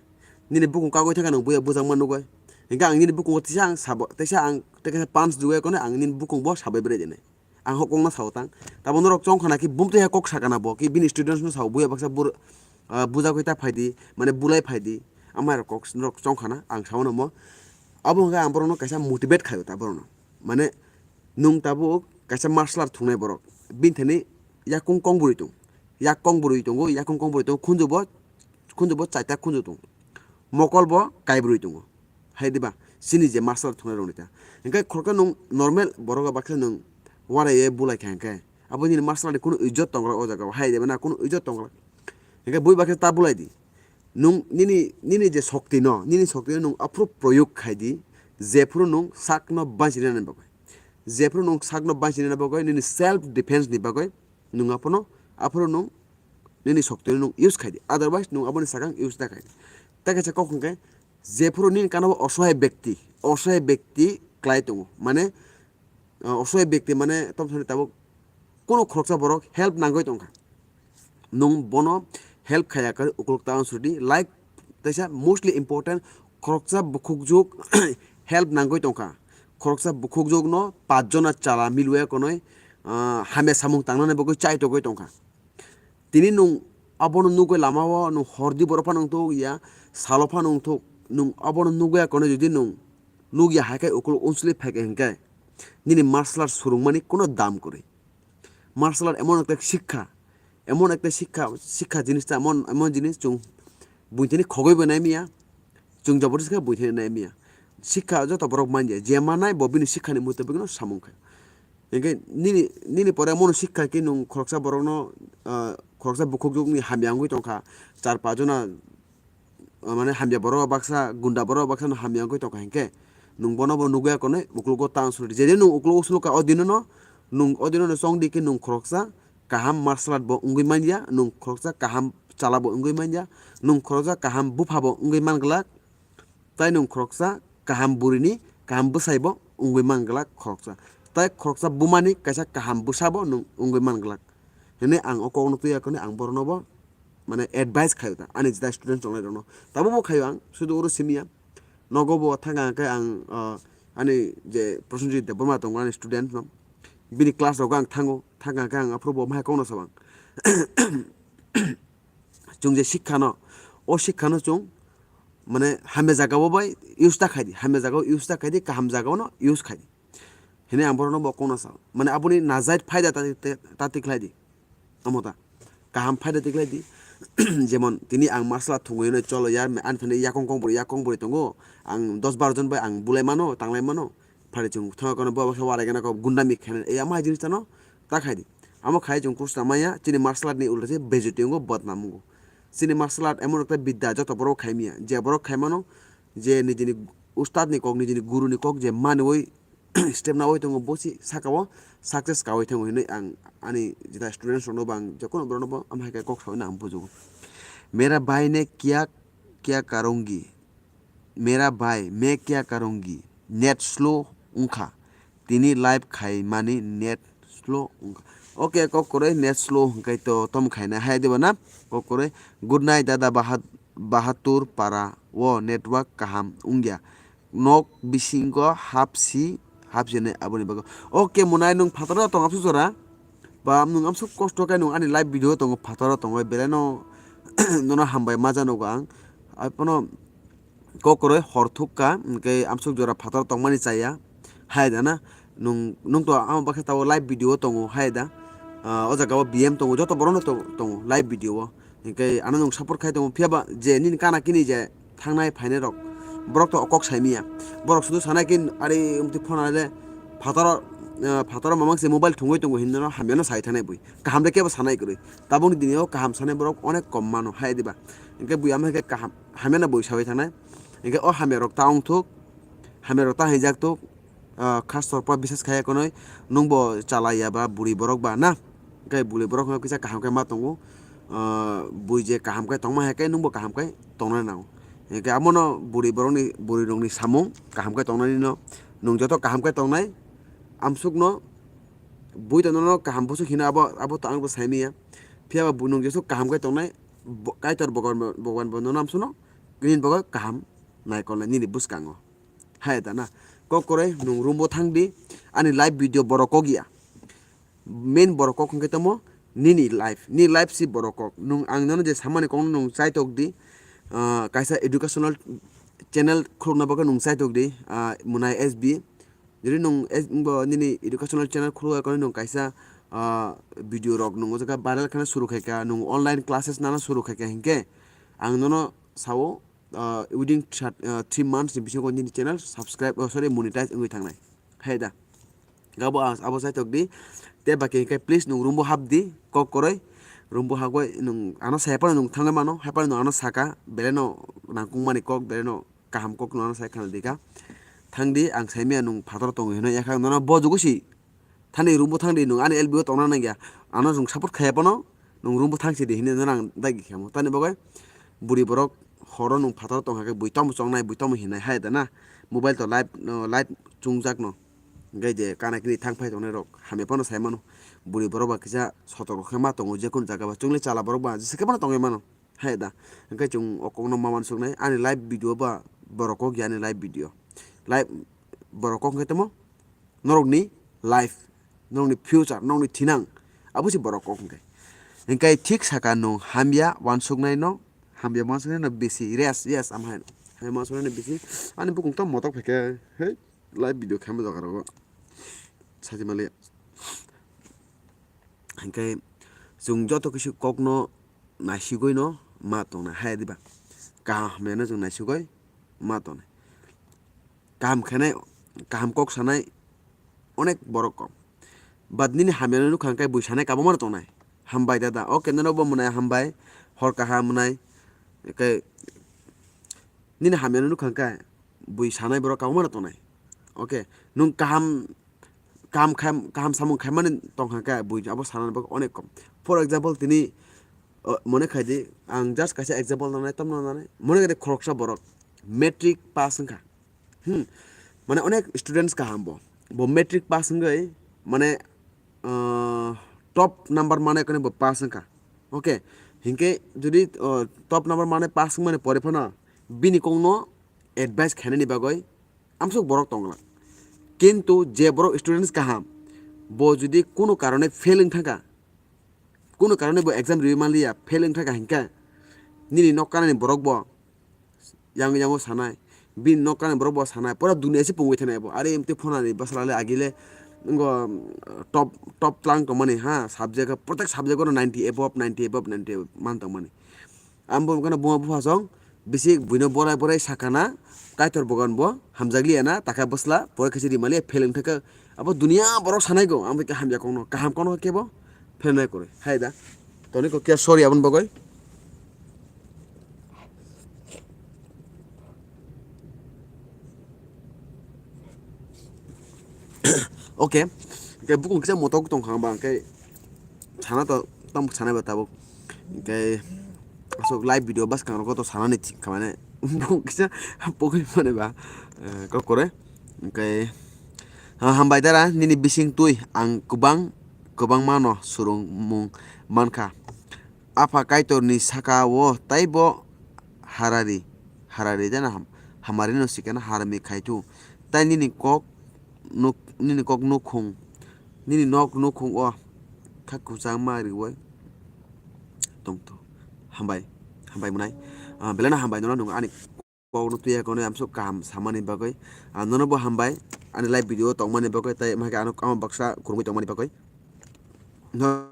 nini bukung kagwi thangkhe nwng buya bujakma nugwi. Hingkhe ang nini bukungo teisa ang sabo, teisa ang tei kaisa punch dugwi kono ang nini bukung bo sabai bwrwi dinai. Ang hok kokno sao tang. Tabo norok chongkhana khe bumtwi hai kok sakana bo khe bini students no sao buya baksa bur-, ah, bujagwi ta phai di, mane bulai phai di. Amai rok kok norok chongkhana ang sao no mo. Abo hwnkhe ang borokno kaisa motivate khaio ta borokno. Mane nwng tabuk kaisa martial art thungnai borok. Bini thani yakung kong bwrwi tong. Yak kong bwrwi tongo, yakung kong bwrwi tongo, khunju bo, khunju bo chaita khunju tongo. Mokol bo kaibrwi tongo. Hai diba? Chini je martial art thungnai rokni ta. Hingkhe khoroksa nwng normal borok baksa nwng warai ye bulai kha hingkhe. Abo nini martial art ni kunu ijot tongla o jaga o. Hai diba na kunu ijot tongla. Hingkhe bui baksa ta bulai di. Nwng nini, nini je shokti no, nini shokti no nwng aphuru proyog khai di, jephuru nwng sak no banchi nani bagwi. Jephuru nwng sak no banchi nani bagwi, nini self defense ni bagwi nwng aphuru, aphuru nwng nini shokti no nwng use khai di. Otherwise nwng aboni sakang use ta khai di. Tei kaisa kok hwnkhe, jephuru nini kana bo osohai bekti, osohai bekti klai tongo. Mane, ah, osohai bekti mane tamo thani tabuk kunu khoroksa borok help nangwi tongkha. Nwng bono help khaya khe ukulok ta answer di. Like, teisa mostly important, khoroksa bukhukjwk help nangwi tongkha. Khoroksa bukhukjwk no pach jona chala milwaya konoi, ah, hamya samung tangnani bagwi chai togwi tongkha. Tini nwng abono nugwi lama o nwng hor di borok phano wngthok ya, salo phano wngthok, nwng abono nugwi ya kono jodi nwng nugya hai khe ukulok unsuli phai khe hwnkhe nini martial art surungmani kuno dam kwrwi. Martial art emon ekta sikha, emon ekta sikha, sikha jinis ta emon, emon jinis chwng buini thani khogwi bo nai manya, chwng jabardasti khe buini thani nai manya. Sikha joto borok manya, je manai bo bini sikhani mutabik no samung khe. Hingke nini, nini pore mono sikha khe nwng khoroksa borokno, ah, khoroksa bukhukjwkni hamya wngwi tongkha, char pach jona, ah, mane hamya borok baksa, gunda borok baksa no hamya wngwi tongkha hingke nwng bono bo nugwi ya konwi uklogo ta answer di. Jedi nwng uklogo suluka o dino no, nwng o dino no chong di khe nwng khoroksa kaham martial art bo wngwi manya, nwng khoroksa kaham chala bo wngwi manya, nwng khoroksa kaham bupha bo wngwi man glak. Tai nwng khoroksa kaham burini kaham bwsai bo wngwi man glak khoroksa. Tai khoroksa bumani kaisa kaham bwsa bo nwng wngwi man glak. Hwnwi ang o kokno twi ya khe ang borokno bo mane advice khaio ta ani jeta student tongnai rokno. Tabuk bo khaio ang sudu oro simi ya. Nogo bo thang ang khe ang, ah, ani je Prosenjit Debbarma tongo ani student no. Bini class rogo ang thango, thang ang khe ang aphuru bo mahai kokno sabang. Chwng je sikha no, o sikha no chwng mane hamya jaga o bai use ta khai di, hamya jaga o use ta khai di, kaham jaga o no use khai di. Hwnwi ang borokno bo kokno sao. Mane aboni najai phaida ta, ta, ta tikhlai di. Amo ta. Kaham phaida tikhlai di. Jemon tini ang martial art thwngwi hwnwi cholo ya, ani thani yakung kong bwrwi, yakung bwrwi tongo. Ang dos bar jon bai ang bulai mano, tanglai mano. Phari chwng thangwi kono bo baksa warai gana kok gundami khainai. Ei amo hai jinis tano ta khai di. Amo khai chwng kusta maya, chini martial art ni ulta se bejuti wngo, bodnam wngo. Chini martial art emon ekta bidya joto borok khai maya. Je borok khai mano, je nijini ustad ni kok, nijini guru ni kok je manwi step nawi tongo, bosi saka o success kawi thango hinwi ang ani jeta students rokno bo ang jokono borokno bo amhai khe kok sawi no ang bujugo. Mera bhai ne kya kya karungi? Mera bhai, main kya karungi? Net slow wngkha. Tini live khaimani net slow wngkha. Okay, kok kwrwi net slow hwnkhe to tom khaina hai diba na? Kok kwrwi. Good night dada Baha-, Bahatur para o network kaham wngya. Nok bisingo hapsi, hapsi ne aboni bagwi. Okay, Munai nwng phataro tong absu jora. Ba nwng amsuk kosto khe nwng ani live video tongo phataro tongo belai no nono hambai ma janogo ang. Apono kok kwrwi hor thukka, hwnkhe amsuk jora phatar tongmani chaya. Hai da na? Nwng, nwng to amo bakhe tabuk live video o tongo, hai da? Ah, o jaga o B M tongo, joto borok no to-, tongo live video o. Hwnkhe ano nwng support khai tongo, phiya ba je nini kana kini je thangnai phainai rok, borok to kok sai manya. Borok sudu sanai khe ari umtwi phone ale phataro, ah, phataro mamang se mobile thwngwi tongo hinwi no hamya no sai thanai bui. Kaham de kebo sanai kwrwi. Tabukni dini o kaham sanai borok onek kom mano, hai diba? Hwnkhe bui amo hai khe kaham, hamya no bui saui thanai. Hwnkhe o hamya rok ta wngthuk, hamya rok ta hinjak tuk, ah, khas torpa bises khaya konoi, nwng bo chala ya ba buri borok ba na? Hwnkhe buri borok no kisa kaham khe ma tongo, ah, bui je kaham khe tongma hai khe nwng bo kaham khe tongna nango. Hwnkhe amo no buri borok ni, buri rok ni samung kaham khe tongnani no, nwng joto kaham khe tongnai, amsuk no bui to nono kaham bwswk hino abo, abo to ang bo sai manya. Phiya ba bo nwng jesuk kaham khe tongnai, bo-, Kaitor Bhagwan bo, Bhagwan bo nono amsukno nini bagwi kaham naikolnai nini bwskango. Hai da na? Kok kwrwi nwng room o thang di, ani live video borok kok ya. Main borok kok hwnkhe tamo nini life, nini life si borok kok. Nwng ang nono je samani kokno nwng chaitok di, ah, kaisa educational channel khulukna bagwi nwng chaitok di, ah, Munai S B. Jodi nwng es-, bo nini educational channel khuluk ya, nwng kaisa, ah, video rok nwng o jaga viral khana suru khaika, nwng online classes nana suru khaika hinkhe, ang nono sao, ah, within thir-, ah, three months ni bisingo nini channel subscribe, oh, sorry, monetize wngwi thangnai. Hai da? Abo, abo saitok di. Te baki hinkhe please nwng room o hap di, kok kwrwi. Room o hagwi nwng ano sai phano nwng thangwi mano, hai phano nwng ano saka, belai no nangkukmani kok, belai no kaham kok no ano sai khna dika. Thang di, ang sai manya nwng phatar tongo hino, yakha nono bojugo si. Thani room bo thang di, nwng ani L B o tongna nangya. Ano nwng support khaya phano, nwng room bo thang si di hino nono ang dagi khamo. Tani bagwi buri borok horo nwng phatar tong hakhe bui tamo chongnai, bui tamo hinai hai da na. Mobile to live, no, live chungjak no. Hwnkhe je kana kini thang phai tongnai rok hamya phano sai mano. Buri borok ba kisa sotok rok khe ma tongo, je kunu jaga ba chwngli chala borok ba jesa khe phano tongwi mano. Hai da, hwnkhe chwng o kokno ma uansuknai, ani live video ba borok kok ya, ani live video. Live borok kok hwnkhe tamo norokni life, norokni future, norokni thinang, abo se borok kok hwnkhe. Hwnkhe thik saka nwng hamya uansuknai no, hamya uansuknai no bisi, yes, yes, am hai, hamya uansuknai no bisi, ani bukung tamo motok phaikhe, hei, live video khaima jaga rogo, sajimali. Hwnkhe chwng joto kisi kokno naisigwi no ma tongnai hai diba? Kaham hamya no chwng naisigwi ma tongnai. Kaham khenai, kaham kok sanai onek borok kok. But nini hamya no nukha hwnkhe bui sanai kabangma no tongnai. Hambai dada. Okay, nono bo mwnai hambai. Hor kaham mwnai. Hwnkhe nini hamya no nukha hwnkhe bui sanai borok kabangma no tongnai. Okay, nwng kaham, kaham khai, kaham samung khaimani tongkha khe bui abo sanani bagwi onek kom. For example, tini, uh, mone khai di, ang just kaisa example nanai, tamno nanai. Mone khai di khoroksa borok matric pass wngkha. Hmm. Mane onek students kaham bo. Bo matric pass wngwi mane, uh, top number mane kone bo pass wngkha. Okay. Hinkhe jodi, uh, top number mane pass wngmani pore phano bini kokno advice khainani bagwi amsuk borok tongla. Kintu je borok students kaham, bo jodi kuno karone fail wng thangkha, kuno karone bo exam riwi manliya, fail wng thangkha hinkhe, nini nok kanani borok bo yang yango sanai, bini nok kanani borok bo sanai, pura dunia se pungwi thanai bo. Are emte phonani bwsala le agile ngo top, top tlang tongmani ha, subject, protek subject o ninety above, ninety above, ninety above man tongmani. Ang bo wngkha buma bupha song, bisi buino borai borai sakana, Kaitor bogan bo hamjakliya na, takha bwsla, pore khe se rimaliya, fail wng thaka. Abo dunia borok sanai go, ang bo khe hamya kokno, kaham kokno khe bo fail nai kwrwi. Hai da, toni ko kya sorry aboni bagwi. Okay, hwnkhe bukung kisa motok tongkha ba, hwnkhe sana to tamo sanai ba tabuk, hwnkhe aswk live video bwskango to sanani thik kha mane. Bung kisa pogwi mane ba, eh, kok kore. Hwnkhe, ha, hambai dara, nini bising twi ang kwbang, kwbangma no swrwngmung mankha. Apha Kaitorni saka o taibo harari, harari jana ham-, hamari no sikena harami khaitu. Tai nini kok nuk-, nini kok nukhung, nini nok nukhung o kha kwchangma riwi tongthu. Hambai, hambai mwnai. Ah, belai no hambai nono nwng ani kok no tuya kono amsuk kaham samani bagwi. Ah, nono bo hambai ani live video tongmani bagwi, tai mahke ano, ano baksa kwrwngwi tongmani bagwi. No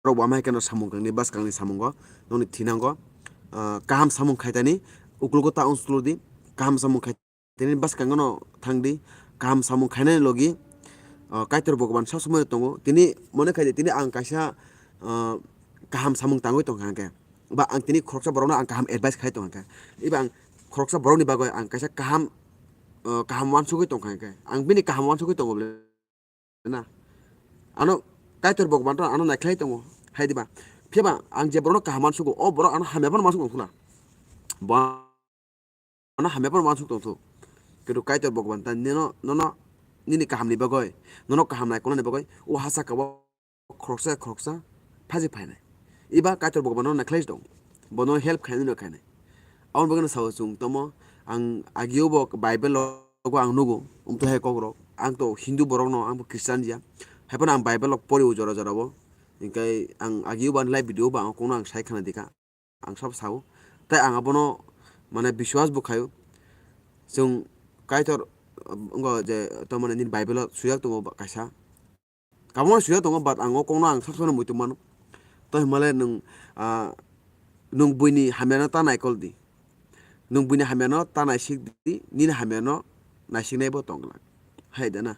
rok bo amai khe no samung kangni bwskangni samungo nokni thinango, ah, kaham samung khaitani uklogo ta unsuklo di, kaham samung khaitani bwskango no thang di, kaham samung khainani logi, ah, Kaitor Bhagwan sab somoi tongo. Tini mone khai di, tini ang kaisa, ah, kaham samung tangwi tongkha hwnkhe, ba ang tini khoroksa borokno ang kaham advice khai tongkha hwnkhe, eba ang khoroksa borokni bagwi ang kaisa kaham, ah, kaham uansugwi tongkha hwnkhe, ang bini kaham uansugwi tongo bole. Na, ano Kaitor Bhagwan to ano naikhlai tongo, hai diba? Phiya ba ang je borokno kaham uansugo, o borok ano hamya phano uansuk tongthuna. Bo ano hamya phano uansuk tongthu. Kintu Kaitor Bhagwan ta nino, nono nini kahamni bagwi, nono kaham naikolnani bagwi, o ha saka o khoroksa khoroksa phaji phainai. Eba Kaitor Bhagwan no naikhlai tong, bono help khainai no khainai. Aboni bagwi no sao chwng tamo, ang agio bo Bible logo ang nugo, umtwi hai kokrok, ang to Hindu borok no, ang bo Christian ya. Haiphano ang Bible rok pori o jora jora o, hwnkhe ang agio bo ani live video bo ang kokno ang sai khna dikha, ang sabo sao. Tai ang abono mane biswas bo khaio, chwng Kaitor, um, wngkha je tamani nini Bible o swijak tongo ba kaisa. Kabangma swijak tongo, but ang o kokno ang sab samano muitu mano. To hinmale nwng, ah, nwng buini hamyano ta naikol di. Nwng buini hamyano ta naisik di, nini hamyano naisiknai bo tong glak. Hai da na.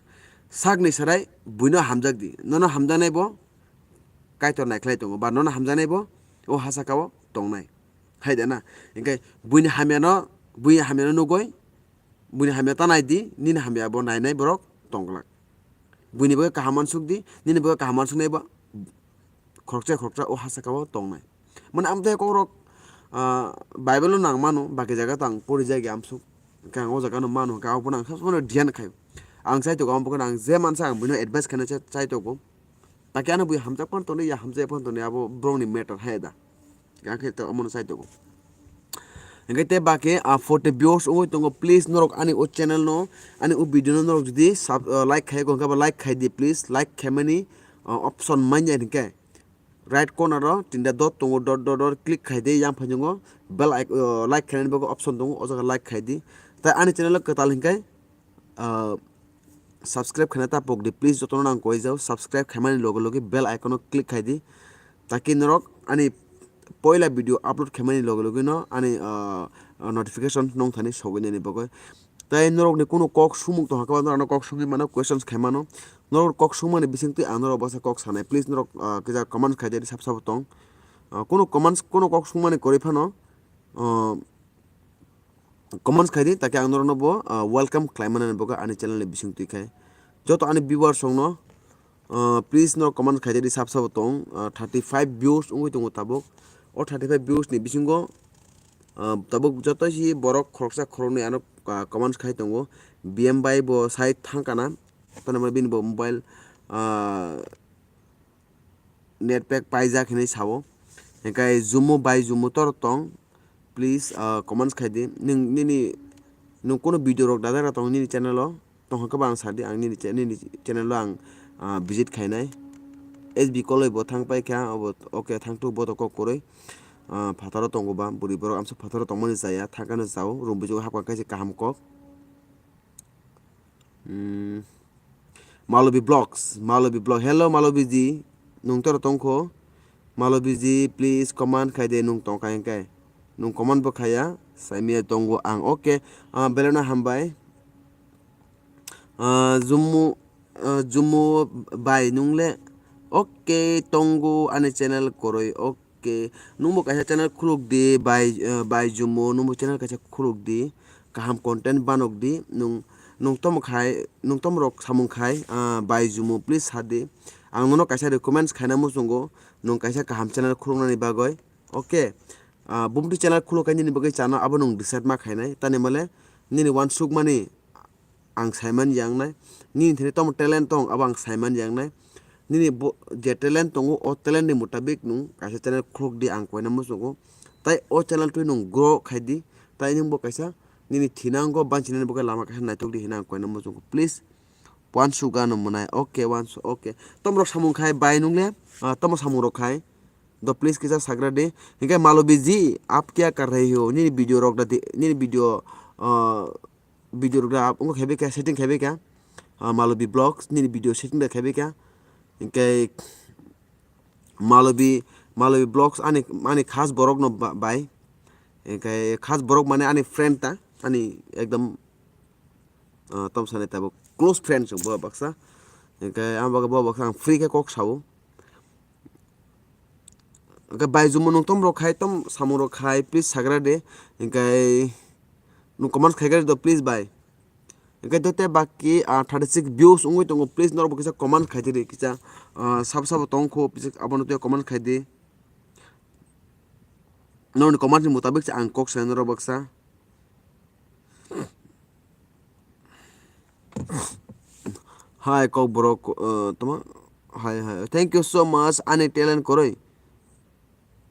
Sakni sarai buino hamjak di. Nono hamjaknai bo Kaitor naikhlai tongo, ba nono hamjaknai bo o ha saka o tongnai. Hai da na. Hingke buini hamyano, buini hamyano nugoi, buini hamya ta nai di, nini hamya bo nainai borok tong glak. Buini bagwi kaham uansuk di, nini bagwi kaham uansuknai bo khoroksa khoroksa o ha saka o tongnai. Mane amtwi kokrok, ah, Bible o nang mano, baki jaga to ang pori jagya amsuk. Hwnkhe ang o jaga no mano, hwnkhe abono ang sab samano dhyan khaio. Ang chai tongo, ang bokhe ang je mansa ang buino advice khaina chai, chai tongo. Taki ano bui hamjak phano tonwi, ya hamjak phano tonwi, abo borokni matter hai da. Hwnkhe to omono chai tongo. Hwnkhe te baki, ah, forty viewers wngwi tongo, please norok ani o channel no, ani o video no norok jodi sub-, ah, like khai, hwnkhe ba like khai di, please, like khaimani, ah, option manya hwnkhe. Right corner o tinta dot tongo, dot, dot, dot click khai di, yang phainongo bell ic-, uh, like khainani bagwi option tongo, o jaga like khai di. Tai ani channel o kwtal hinkhe, uh, subscribe khaina ta pok di, please, jotono nang koi jao, subscribe khaimani loge loge bell icon o click khai di, taki norok ani poila video upload khaimani loge loge no ani, uh, notification nong thani sogwi nani bagwi. Tai norokni kunu kok sumuk tongkha khe ba norokno kok sugwi mano, questions khai mano. Norok kok sungmani bisingtwi ang norok baksa kok sanai. Please norok, ah, kisa comments khai di, sab sabo tong. Ah, kunu comments, kunu kok sungmani kwrwi phano, ah, comments khai di, takhe ang norokno bo, ah, welcome khlai mani bagwi ani channel ni bisingtwi khai. Joto ani viewers rokno, ah, please norok comment khai di, sab sabo tong. Ah, thirty five views wngwi tongo tabuk. O thirty five views ni bisingo, ah, tabuk joto si borok khoroksa khoroknwi ano, ah, comments khai tongo. B M bai bo sai thang kana. Tamo bini bo mobile, ah, net pack paijak hinwi sao. Hingkhe Jumu bai Jumu tor tong, please, ah, comments khai di. Nwng nini, nwng kunu video rok dajak tong nini channel o, tongkha khe ba ang sa di, ang nini cha-, nini channel o ang, ah, visit khainai. S B Koloi bo thang paikha, obo, okay, thang tuk bo to kok kwrwi. Ah, phataro tongo ba, bwrwi borok amsa phataro tongmani chaya, thang khe no chao, room bisingo hapkha khe se kaham kok. Hmm. Malobi Vlogs, Malobi Vlog. Hello, Malobi ji. Nwng toro tongkho? Malobi ji, please comment khai de, nwng tongkha hingkhe. Nwng comment bo khaya, saimaya tongo ang. Okay, ah, belai no hambai. Ah, Jumu, ah, Jumu bai nwng le? Okay, tongo ani channel kwrwi. Okay. Nungbo kaisa channel khuluk di, bai, eh, bai Jumu, nungbo channel kaisa khuluk di, kaham content banok di, nung, nung tomo khai, nung tomo rok samung khai, ah, bai Jumu, please sa di. Ang nono kaisa recommends khaina muchungo, nung kaisa kaham channel khuluknani bagwi. Okay. Ah, bumtwi channel khulo khe nini bagwi chana abo nwng decide ma khainai. Tani male nini wansukmani ang saiman yangnai. Nini thani tamo talent tong abo ang saiman yangnai. Nini bo-, je talent tongo o talent ni mutabik nwng kaisa channel khuluk di ang koina muchungo. Tai o channel twi nwng grow khai di. Tai nwng bo kaisa nini thinango banchinani bagwi lama kaisa naitok di hinwi ang koina muchungo. Please, wansuk ano mwnai. Okay, wansu-, okay. Tomrok samung khai bai nungle, ah, tomo samung rok khai. Do please kisa sagra di. Hinkhe Malobi ji, aap kya kar rahe ho? Nini video rok da di, nini video, ah, video rok da aap wngkha khe bikha, setting khe bikha. Ah, Malobi Vlogs, nini video setting da khe bikha. Hinkhe Malobi, Malobi Vlogs ani, ani khas borok no ba-, bai. Hinkhe khas borok mane ani friend ta, ani ekdom, ah, tom sani tabuk close friend chwng bo baksa. Hinkhe ang bo baksa ang free khe kok sao. Hinkhe bai jumo nwng tom rok khai, tom samung rok khai, please sagra de. Hinkhe nwng comment khai gari do, please bai. Hinkhe do te baki, ah, thirty six views wngwi tongo, please norok bo kisa comment khai di kisa, ah, sabo sabo tong kho, please abono tei comment khai di. Norokni comment ni mutabik se ang kok sai norok baksa. Hai kok borok, uh, toma. Hai, hai. Thank you so much. Ani talent koroi.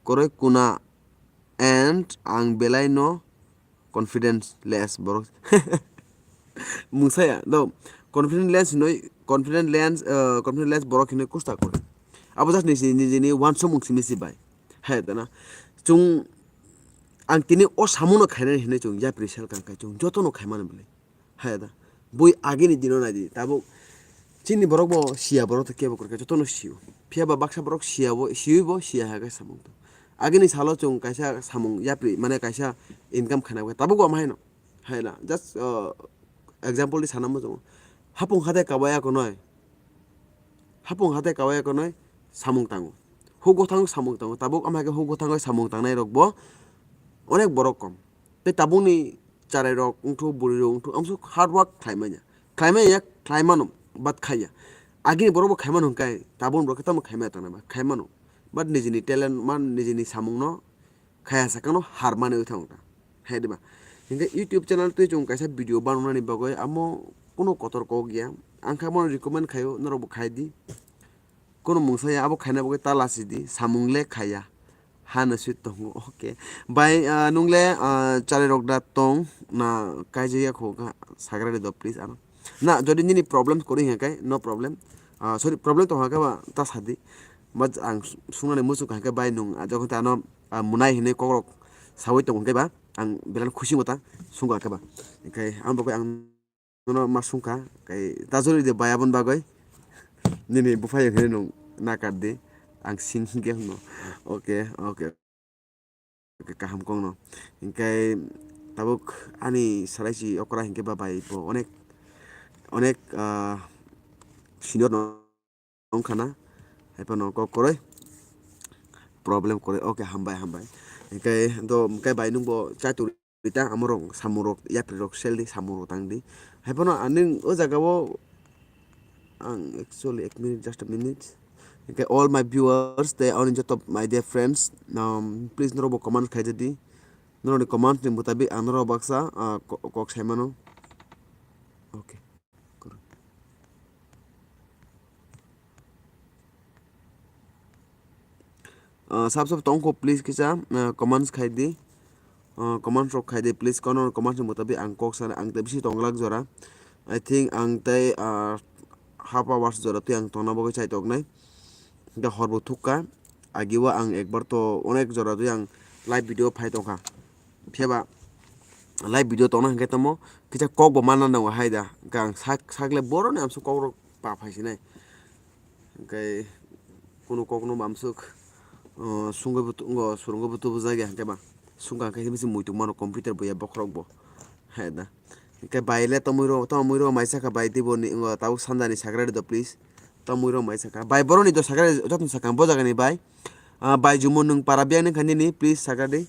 Koroi kuna. And ang belai no confidence less borok. Mungsaya, do confidence less noi, confidence less, uh, confidence less borok hinoi kusta koroi. Abo just nisi, nijini wansomung simi si bai. Hai, dana. Chung ang tini o samuno khainani hinoi chung yapri sel kang khai chung jotono khaimani bwlai. Hai da. Bui agini dino nai di. Tabuk chini borok bo siya borok to kebo kwrwkha jotono siyo. Phiya ba baksa borok siya bo, siyo bo siya hai khe samung tong. Agini salo chung kaisa samung yapri mane kaisa income khaina khe tabuk bo amhaino. Hai na. Just, uh, example di sana mo chung. Hapung hade kabaya konoi. Hapung hade kabaya konoi samung tango. Huk gothango samung tango. Tabuk amhai khe huk gothango samung tangnai rok bo onek borok kom. Tei tabukni charai rok wngthuk, bwrwi rok wngthuk, amsuk hard work khlai manya. Khlai manya, khlai mano, but khaiya. Agini borok bo khai mano hwnkhe, tabukni borok khe tamo khai maya tangna ba, khai mano. But nijini talent man, nijini samungno khaya sakano har manwi thango ta. Hai diba? Hinkhe YouTube channel twi chwng kaisa video bananani bagwi amo kuno kotor kok ya. Ang khe bono recommend khaio, norok bo khai di. Kono mungsa ya, abo khaina bagwi ta lasi di, samung le khaya. Hano swi tongo, okay. Bai, ah, nung le, ah, chari rok da tong, na kaijak ya kho kha, sagra ri do please ano. Na, jodi nini problem kwrwi hwnkhe, no problem. Ah, sorry, problem tong hwnkhe ba ta sa di. But ang s-, sungnani muchung hwnkhe bai nung, ah, jokhon ta ano, ah, munai hinwi kokrok sawi tong hwnkhe ba, ang belai khusi mo ta sung hwnkhe ba. Hwnkhe ang bo khe ang Nono ma sungkha, kai ta jori de bai aboni bagwi. Nini buphai hwnwi nwng nakar di, ang sing hinkhe hwno. Okay, okay, okay, kaham kongno. Hinkhe tabuk ani salaichi okra hinkhe ba bai bo onek, onek, ah, senior no wngkha na, hai phano kok kwrwi, problem kwrwi, okay, hambai, hambai. Hinkhe do, hinkhe bai nwng bo chai tong rita, amo rok, samung rok, yapri rok sel di, samung rok tang di. Hai phano aning o jaga o, ang actually, ek minute, just a minute. Hinkhe all my viewers, tei ani joto my dear friends, um, please norok bo comment khai di. Norokni comment ni mutabik ang norok baksa, ah, ko-, kok sai mano. Okay. Ah, sab sab tongkho, please kisa, ah, comments khai di. Ah, comments rok khai di, please. Kono comments ni mutabik ang kok sana, ang tei bisi tongglak jora. I think ang tei, ah, half hours jora twi ang tongna bagwi chai toknai. Hwnkhe hor bo thukka. Agi o ang ekbar to onek jora twi ang live video phai tongkha. Phiya ba live video tongna hwnkhe tamo kisa kok bo manna nango hai da. Hwnkhe ang sak, sak le boroni amsuk kok rok pa phai sinai. Hwnkhe kunu kok no amsuk, uh, sungwi bo tu-, ngo, surungwi bo tubu jagya hwnkhe ba. Sungkha hwnkhe bisi muitu mano computer bo ya bokhorok bo. Hai da. Hwnkhe bai le tomwi ro, tomwi ro mai sakha bai tei bo ni, ngo tabuk sanda ni sagra ri do please. Tomwi ro mai sakha. Bai boroni do sagra ri, jotoni sakha bo jaga ni bai. Ah, bai jumo nwng para biyang nini kha nini, please sagra di.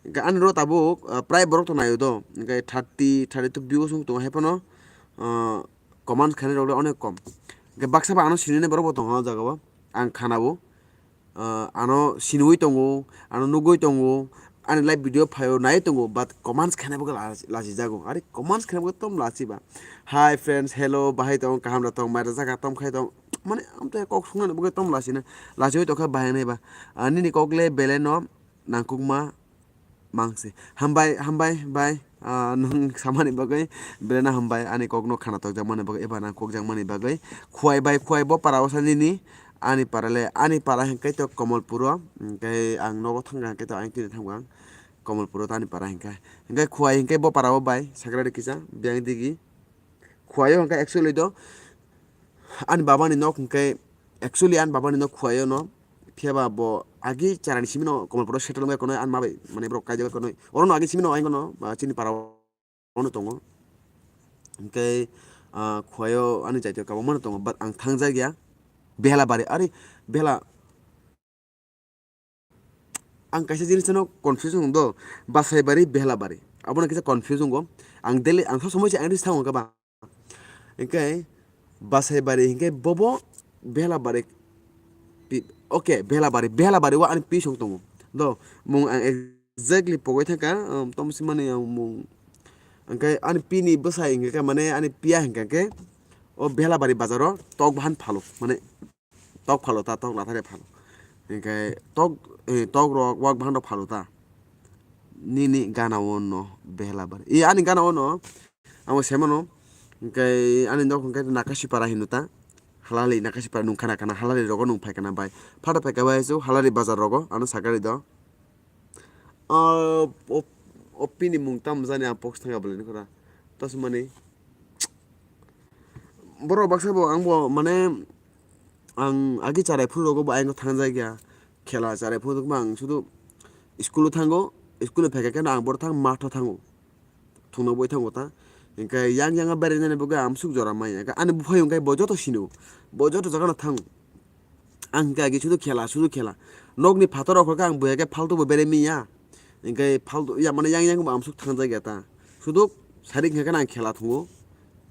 Hwnkhe ani ro tabuk, ah, prai borok to naio do. Hwnkhe thirty, thirty two views wng tongo, hai phano, ah, comment khainai rok le onek kom. Hwnkhe baksa ba ano sinini borok bo tongo o jaga o. Ang khana o. ah, ano siniwi tongo, ano nugwi tongo, ani live video phaio nai tongo, but comments khaina bagwi la-, lachijago. Are comments khaina bagwi tom lachiba. Hi friends, hello, bahai tong, kaham da tong, mai rajak ha tom khai tong. Mane amtwi kok sungna bagwi tom lachina, lachiwi tongkha bahai nai ba. Ah, nini kok le belai no nangkukma mangse. Hambai, hambai, bai. Ah, nwng samani bagwi belai no hambai, ani kokno khana tokjakmani bagwi eba nang kokjakmani bagwi. Khuai bai khuai bo para o sa nini, ani para le, ani para hinkhe to Komolpuro, hinkhe ang nogo thangkha hinkhe to ang tini thangkha Komolpuro to ani para hinkhe. Hinkhe khuai hinkhe bo para o bai, Sakrari kisa, biyang digi. Khuaio hinkhe actually do ani babani nok hinkhe, actually ani babani nok khuaio no, phiya ba bo agi charani simi no Komolpuro settle wngwi kono ani ma bai, mane borok kaijak kono, oro no agi simi no ang kono, ah, chini para ono tongo. Hinkhe, ah, khuaio ani jaitio kabangma no tongo, but ang thangjak ya Behelabari, are Behela, ang kaisa jinis no confuse wng do, Basaibari, Behelabari, abono kisa confuse wngo. Ang daily, ang sob somoi se ang ri thango khe ba. Hinkhe Basaibari hinkhe bobo Behelabari pi-, okay, Behelabari, Behelabari o ani pisong tongo. Do, mung ang exactly pogwi thangkha, um, tom simani ang mung. Hinkhe ani pini bwsai hinkhe mane ani piya hinkhe khe o Behelabari bazaro tok bahan phalo, mane tok phalo ta, tok lathare phalo. Hinkhe tok, eh, tok rok wak bahan rok phalo ta. Nini gana o no Behelabari. I ani gana o no, amo semano. Hinkhe ani nok hinkhe Nakasipara hino ta. Halali Nakasipara nung khana khana, halali rogo nung phai khana bai. Phato phai kha bai su halali bazar rogo, ano sakari do. Ah, o, o pini mung tamo jani ang post thangya bwlai ni khora. Tasmani. Borok baksa bo ang bo mane ang agi charai phuru rogo bo ayang thangjak ya. Khela charai phuru rogo ang sudu school o thango, school o phai khe ang borok thang matho thango. Thungna boi thango ta. Hinkhe yang yang berai nani bagwi ang amsuk jora maya. Ani buphai hinkhe bo joto sino. Bo joto jaga no thango. Ang hinkhe agi sudu khela, sudu khela. Nokni phatar rok khe ang buya khe faltu bo berai miya. Hinkhe faltu, ya mane yang yang bo amsuk thangjak ya ta. Sudu sarik hinkhe ang khela thungo.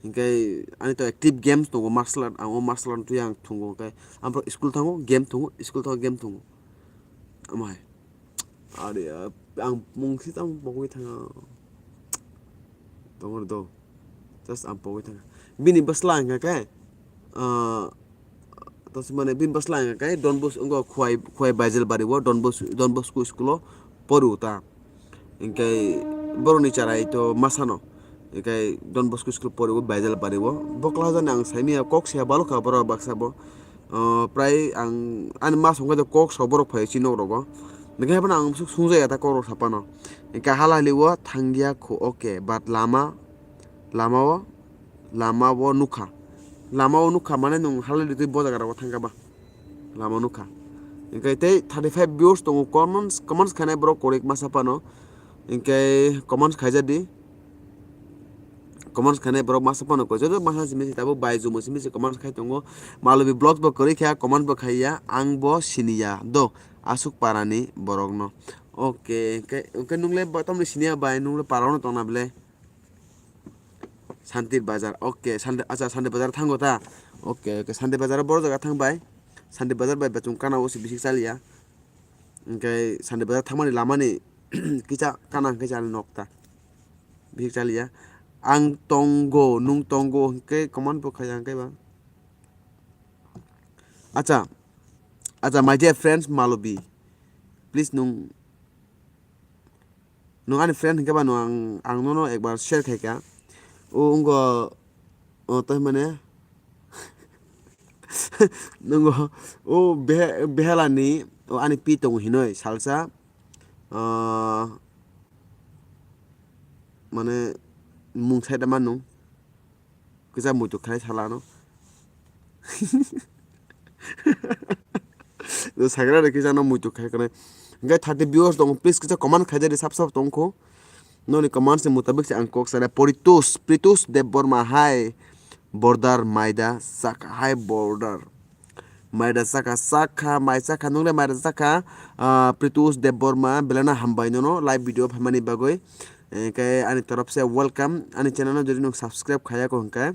Hinkhe ani to active games tongo, martial art, ang o martial art twi ang thungo. Hinkhe ang school thango, game thungo, school thango, game thungo. Omo hai. Are, ah, ang mung si tamo pogwi thanga. Tongor do. Just ang pogwi thanga. Bini bwsla hwnka khe, ah, to se mane bini bwsla hwnka khe Don Bos-, wngkha Khwai, Khwai Baijel Bari o Don Bos-, Don Bosco school o porio ta. Hinkhe borokni charai to masano. Hinkhe Don Bosco school porio Baijel Bari o. Bo class jani ang saimanya kok se balokha borok baksa bo. Ah, prai ang ani ma songkha de kok sok borok phai chini nok rogo. Hinkhe haphano ang suk sungjaya ta kok rok saphano. Hinkhe halali o thangya kho, okay, but lama, lama o, lama o nukha. Lama o nukha mane nwng halali twi bo jaga rogo thangkha ba. Lama nukha. Hinkhe tei thirty five viewers tongo, comments, comments khainai borok koroi masa phano. Hinkhe comments khaijadi. Comments khainai borok masa phano koi. Joto masa simi se tabuk bai jumo simi se comments khai tongo. Malobi vlogs bo kwrwi kha, comments bo khaiya, ang bo siniya. Do, aswk parani borokno. Okay, hinkhe, hinkhe nwng le bo tamni siniya bai, nwng le parano tongna bwle? Santir Bazar. Okay, Sande, acha, Sande Bazar thango ta? Okay, okay, Sande Bazar borok jaga thang bai. Sande Bazar bai bachung kana o se bisik chaliya. Hinkhe Sande Bazar thangmani lamani kisa kana hinkhe chali nok ta. Bisik chaliya. Ang tongo, nwng tongo hinkhe comment bo khaiya hinkhe ba. Acha, acha, my dear friends, Malobi. Please nwng Nwng ani friend hinkhe ba nwng ang, ang nono ekbar share khaikha. O wngkha, o, tei mane, nwng o, o Behe-, Behelani, o ani pi tongo hinoi, salsa, o, mane, mung saida manu. Kisa muitu khai sala no. Sakra de kisa no muitu khai kane. Hinkhe thirty viewers tongo, please kisa comment khai jari sap sap tongkho. Noni comments ni mutabik se ang kok sana. Poritus, Pritus Debbarma, hi. Border maida saka, hi border. Maida saka, saka, mai saka, nungle maida saka. Ah, Pritus Debbarma, belana hambai nono live video phaimani bagwi. Hinkhe ani torop se welcome. Ani channel no jodi nwng subscribe khaiya ko hinkhe.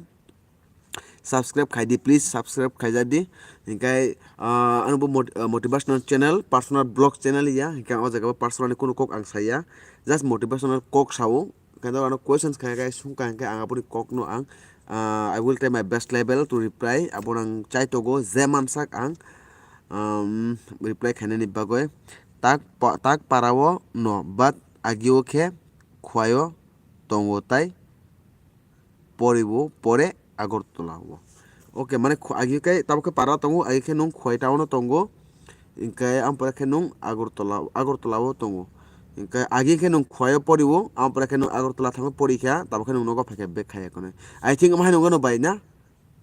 Subscribe khai di, please subscribe khaijak di. Hinkhe, ah, ano bo mot-, ah, motivational channel, personal blog channel ya. Hinkhe o jaga o personal ni kunu kok ang saya. Just motivational kok sao. Khe ano questions khai khai sungkha hinkhe ang aboni kok no ang, ah, I will try my best level to reply. Abo ang chai togo je mansak ang, um, reply khainani bagwi. Tak pa-, tak parao no, but agio khe khuaio tongo tai poribo pore Agartala o. Okay, mane khu-, agi khe tabo khe para tongo, agi khe nung Khwai town o tongo, hinkhe ampore khe nung Agartala, Agartala o tongo. Hinkhe agi khe nung Khwai o poriwo, ampore khe nung Agartala thango pori kha, tabo khe nung nogo phai khe back khai ya kono. I think omo hai nung gano bai na?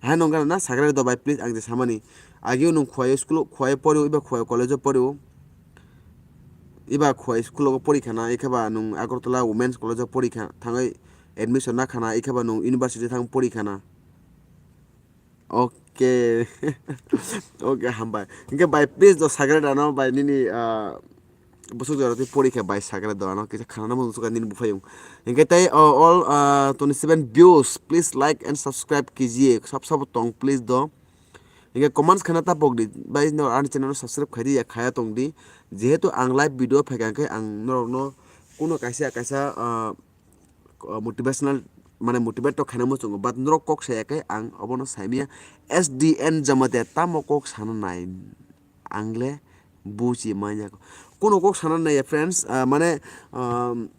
Hai nung gano na? Sagra do bai, please, ang je samani. Agi o nung Khwai o school o, Khwai o poriwo, iba Khwai o college o poriwo. Iba Khwai school o pori khana, ikhe ba nung Agartala Women's College o pori kha, thangwi admission na khana, ikhe ba nung university thang pori khana. Okay. Okay, hambai. Hinkhe bai, please do sagra dano bai nini, ah, bosok jora twi pori kha bai sagra do ano kisa khana mo suka nini buphayung. Hinkhe tai, ah, all, ah, twenty seven views, please like and subscribe kijiye. Sab sabo tong, please do. Hinkhe comments khana ta pokdi. Bai no ani channel no subscribe khaidi ya khaya tongdi. Jehetu ang live video phaikha hinkhe ang norokno kuno kaisa kaisa, ah, motivational mane motivate to khaina muchungo, but norok kok saya khe ang obono saimaya. S D N Jamatia tamo kok sana nai ang le buchi manya. Kuno kok sana nai ya friends, ah, mane, um,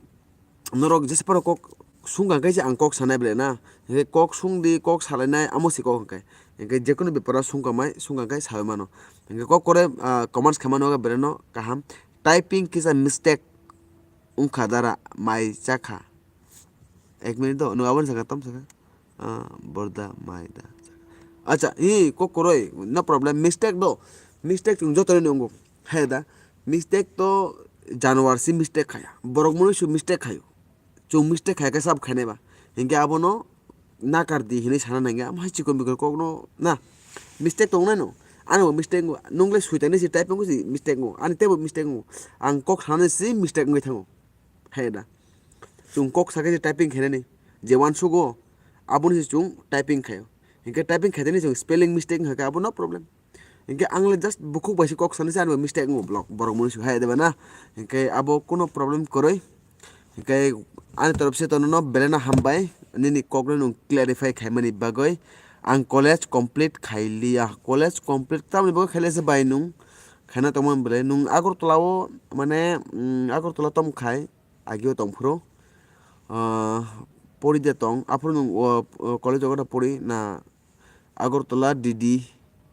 norok jesa phano kok sungkha khe se ang kok sanai ble na. Hinkhe kok sungdi, kok salainai amo se kok hinkhe. Hinkhe jekunu beparo sungkha mai, sungkha khe sawi mano. Hinkhe kok kore, ah, comments khaimano beleno kaham. Typing kisa mistake wngkha dara mai chakha. Ek minute do, nwng aboni saka tam saka. Ah, borda mai da. Acha, hi kok koroi, no problem, mistake do. Mistake chwng joto ni wngo. He da, mistake to januar si mistake khaya. Borok mwnwi su mistake khayo. Chwng mistake khaya khe sab khainai ba. Hinkhe abono nakar di hinwi sana nangya. Amo hai chikon bikon kok no na. Mistake to wngnai no. Ani bo mistake wngo. Nung le suitani si type wngo si mistake wngo. Ani teibo mistake wngo. Ang kok sanani si mistake wngwi thango. Hai da. Chwng kok sakhe se typing khainani. Je uansugo, aboni se chwng typing khaio. Hinkhe typing khaitani chwng spelling mistake wngkha khe abo no problem. Hinkhe ang le just bukhuk bai se kok sanai se ani bo mistake wngo blok borok mwnwi su hai deba na. Hinkhe abo kuno problem kwrwi. Hinkhe ani torop se tono no belai no hambai nini kok no nwng clarify khaimani bagwi. Ang college complete khailiya. College complete tamoni bagwi khailiya se bai nwng. Khaina tongmani belai nwng Agartala o mane, mm, Agartala tom khai. Agio tong phuru, ah, pori de tong, aphuru nwng o, o college o pori na Agartala D D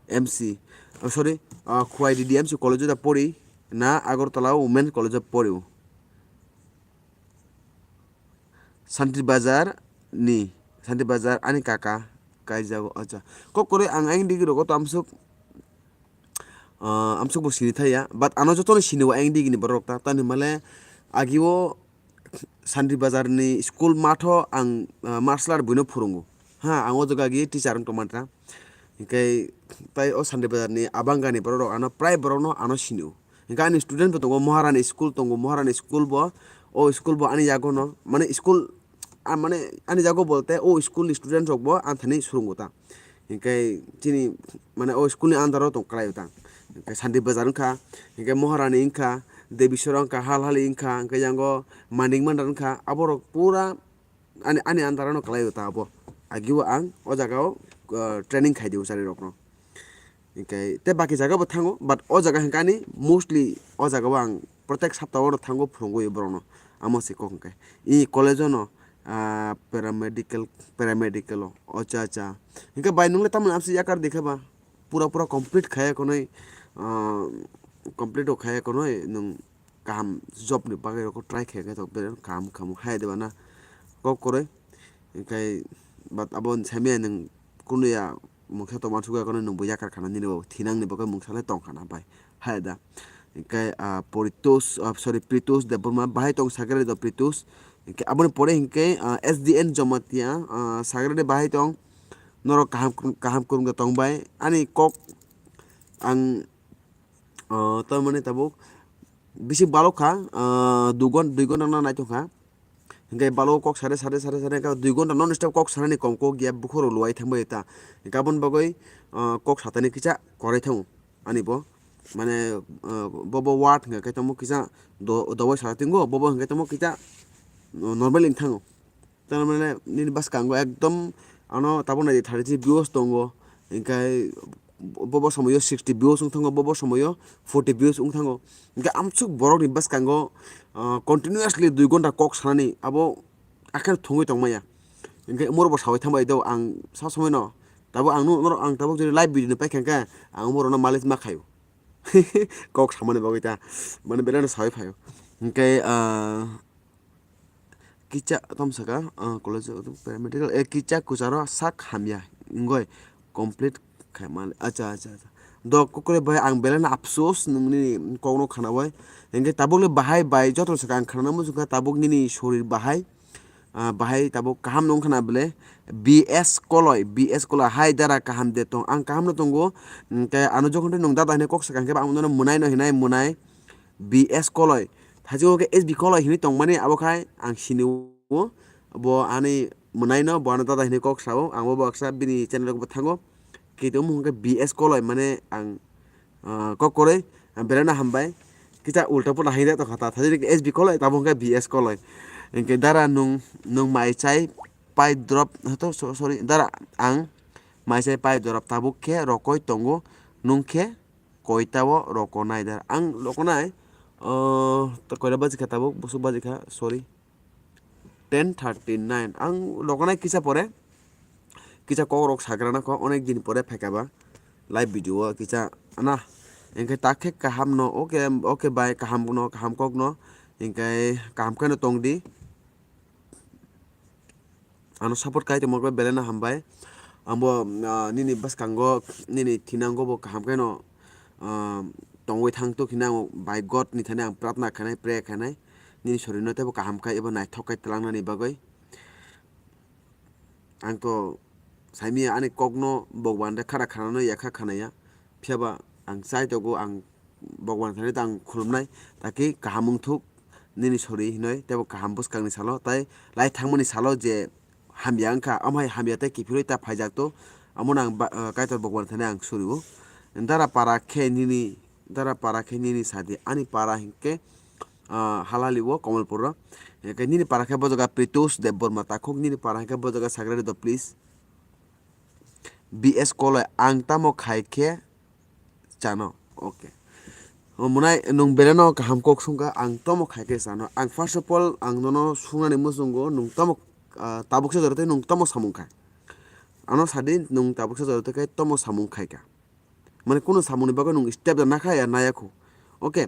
M C, oh, sorry, ah, Khwai D D M C college o da pori na Agartala Women College o pori o. Santir Bazar ni, Santir Bazar ani kaka kaijago, acha. Kok koroi ang ayang digi rogo to amsuk, ah, amsuk bo sini thaya, but ano jotono sini o ayang digi ni borok ta, tani male agio Santir Bazar ni school matho ang, ah, martial art buino phurungo. Ha, ang o jaga agi teacher wng tongmani ta. Hinkhe tai o Santir Bazar ni abangani borok rok ano prai borok no ano sini o. Hinkhe ani student bo tongo, Maharani school tongo, Maharani school bo, o school bo ani yago no, mane school, ah, mane ani yago bolte o school ni student rok bo ang thani surungo ta. Hinkhe chini mane o school ni under o tong kwlai o ta. Hinkhe Santir Bazar wngkha, hinkhe Maharani wngkha, Debi Sora wngkha, Halhali wngkha, hinkhe yango Manik Mandar wngkha, aborok pura ani, ani under o no kwlai o ta abo. Agio ang o jaga o, ah, training khai di o chari rok no. Hinkhe tei baki jaga bo thango, but o jaga hinkhe ani mostly o jaga o ang protek sapta o thango phurungwi borok no. Amo se kok hinkhe. I college o no, ah, paramedical, paramedical o. Acha, acha. Hinkhe bai nung le tamoni amsi yakar dikha ba. Pura pura complete khaya konoi, ah, complete o khaya konoi nung kaham job ni bagwi rok try khaya khe tok bere kaham kaham hai de bana kok koroi. Hinkhe but abo saimaya nung kunuya mungsa tongma suga kono nungbo yakar khana nini bo thinang ni bagwi mungsa le tong khana bai hai da. Hinkhe, ah, Poritos, ah, sorry, Pritos Debbarma bahai tong sakhe do Pritos. Hinkhe aboni pore hinkhe, ah, S D N Jamatia, ah, sakhe bahai tong norok kaham kaham kurung da tong bai ani kok ang, ah, tamani tabuk bisi balok kha, ah, dugon duigon nang nai tong kha. Hingke balo kok sare sare sare sare hingke dui gonta non stop kok sanani kom kok ya bukhoro luai thangbai ta. Hingke aboni bagwi, ah, kok satani kisa korai thango ani bo. Mane, ah, bo bo word hingke tamo kisa do-, dowai sara tingo, bo bo hingke tamo kisa normal wng thango. Tar mane nini bwskango ekdom ano tabuk nai di thirty three views tongo, hingke bo, bo somoyo sixty views wng thango, bo, bo somoyo forty views wng thango. Hingke amsuk borokni bwskango, ah, continuously dui gonta kok sanani abo akheno thwngwi tongmaya. Hingke umor bo sawi thangbai do ang sa somoino tabuk ang nu-, norok ang tabuk jodi live video ni paikha hingke ang umorono malish ma khaio. Kok samani bagwi ta mane belai no sawi phaio. Hingke, ah, Kicha tom saka, ah, college o paramedical, eh, kicha kucharo sak hamya wngoi complete khaimani. Acha, acha, acha. Dok kokore bai ang belai no apsos nungni kokno khanawi. Hingke tabuk le bahai bai joto saka ang khanana muchungkha tabuk nini sorir bahai, ah, bahai tabuk kaham nung khana bele. B S Koloi, B S Koloi hai dara kaham de tong. Ang kaham no tongo. Hingke ano jokhon tei nung dada hinui kok saka hingke ang nono mwnai no hinai mwnai. B S Koloi. Thajio khe S B Koloi hinui tongmani, abo khai ang sinio. Bo ani mwnaino, bo ano dada hinui kok sao. Ang bo baksa bini channel rok bo thango. Kitu omo hwnkhe B S Koloi, mane ang, ah, kok koroi, ang belai no hambai. Kicha ulta pula haida tongkha ta. Thajio khe S B Koloi, tabo hwnkhe B S Koloi. Hwnkhe dara nung, nung mai chai pai drop, to, so-, sorry, dara ang mai chai pai drop tabuk khe rokoi tongo, nung khe koita o rokonai da. Ang rokonai, ah, to koita baji kha tabuk, bosok baji kha, sorry. Ten thirty nine. Ang rokonai kisa pore, kisa kok rok sagrana kho, onek din pore phaikha ba live video o kisa, ana. Hingke ta khe kaham no, oke, oke bai, kaham no, kaham kok no, hingke kaham khe no tong di. Ano support kai tongma khe belai no hambai. Ang bo, ah, nini bwskango, nini thinango bo kaham khe no, ah, tongwi thang tok hinwi ang by God ni thani ang pratna khainai, pray khainai. Nini sorino teibo kaham khai ebo naithok khai twlangnani bagwi. Ang to saimanya ani kokno Bhagwan de khara khanano yakha khanaya. Phiyaba ang chai tongo, ang Bhagwan thani ta ang khulumnai, taki kaham wngthuk nini sori hinoi, teibo kaham bwskangni salo, tai lai thangmani salo je hamya wngkha, omo hai hamya tei kiphilwi ta phaijak to, omono ang ba-, ah, Kaitor Bhagwan thani ang surio. Dara para khe nini, dara para khe nini sadi, ani para hinkhe, ah, Halali o Kamalpur o. Hinkhe nini para khe bo jaga Pritosh Debbarma takhuk, nini para hinkhe bo jaga Sagrari do please. B S Koloi, ang tamo khai khe chano. Okay. O mwnai nwng belai no kaham kok sungkha, ang tamo khai khe chano. Ang first of all, ang nono sungnani muchungo, nwng tamo, ah, tabuksa jora tei nwng tamo samung khai. Ano sadi nwng tabuksa jora tei khai tamo samung khai kha. Mane kunu samungni bagwi nwng step da nakha ya naya khu. Okay.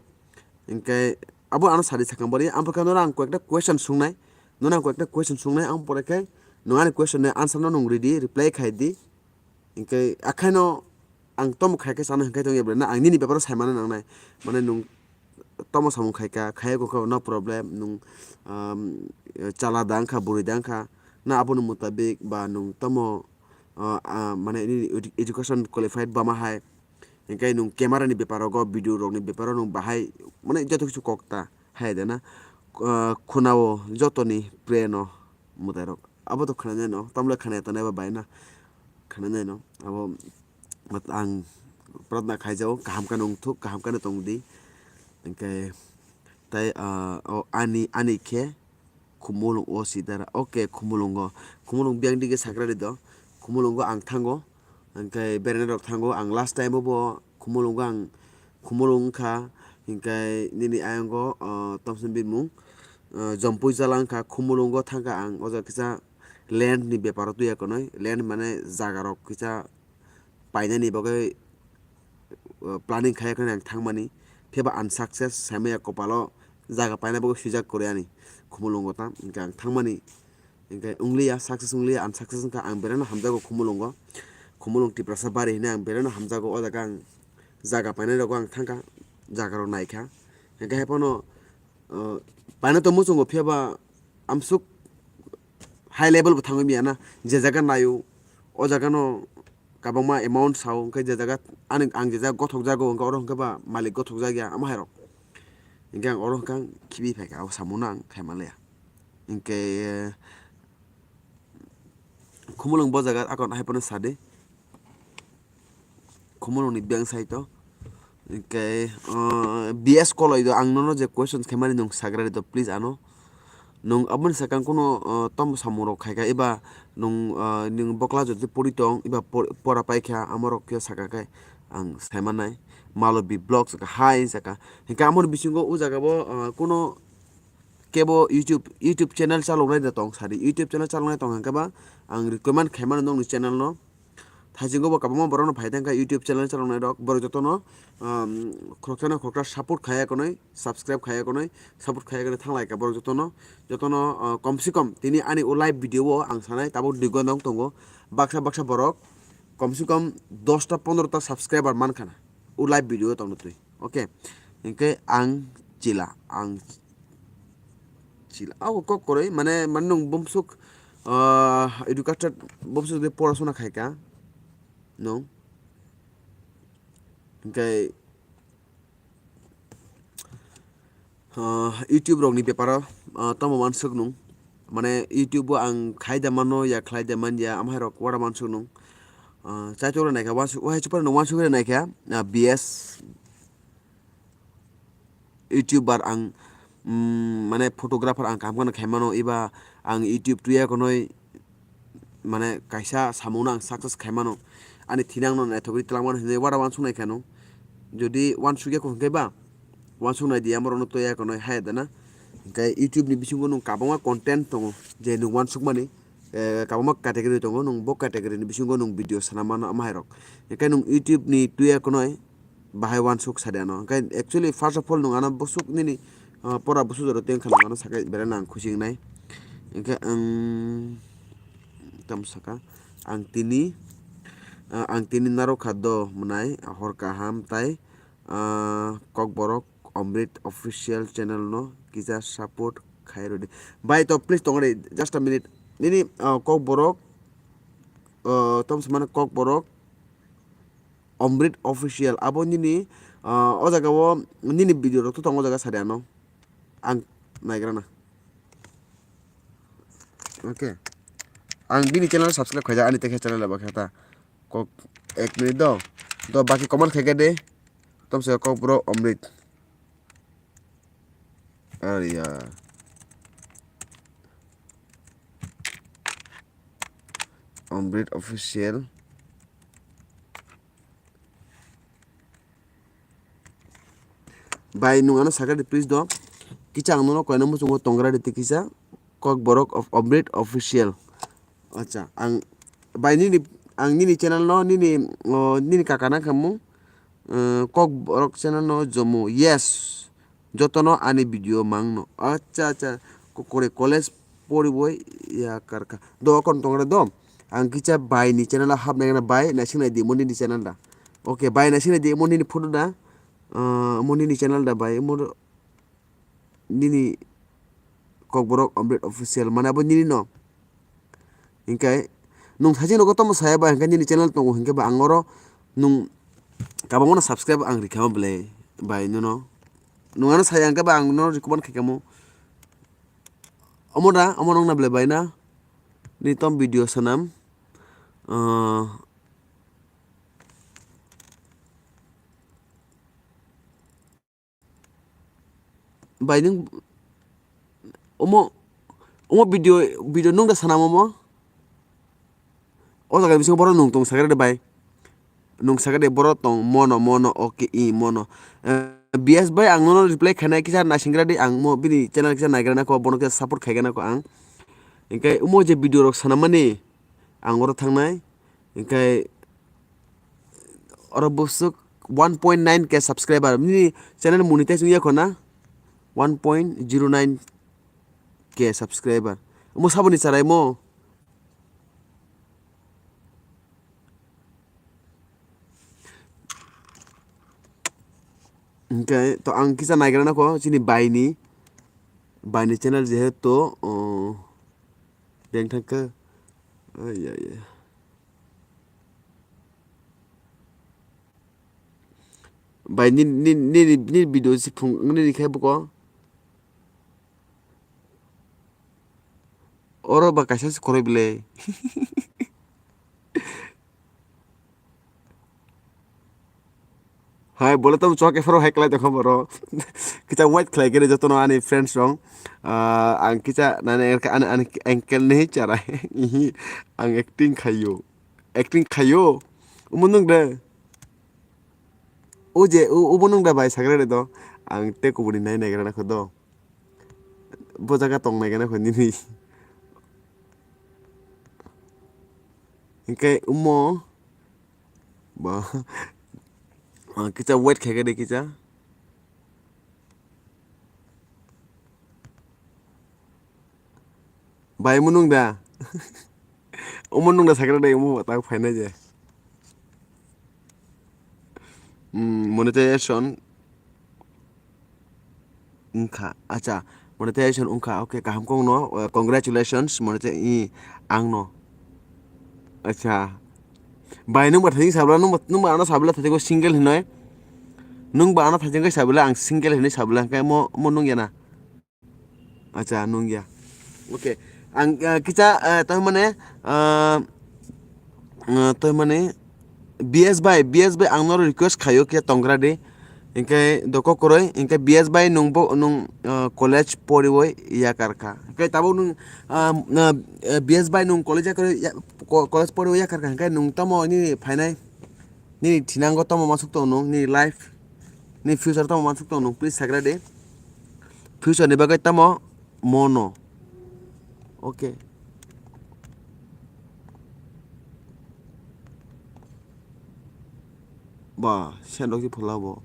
Hinkhe abo ano sadi sakang bari, ang pore khe nono ang koyekta question sungnai. Nono ang koyekta question sungnai, ang pore khe nwng ani question ni answer no nwng ridi, reply khai di. Hinkhe akhaino ang tamo khai khe chana hinkhe tongya bwle na ang nini beparo sai mana nangnai. Mane nwng tamo samung khai kha, khai khe no problem, nwng, um, chala da wngkha, bwrwi da wngkha, na aboni mutabik ba nwng tamo, uh, uh, mane nini edu-, education qualified bama hai, hinkhe nwng camera ni beparo go, video rok ni beparo nwng bahai mane joto kichu kok ta hai da na, uh, khunao jotoni pray no mwtai rok. Abo to khwnanai no, tamle khwnaya tongnai ba bai na. Khwnanai no, abo mat-, ang pratna khaijao, kaham khe no wngthuk, kaham khe no tong di. Hinkhe tai, ah, o ani, ani khe Khumulwng o si dara. Okay, Khumulwngo. Khumulwng biyang dige sakrari do. Khumulwngo ang thango. Hinkhe beraina rok thango. Ang last time o bo Khumulwngo ang Khumulwng wngkha. Hinkhe nini ayang o, ah, Tomson Bimung. Ah, Jompui jala wngkha, Khumulwngo thangkha ang, o jaga kisa land ni beparo tuya konwi, land mane jaga rok kisa painani bagwi, ah, planning khai khwnwi ang thangmani, phiya ba unsuccess, saimaya kopalo jaga paina bagwi swijak kwrwi ani Khumulwngo ta, hinkhe ang thangmani, hinkhe wngliya, success wngliya, unsuccess wngkha, ang beraino hamjago Khumulwngo, Khumulwng Tiprasa bari hinwi ang beraino hamjago, o jaga ang jaga painai rogo ang thangkha, jaga rok naikha, hinkhe haiphano, ah, paina to muchungo, phiya ba amsuk high level bo thangwi manya na, je jaga naio, o jaga no kwbangma amount sao, hinkhe je jaga ani, ang je jaga gothok jago, hinkhe oro hinkhe ba malik gothok jak ya, omo hai rok. Hinkhe ang oro hinkhe ang khibi phaikha, abo samung no ang khai manliya. Hinkhe, eh, Khumulwng bo jaga akon hai phano sadi. Khumulwng ni bank side o. Hinkhe, eh, B S Koloi do ang nono je questions khaimani nwng sagra rw do, please ano. Nwng aboni sakang kuno, eh, tom samung rok khaikha eba nwng, eh, nwng bokla jodi pori tong eba por-, pora paikha amorok khe saka khe ang saimanai. Malobi Vlogs saka hai saka. Hinkhe amoni bisingo o jaga bo, eh, kuno kebo YouTube, YouTube channel chaloknai da tong sadi. YouTube channel chaloknai tong hwnkhe ba ang recommend khaimano nokni channel no. Thaisingo bo kwbangma borokno phai thangkha YouTube channel chaloknai rok. Borok jotono, um, khoroksa na khoroksa support khaiya konwi, subscribe khaiya konwi, support khaiya konwi thanglai kha borok jotono. Jotono, uh, kom se kom tini ani o live video o ang sanai tabuk dui gonda wng tongo. Baksa baksa borok kom se kom dosta pondrota subscriber mankha na o live video o tongtwi. Okay. Hinkhe ang chila, ang chila. Abo kok kwrwi, mane, mane nwng bumsuk, ah, educated bumsuk de porasona khaikha nwng. Hinkhe, ah, YouTube rokni beparo, ah, tamo wansuk nwng. Mane YouTube o ang khlai da mano ya khlai da man ya, amhai rok wara wansuk nwng. Ah, chaitok rok naikha wansuk, wahai chupar nwng wansuk rok naikha, ah, B S YouTuber ang, mm, mane photographer ang kaham kheno khaimano, eba ang YouTube tuya konoi mane kaisa samungno ang success khaimano, ani thinangno naithogwi twlangmano hinwi wara wansuknai kheno. Jodi wansukya kho hwnkhe ba wansuknai di, amorokno tuya konoi haya dana. Hinkhe YouTube ni bisingo nwng kwbangma content tongo je nwng wansukmani, eh, kwbangma category tongo, nwng bo category ni bisingo nwng video sana mano amhairok. Hinkhe nwng YouTube ni tuya konoi bahai wansuk sadi ano. Hinkhe actually first of all nwng ano bwswk nini, ah, pora bwswk jora tei wngkha nwng ano sakhe belai no ang khusi wngnai. Hinkhe ang tamo saka ang tini, ah, ang tini narwkha do mwnai hor kaham tai, ah, Kokborok Amrit official channel no kisa support khai rwdi. Bai to please tongre just a minute. Nini, ah, Kokborok, ah, tamo se mano Kokborok Amrit Official, abo nini, ah, o jaga o nini video rok to tongo, o jaga sadi ano ang naigrana. Okay, ang bini channel subscribe khaijak, ani tekhe channel ba khe ta kok ek minute do, do baki comment khaikhe de, tom se Kokborok Amrit. Ariya. Amrit Official. Bai, nwng ano sakha de please do. Kisa ang nono koina muchungo tongra de tikisa. Kokborok of Amrit Official. Acha, ang bai nini, ang nini channel no, nini, o, nini kaka na khamu, eh, Kokborok channel no jomo. Yes. Jotono ani video mangno. Acha, acha. Kokore college poribo ya karkha. Do kon tongra do. Ang kisa bai ni channel o hapnai na bai, naising nai di mo nini channel da. Okay, bai naising nai di mo nini photo da. Ah, mo nini channel da bai. Mo nini Kokborok Amrit Official mane abo nini no. Hinkhe nwng thaiching rogo tamo saya ba hinkhe nini channel tongo hinkhe ba ang oro nwng kabangma no subscribe ang rikha ma belai bai nono. Nwng ano saya hinkhe ba ang nono recommend khaikha mo. Omo da, omo nong na belai bai na. Ni tom video sanam. Ah, Bai nwng omo, omo video, video nwng da sanam omo? O jaga bisingo borok nwng tong sakhe de bai. Nwng sakhe de borok tong mono, mono, okay, i mono. Eh, B S bai ang nono reply khainai kisa naisinggra di, ang mo bini channel kisa naigra nai kho, bono kisa support khaiga nai kho ang. Hinkhe omo je video rok sanamani ang oro thangnai. Hinkhe oro bwswk one point nine K subscriber. Nini channel monetize wngya kho na? One point zero nine K subscriber. Omo saboni charaimo? Hinkhe to ang kisa naigra nai kho chini baini, baini channel jehetu, o, beng thangkhe. Ai, ai, ai. Bai, ni, ni, ni, ni video si phung, ni, ni khe buko. Oro ba kaisa se kwrwi bwle. Hai, bole tamo chwk ephoro hai khlai tongkha borok. Kisa wait khlai khe jotono ani friends rok. Ah, ang kisa nani ani, ani ankle ni chara. Ihi, ang acting khaio. Acting khaio. Omo nwng de. O je, o, obo nwng da bai sagra re do. Ang te kubuni nai nai gra na kho do. Bo jaga tong nai gra na kho nini. Hinkhe omo. Ba. Ah, kisa wait khaikhe de kisa. Bai, omo nwng da? Omo nwng da sakra dai, omo tak phaina je. Hmm, monetization wngkha. Acha, monetization wngkha. Okay, kaham kok no, uh, congratulations, monetize, i, ang no. Acha. Bai, nwng ba thajing sabla, nwng ba, nwng ba ano sabla thajing single hinoi. Nwng ba ano thajing kai sabla, ang single hinoi sabla, kai mo, mo nwng yana. Acha, nungya. Okay. Ang, ah, kisa, ah, taimane, ah, ah, taimane B S bai, B S bai ang noro request khayo khe tongra di. Hinkhe doko koroi, hinkhe B S bai nung bo, nung, ah, college poriwoi yakar kha. Hinkhe tabuk nung, ah, ah, B S bai nung college yakar, ya, ko-, college poriwoi yakar kha. Hinkhe nung tamo nini phainai, nini thinango tamo masuk tong nung, nini life, nini future tamo masuk tong nung, please sagra di. Future ni bagwi tamo mono. Okay. Ba, sendok si phola bo.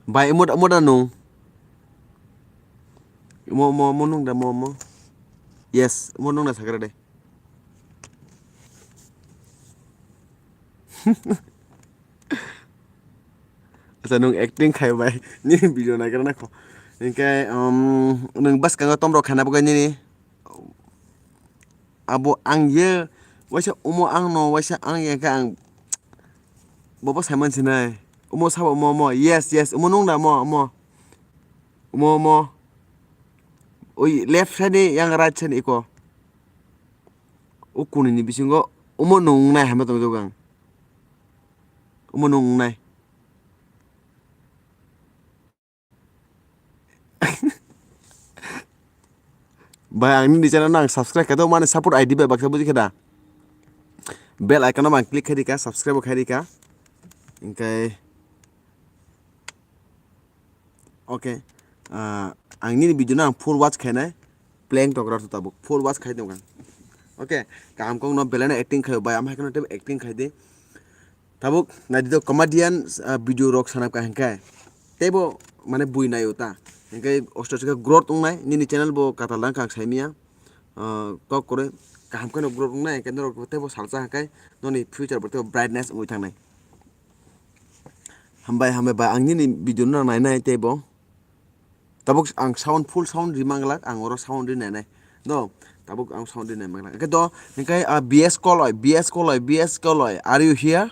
Bai, imo da, imo da nung. Imo, mo, mo nung da, mo, mo. Yes, mo nung da sakra de. Acha, nung acting khai bai. Nini video naikra na kho. Hinkhe, um, nung bwskango tomrok khaina bagwi nini. Abo ang ye, waisa omo ang no, waisa ang ye khe ang. Bobo Simon sinai. Omo sabo omo, omo. Yes, yes. Omo nung da mo, omo. Omo, omo. Oi, left side ni yang right side ni iko. O kuni ni bisingo omo nung nai hama tong jokang. Omo nung nai. Bai, ang nini channel no ang subscribe khe do, mani support I D bai baksa buji khe da. Bell icon no ang click khai di kha, subscribe khai di kha. Hinkhe, okay, ah, ang nini video no ang full watch khainai, prank tokra tu tabuk full watch khai tongkha. Okay, kaham kok no belai no acting khaio bai, amhai kheno tei acting khai di. Tabuk naidi do comedian, ah, video rok sanap ka hinkhe. Teibo mane bui naio ta. Hinkhe osto osto khe growth wngnai, nini channel bo katal dang kha ang saimia. Ah, kok kwrwi kaham kheno growth wngnai, hinkhe norok teibo salsa hinkhe noni future bo teibo brightness wngwi thangnai. Hambai, hambai bai, ang nini video no nainai teibo. Tabuk ang sound, full sound ri manglak, ang oro sound ri nainai. No, tabuk ang sound ri nai manglak. Hinkhe do, hinkhe, ah, B S Koloi, B S Koloi, B S Koloi, are you here?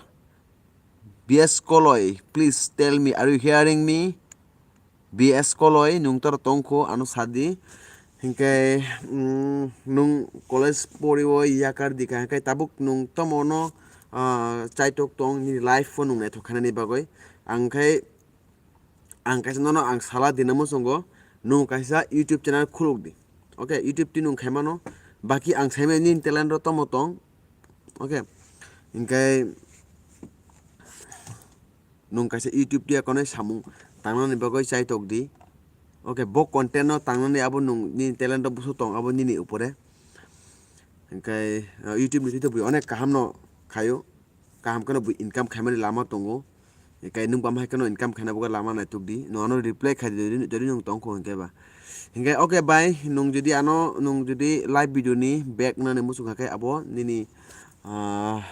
B S Koloi, please tell me, are you hearing me? B S Koloi, nung toro tongkho, ano sadi. Hinkhe, mm, nung college poriwo yakar dikha, hinkhe tabuk nung tomono, ah, chaitok tong, nini life o nung naithok khanani bagwi. Ang khe Ang kaisa nono ang sala dina muchungo, nung kaisa YouTube channel khuluk di. Okay, YouTube twi nung khaimano. Baki ang saimai nini talent ro tomo tong. Okay. Hinkhe nung kaisa YouTube twi akonai samung tangnani bagwi chaitok di. Okay, bo content no tangnani abo nung nini talent ro busu tong abo nini upore. Hinkhe, uh, YouTube ni twi tobwi onek kaham no khaio. Kaham kheno bo income khaimani lama tongo. Hinkhe nwng bam hai kheno income khaina bagwi lama naituk di. Nwng ano reply khai di, jodi, jodi nwng tong kho hinkhe ba. Hinkhe, okay bai, nwng jodi ano, nwng jodi live video ni back nani muchung kha khe abo nini, ah,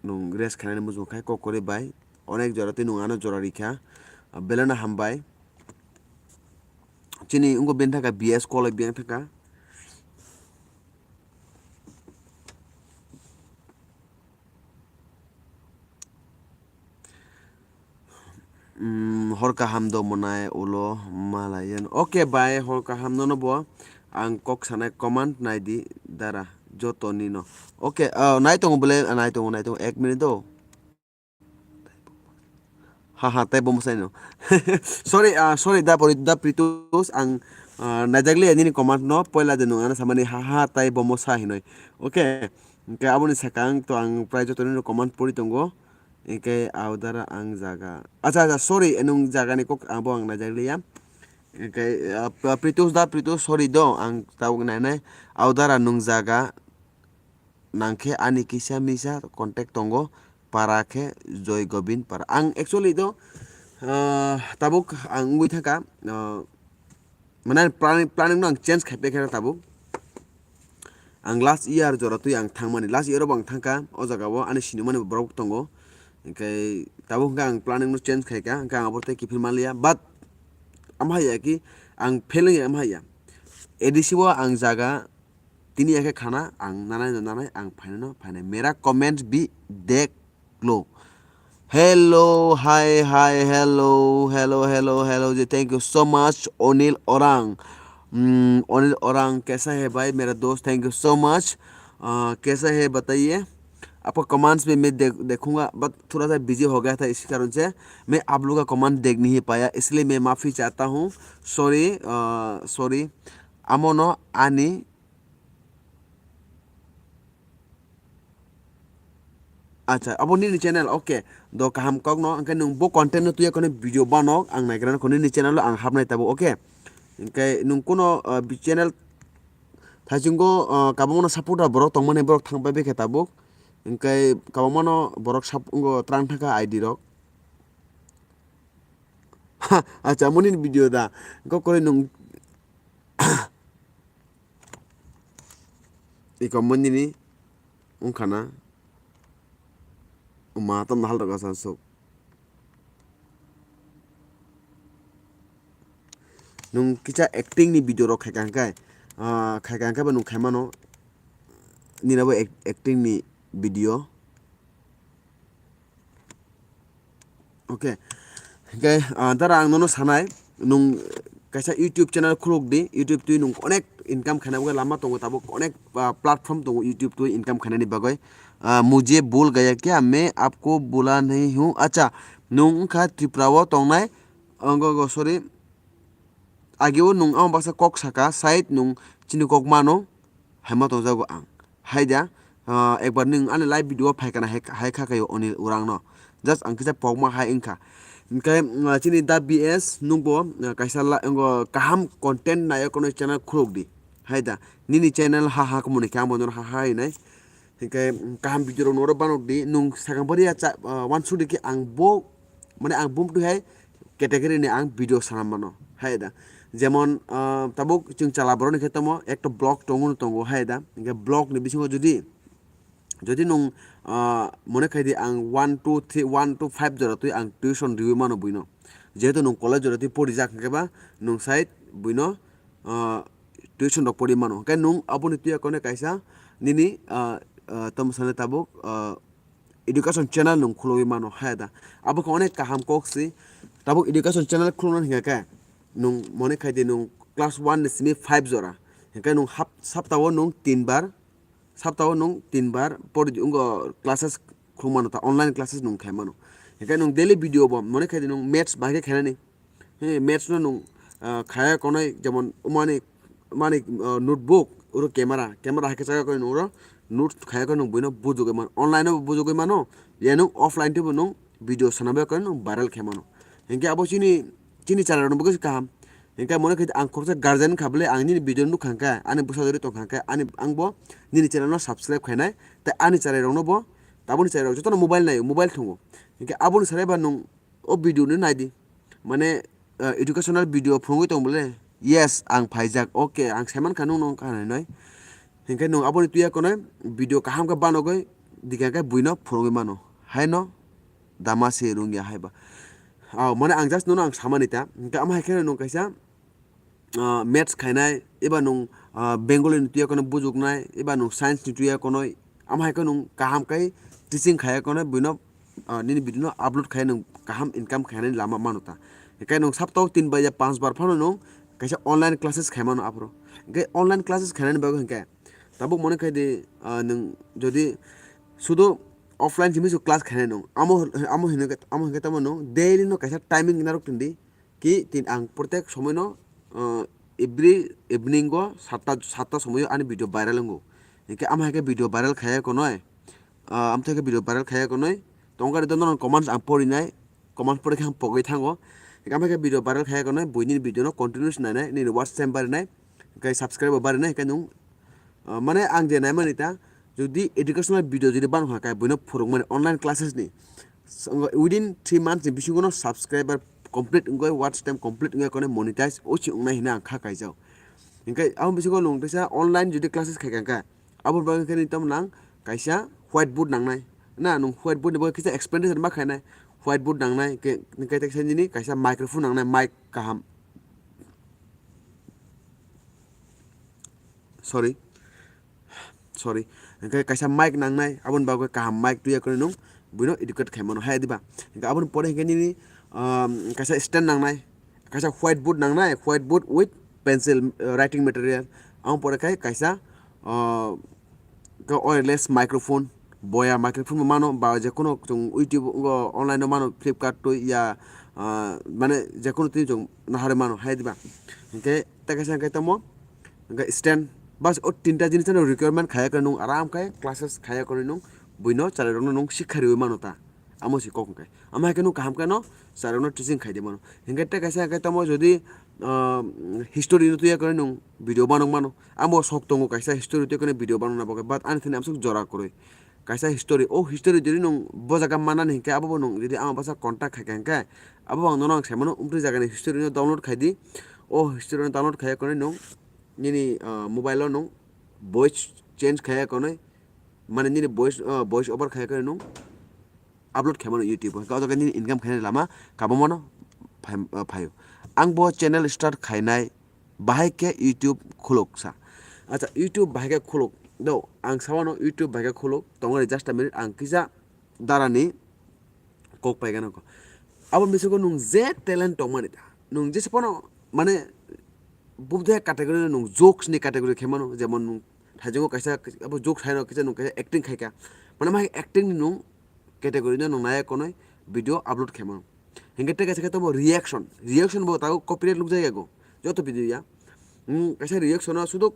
nwng rest khainani muchung khai kok kwrwi bai. Onek jora tei nwng ano jora rikha. Ah, belai no hambai. Chini wngkha bini thangkha B S Koloi bini thangkha. Mm, hor kaham do mwnai ulo malayan. Okay bai, hor kaham nono bo. Ang kok sanai comment nai di dara joto nino. Okay, ah, nai tongo bole, ah, nai tongo, nai tongo, ek minute do. Ha ha, tai bomo sai no. Sorry, ah, sorry, da pori, da Pritus, ang, ah, najak le nini comment no, poila de nung ano samani ha ha, tai bomo sa hinoi. Okay, hingke aboni sakang to ang prai joto nino comment pori tongo. Hingke audara ang jaga. Acha, acha, sorry, nung jaga ni kok abo ang najak liya. Hingke, ah, Pritus da, Pritus, sorry do, ang tabuk nai nai. Audara nung jaga nangkhe ani kisa misa contact tongo, para khe Joy Gobind para. Ang actually do, ah, tabuk ang wngwi thangkha, ah, mane planning, planning no ang change khai paikha tabuk. Ang last year jora twi ang thangmani, last year bo ang thangkha, o jaga o ani sinimani borok tongo. Hingke tabuk hingke ang planning no change khaikha, hingke ang abo tei kiphil manliya, but amhaiya ki ang feeling amhaiya. A D C o ang jaga tini ya khe khana ang nanai no nanai, ang phainai no phainai. Mera comment bhi dekh lo. Hello, hi, hi, hello, hello, hello, hello ji, thank you so much, Onil Orang. Hmm, Onil Orang, kaisa hai bhai, mera dost, thank you so much. Ah, kaisa hai, bataiye. आपका कमेंट्स भी मैं देख, देखूंगा, but थोड़ा सा बिजी हो गया था, इसी कारण से मैं आप लोगों का कमेंट देख नहीं पाया, इसलिए मैं माफ़ी चाहता हूँ। Sorry, sorry. Amono ani, acha, abo nini channel, okay. Do kaham kokno, hingke nung bo content no tuya kono video banok, ang naigra no kono nini channel o ang hapnai tabuk, okay. Hingke nung kuno, ah, bi-, channel thaichungo, ah, kabangmano support rok borok tongmani borok thang pai bikhe tabuk. Hingke kabangmano borok sap-, wngkha trang thangkha I D rok. Acha, moni ni video da. Kok kore nung. Iko moni ni wngkha na. Uma tam hal rok asa sok. Nung kisa acting ni video rok khaika hingke, ah, khaika hingke bo nung khaimano. Nini abo ac-, acting ni video. Okay. Hingke, ah, dara ang nono sanai, nung kaisa YouTube channel khuluk di, YouTube twi nung onek income khaina bagwi lama tongo, tabuk onek, ah, platform tongo YouTube twi income khainani bagwi. Ah, mujhe bhul gaya kya, main aapko bhula nahi hoon. Acha, nung wngkha Tripura o tongnai, oh, go, go, sorry. Ageo nung ang baksa kok saka, side nung chini kok mano, haima tongjago ang. Haida, ah, ekbar nung ani live video o phaikana hai, hai kha kayo Onil Orang no. Just ang kisa pokma hai wngkha. Hingke, ah, chini Da B S nungbo, ah, kaisa la-, wngkha kaham content nai kono channel khuluk di. Haida, nini channel ha ha kumuni khe ang bono ha ha hinai. Hingke, mm, kaham video rok noro banok di, nung sakang bari ya cha, ah, wansuk di khe ang bo, mane ang bumtwi hai category ni ang video sana mano, hai da. Jemon, ah, tabuk chwng chala borok ni khe tamo ekta block tongo no tongo, hai da. Hingke block ni bisingo jodi, jodi nung, ah, mone khai di ang one, two, three, one to five jora twi ang tuition riwi mano buino. Jehetu nung college jora twi pori jak hingke ba nung side buino, ah, tuition rok pori mano. Hingke nung aboni tuya kone kaisa nini, ah, ah, tamo sani tabuk, ah, education channel nung khulogwi mano, hai da. Abo khe onek kaham kok si. Tabuk education channel khulogna hingka khe nung mone khai di nung class one ni simi five jora. Hingke nung hap-, sapta o nung tin bar, sapta o nung tin bar pori di, wngkha classes khuluk mano, ta online classes nung khai mano. Hingke nung daily video bo mone khai di nung maths bahai khe khainani. He, maths no nung, ah, khaya konai, jemon mani, mani, ah, notebook, oro camera, camera hai khe chaya konai nung oro note khaya konai nung buino bujugwi mano, online o bujugwi mano, ya nung offline teibo nung video sana bai konai nung viral khai mano. Hingke abo chini, chini channel rok no bo kaham. Hingke mone khai ang khoroksa guardian kha bole ang nini video nukha hingke, ani bwsa jori tongkha hingke, ani ang bo nini channel no subscribe khainai, tei ani channel rok no bo, taboni channel rok jotono mobile naio, mobile thungo. Hingke aboni sarai ba nung o video no nai di. Mane, ah, educational video phunugwi tong bole? Yes, ang phaijak. Okay, ang saiman kha nung nung kha hinwi. Hinkhe nung aboni tuya kono video kaham khe banogwi dikha khe buino phunugwi mano. Haino dama se rungya haiba. Aw, mane ang just nono ang samani ta. Hinkhe ama hai khe nung kaisa ah, maths khainai, eba nung, ah, Bengali ni tuya kono bujuknai, eba nung science ni tuya kono, ama hai khe nung kaham khe teaching khaya kono buino ah, nini video no upload khai nwng kaham income khainani lama mano ta. Hinkhe nwng saptao tin bar ya panch bar phano nwng kaisa online classes khaimano aphuru. Hinkhe online classes khainani bagwi hinkhe tabuk mone khai di, ah, nwng jodi sudu offline simi su class khainai nwng amo, amo hinwi, amo hinkhe tamo nwng daily no kaisa timing narwk tongdi. Ki tin ang protek somoino, ah, every evening o satta, satta somoio ani video viral wngo. Hinkhe amo hai khe video viral khaiya konoi, ah, amtwi khe video viral khaiya konoi. Tongkha rwdi norok comments ang porinai, comments pori khe ang pogwi thango. Hinkhe amo hai khe video viral khaiya konoi, buini video no continuous nainai, nini watch time barinai, hinkhe subscribe bo barinai, hinkhe nwng Ah, mane ang je naimani ta, jodi educational video jodi bano kha khe, buino phwrwngmani online classes ni, so, within three months ni bisingo no subscriber complete wngwi, watch time complete wngwi, kone monetize ochi wngnai hinwi ang kha kaijak. Hinkhe abo bisingo nwng teisa online jodi classes khai kha khe, abo bagwi khe nini tamo nang kaisa whiteboard nangnai. Na, nwng whiteboard ni bagwi kisa expenditure ma khainai, whiteboard nangnai, hinkhe, hinkhe teisa nini kaisa microphone nangnai, mic kaham. Sorry, sorry, hinkhe kaisa mic nangnai, aboni bagwi kaham mic tuya kwrwi nwng buino educate khaimano hai diba. Hinkhe aboni pore hinkhe nini, um, kaisa stand nangnai, kaisa whiteboard nangnai, whiteboard with pencil, uh, writing material. Aboni pore khai kaisa, uh, khe wireless microphone, boya microphone bo mano, ba jekono chwng YouTube o online o mano, Flipkart twi ya, ah, mane jekono twi chwng naharwi mano hai diba. Hinkhe tei kaisa hinkhe tamo hinkhe stand, bas o tinta jinis no requirement khaiya khe nwng aram khe classes khaiya khe nwng buino chwrairokno nwng sikha riwi mano ta. Amo se kok hwnkhe. Amo hai khe nwng kaham khe no chwrairokno teaching khai di mano. Hinkhe tei kaisa hinkhe tamo jodi, ah, history no twi ya khe nwng video banok mano. Amo sok tongo kaisa history twi khe video banokna bagwi, but ani thani amsuk jora kwrwi. Kaisa history, o history jodi nwng bo jaga mannani hinkhe abo bo nwng jodi ama bwsa contact khai kha hinkhe abo bo ang nono ang sai mano, umtwi jagani history no download khai di. O history no download khai ya khe nwng nini, ah, mobile o nwng voice change khai ya khe nwng, mane nini voice, ah, voice over khai ya khe nwng upload khaimano YouTube o, hinkhe o jaga nini income khainani lama kabangmano phai-, ah, phaio. Ang bo channel start khainai bahai khe YouTube khuluk sa. Acha, YouTube bahai khe khuluk do, ang sawano YouTube bahai khe khuluk, tongmani just a minute, ang kisa darani kok paigano ko. Abo bisingo nwng je talent tongmani ta, nwng jese phano mane bubde category nwng jokes ni category khe mano, jemon nwng thaijongo kaisa abo jokes haino kisa nwng kaisa acting khaika, mane mai acting ni nwng category no nwng naya konoi video upload khe mano. Hinkhe tei kaisa khe tamo reaction, reaction bo tago copyright nukjak yago joto video ya. Hmm, kaisa reaction o sudo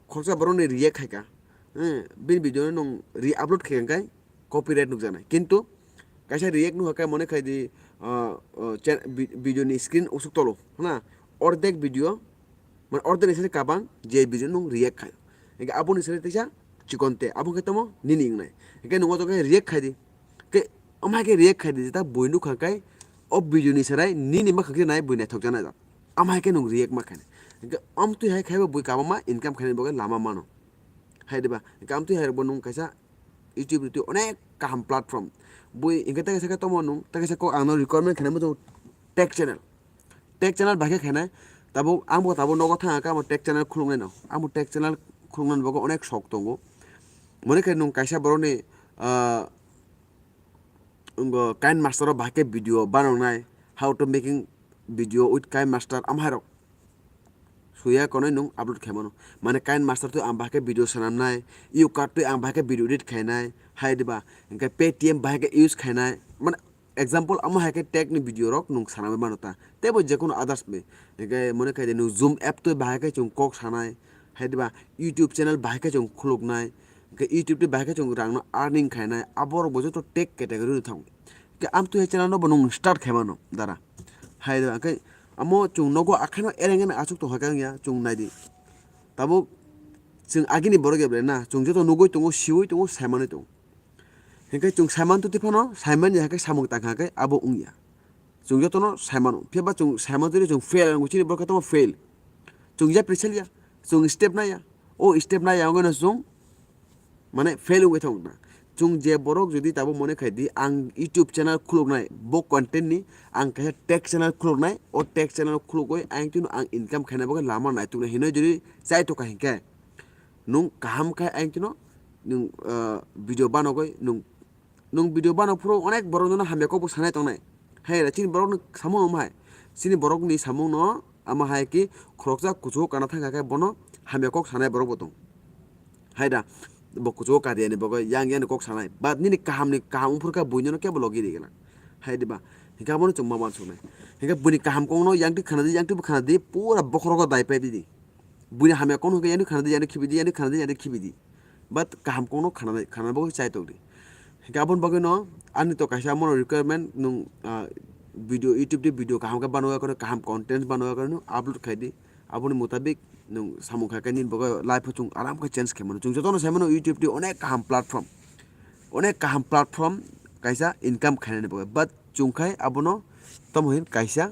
khoroksa borok ni react khaika, hmm, bini video no nwng re-upload khe hinkhe copyright nukjaknai. Kintu kaisa react nukha khe mone khai di, ah, ah, cha-, vi-, video ni screen usuk tolo, hana, ordek video, mane ordek ni sani kabang je video nwng react khai. Hinkhe aboni sani teisa chikon te, abo khe tamo nini wngnai. Hinkhe nwng o to khe react khai di. Khe amhai khe react khai di, jeta bui nukha khe o video ni serai nini mwkhang khe nai bui naithok jana jak. Amhai khe nwng react ma khainai. Hinkhe amtwi hai khaibo bui kabangma income khainani bagwi lama mano. Hai diba? Hinkhe amtwi hai rokbo nwng kaisa YouTube rwtwi onek kaham platform. Bui hinkhe tei kaisa khe tamo nwng, tei kaisa kok ang no requirement khainai muchung tech channel. Tech channel bahai khe khainai. Tabuk ang bo tabuk nogo thang khe amo tech channel khuluknai no. Amo tech channel khuluknani bagwi onek sok tongo. Mone khe nwng kaisa borokni, ah, Wngkha KineMaster o bahai khe video banoknai, how to making video with KineMaster, amhairok suya konwi nwng upload khaimano. Mane KineMaster twi ang bahai khe video swnamnai, UCut twi ang bahai khe video edit khainai, hai diba? Hinkhe Paytm bahai khe use khainai, mane example, amo hai khe tech ni video rok nwng swnamwi mano ta, teibo jekono others bai. Hinkhe mone khai di nwng Zoom app twi bahai khe chwng kok sanai, hai diba? YouTube channel bahai khe chwng khuluknai, hinkhe YouTube twi bahai khe chwng rang no earning khainai, abo rok bo joto tech category rok thango. Hinkhe amtwi hai channel no bo nwng start khai mano dara. Hai diba? Hinkhe amo chwng nogo akhai no ereng ereng achuk tong hai khe wngya, chwng nai di. Tabuk chwng agini borok ya ble na, chwng joto nugwi tongo, siwi tongo, sai manwi tongo. Hinkhe chwng saiman twi phano, saiman ya khe samung tang kha khe abo wngya. Chwng jotono saimano, phiya ba chwng saiman twi chwng fail wngwi chini borok khe tamo fail. Chwng ya presal ya, chwng step nai ya. O step nai ya wngwi no chwng mane fail wngwi thang na. Chwng je borok jodi tabuk mone khai di, ang YouTube channel khuluknai, bo content ni ang kaisa tech channel khuluknai, o tech channel khulugwi ayang twi no ang income khaina bagwi lama naituknai hinwi jodi chai tokha hinkhe, nwng kaham khe ayang twi no nwng, ah, video banogwi nwng Nwng video bano phuru onek borok nono hamya kok bo sanai tongnai. Hai da, chini borok no samung omo hai. Chini borok ni samung no ama hai ki khoroksa kuchugo kana thangkha khe bono hamya kok sanai borok bo tong. Hai da, bo kuchugo kadiya ni bagwi yang yang ni kok sanai. But nini kaham ni kaham wngphuru khe buino no kebo logi rigwlak. Hai diba? Hinkhe abono chwng ma uansuknai. Hinkhe buini kaham kok no yang twi khana di, yang twi bo khana di, pura bokhorogo dai pai di di. Buini hamya kokno hwnkhe yani khana di, yani khibi di, yani khana di, yani khibi di. But kaham kokno khana, khana bagwi chai tok di. Hinkhe aboni bagwi no ani to kaisa amo requirement, nwng, ah, video, YouTube di video kaham khe bano yakarwi, kaham content bano yakarwi nwng upload khai di. Aboni mutabik nwng samung khai khe nini bagwi life o chwng aram khe change khai mano. Chwng jotono sai mano YouTube di onek kaham platform. Onek kaham platform kaisa income khainani bagwi. But chwng khai abono tomo hin kaisa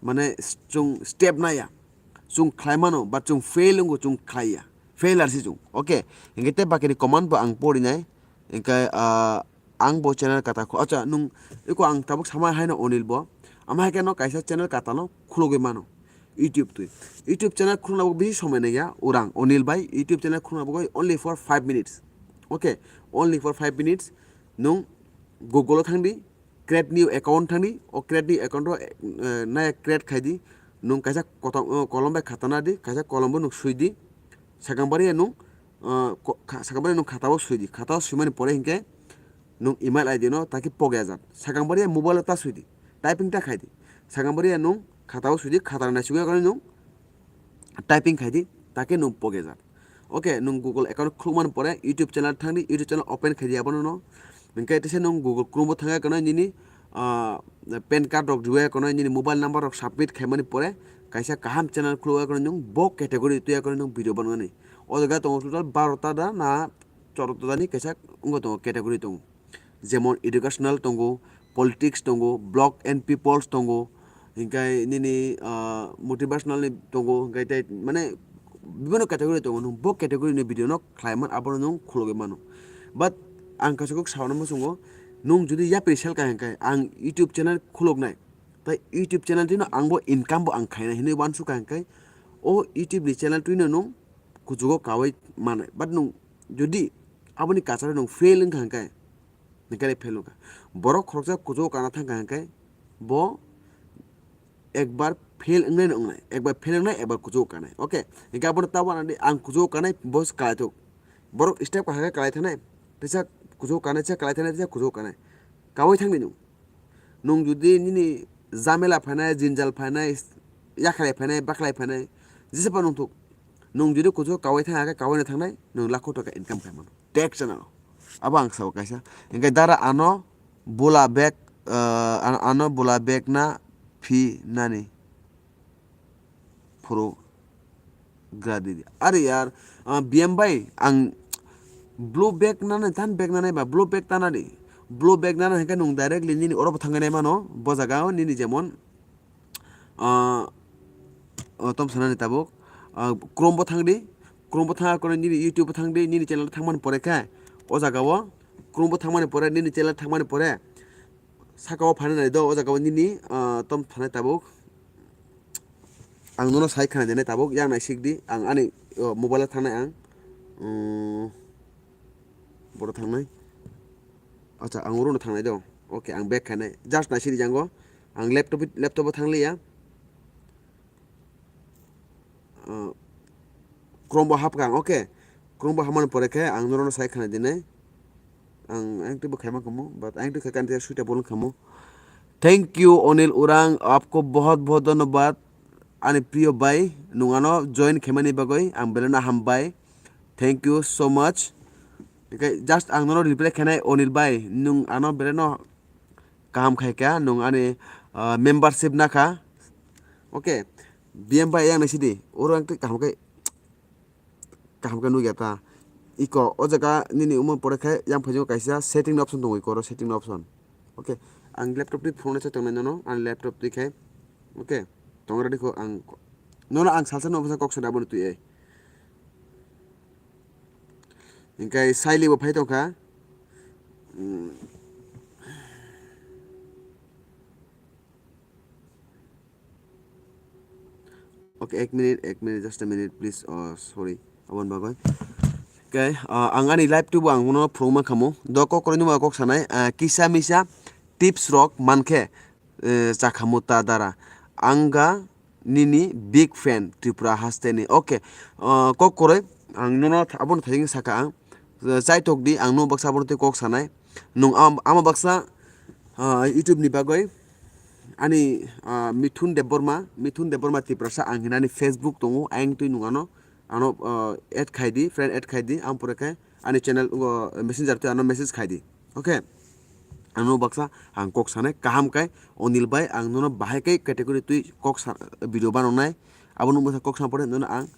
mane chwng step naya, chwng khlai mano, but chwng fail wngo, chwng khlai ya, failure si chwng, okay. Hinkhe tei bakini comment bo ang porinai, hinkhe, ah, ang bo channel kata khu, acha, nwng eko ang tabuk sama haino Onil bo, ama hai khe no kaisa channel kata no khulogwi mano, YouTube twi, YouTube channel khulna bo bisi somai nangya, orang Onil bai YouTube channel khulna bo only for five minutes, okay, only for five minutes, nwng Google o thang di, create new account thangdi, o create new account o, eh, nai create khaidi, nwng kaisa kotom, eh, kolom bai khata nadi, kaisa kolom bo nwng swidi, sakang bari ya nwng, eh, ko-, kha-, sakang bari nwng khata o swidi, khata o swimani pore hinkhe nwng email I D no taki pogya jat, sakang bari ya mobile o ta swidi, typing ta khaidi, sakang bari ya nwng khata o swidi, khata nai swigwi nwng typing khaidi, take nwng pogya jat. Okay, nwng Google account khulukmani pore YouTube channel thangdi, YouTube channel open khaidi abono no. Hinkhe teisa nwng Google Chrome o thangya kono nini, ah, pan card rok riwaya kono nini mobile number rok submit khaimani pore kaisa kaham channel khulukya kono nwng bo category tuya kono nwng video banani. O jaga tongo total baro ta da na chorok ta da ni kaisa wngwi tongo category tongo. Jemon educational tongo, politics tongo, blog and peoples tongo, hinkhe nini, ah, motivational ni tongo, hinkhe tei mane bibino category tongo, nwng bo category ni video no khlai man, abono nwng khulogwi mano. But ang kaisa kok sauna muchungo, nwng jodi yapri sel ka hinkhe ang YouTube channel khuloknai, tei YouTube channel twino ang bo income bo ang khainai hinwi uansukha hinkhe o YouTube ni channel twino nwng kuchugo kaui manai. But nwng jodi aboni kacharo nwng fail wngkha hinkhe, Nokhe fail wngkha. Borok khoroksa kuchugo kana thangkha hinkhe bo ekbar fail wngnai no wngnai, ekbar fail wngnai, ekbar kuchugo kanai. Okay, hinkhe abono tabuk anadi ang kuchugo kanai, bo kalaithok. Borok step kaham khe kalai thanai, teisa kuchugo kanai, teisa kalai thanai, teisa kuchugo kanai. Kaui thangdi nwng. Nwng jodi nini jamela phainai, jinjal phainai, yakhlai phainai, bakhlai phainai, jesa phano wngthok. Nwng jodi kuchugo kaui thangkha khe kaui no thangnai, nwng lakho taka income khai mano. Tech channel. Abo ang sao kaisa. Hinkhe dara ano bula bag, ah, ano, ano bula bag na phi nani phuru gra didi. Are yar, ah, B M bai ang blue bag nani tan bag nani ba blue bag tana di. Blue bag nana hinkhe nwng directly nini oro bo thangwi nai mano. Bo jaga o nini jemon Ah, o tom sanani tabuk. Ah, Chrome bo thangdi. Chrome bo thang, kono nini YouTube bo thangdi, nini channel thangmani pore khe, o jaga o Chrome bo thangmani pore, nini channel thangmani pore, saka o phanai nai do, o jaga o nini, ah, tom phanai tabuk. Ang nono sai khana dinai tabuk, yang nai sikdi, ang ani, o, mobile o thangnai ang. Um, boro thangnai. Acha, ang oro no thangnai do. Okay, ang back khainai. Just nai sidi jango. Ang laptop, laptop o thang liya. Ah, Chrome bo hapkha ang, okay. Chrome bo hamani pore khe ang norokno sai khna dinai. Ang, ang twibo khaima khamu, but ang twi khaikha ang twi suitable wngkhamu. Thank you, Onil Urang, apko bahut bahut dhanyabad. Ani priyo bhai, nwng ano join khaimani bagwi ang belai no hambai. Thank you so much. Just ang nono reply khainai, Onil bhai, nwng ano belai no kaham khaikha, nwng ani, ah, membership nakha. Okay, B M bai yang naisidi, oro ang twi kaham khe, kaham khe nukya ta. Iko, o jaga nini umor pore khe yang phaijak kaisa setting ni option tongo, iko oro setting ni option. Okay, ang laptop twi phone se tongnai nono, ang laptop twi khe, okay, tongra dikho ang, nono ang salsa no bwsa kok sada abono twi ai. Hinkhe Saili bo phai tongkha. Hmm. Okay, ek minute, ek minute, just a minute, please. Oh, sorry. Aboni bagwi. Khe, ah, ang ani live twibo ang bono phwrwngma khamu. Do kok kwrwini mungha kok sanai, ah, kisa misa tips rok mankhe, eh, chakhamu ta dara. Ang ga nini big fan Tripura hasteni. Okay, ah, kok kwrwi ang nono abono thaijing saka ang. Eh, chaitok di ang no baksa abono tei kok sanai. Nung am-, ama baksa, ah, YouTube ni bagwi ani, ah, Mithun Debbarma, Mithun Debbarma Tiprasa ang hinani Facebook tongo, ayang twi nung ano. Ano, uh, add khai di, friend add khai di, ang pore khe ani channel, uh, messenger twi ano message khai di. Okay? Ano baksa ang kok sanai kaham kai, Onil bai, ang nono bahai kai category twi kok sa-, video banonai. Abo nung baksa kok sa pore nono ang,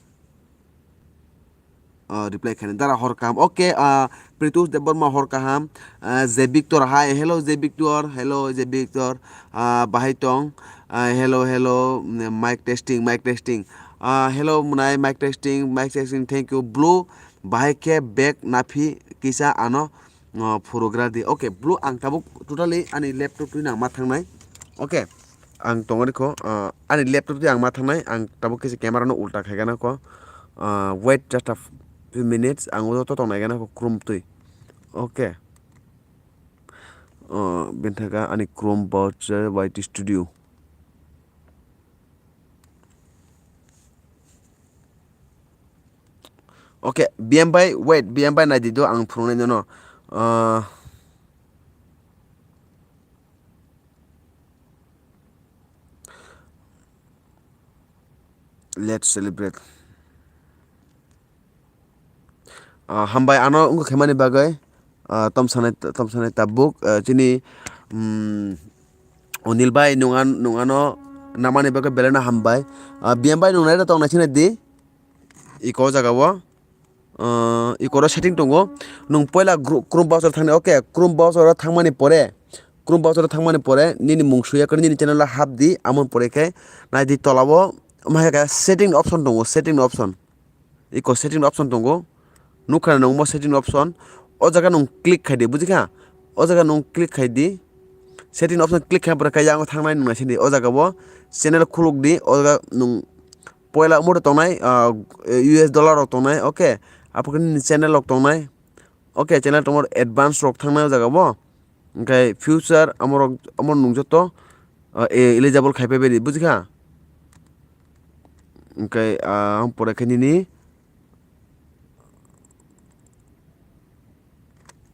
uh, reply khai nai. Dara hor kaham. Okay, uh, Pritus Debbarma hor kaham. Uh, J Victor, hi. Hello, J Victor. Hello, J Victor. Uh, bahai tong. Uh, hello, hello. Mm, mic testing, mic testing. Ah, hello, mwnai, mic testing, mic testing, thank you. Blue, bahai khe bag naphi kisa ano, ah, phurwgradi. Okay, Blue, ang tabuk totally ani laptop twi ang ma thangnai. Okay, ang tongori kho, ah, ani laptop twi ang ma thangnai, ang tabuk kisa camera no ulta khai gana kho. Ah, wait just a few minutes, ang o joto tongnai gana kho Chrome twi. Okay. Ah, bini thaka ani Chrome browser Y T Studio. Okay, B M bai, wait, B M bai nai di do, ang phunuknai nono. Ah, let's celebrate. Ah, hambai ano wngkha khaimani bagwi. Ah, tom sanai, tom sanai tabuk, ah, chini, mm, Onil bai nung an-, nung ano namani bagwi belai no hambai. Ah, B M bai nung nai rw tong nai sini di. Iko o jaga o. Ah, iko ro setting tongo. Nung poila gru-, Chrome browser thangni, okay, Chrome browser o thangmani pore, Chrome browser o thangmani pore nini mung suya kwrwi nini channel o hap di, amoni pore khe nai di tola o, omo hai khe setting option tongo, setting option. Iko setting option tongo. Nukha na nung mo setting option. O jaga nung click khai di, buji kha? O jaga nung click khai di. Setting option click khai pore khe yang thangnai nung naising di. O jaga o channel khuluk di. O jaga nung poila omo tongnai, ah, U S dollar rok tongnai. Okay. Apor khe nini channel rok tongnai. Okay, channel tongmo advance rok thangnai o jaga o. Hwnkhe future amorok, amor nung joto, ah, e-, eligible khai phaibai di, buji kha? Hwnkhe, ah, pore khe nini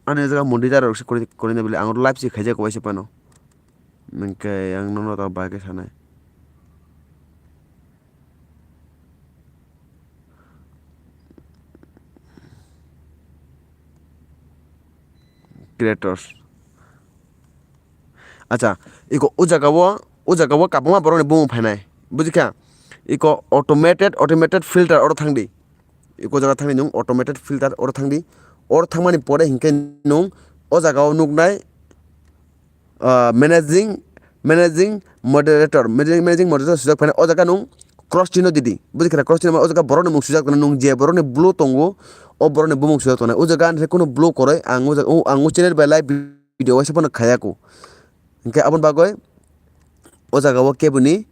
ani o jaga monetizer rok se kori, kori na bile ang live se khaijak waisa phano. Hwnkhe ang nono ta bai khe sanai. Creators. Acha, iko o jaga o, o jaga o kabangma borokni bumung phainai. Bujikha? Iko automated, automated filter oro thangdi. Iko jaga thangdi nung automated filter oro thangdi. Oro thangmani pore hinkhe nung o jaga o nuknai, ah, managing, managing moderator, managing, managing moderator swijak phainai o jaga nung cross chino didi. Bujikha? Cross chino o jaga borokni mung swijak tongo, nung je borokni blue tongo, o borokni bumung swijak tongnai. O jaga ani kunu blue kwrwi ang o jaga, o, ang o channel bai live video waisa phano khaiya kho. Hinkhe aboni bagwi o jaga o keboni,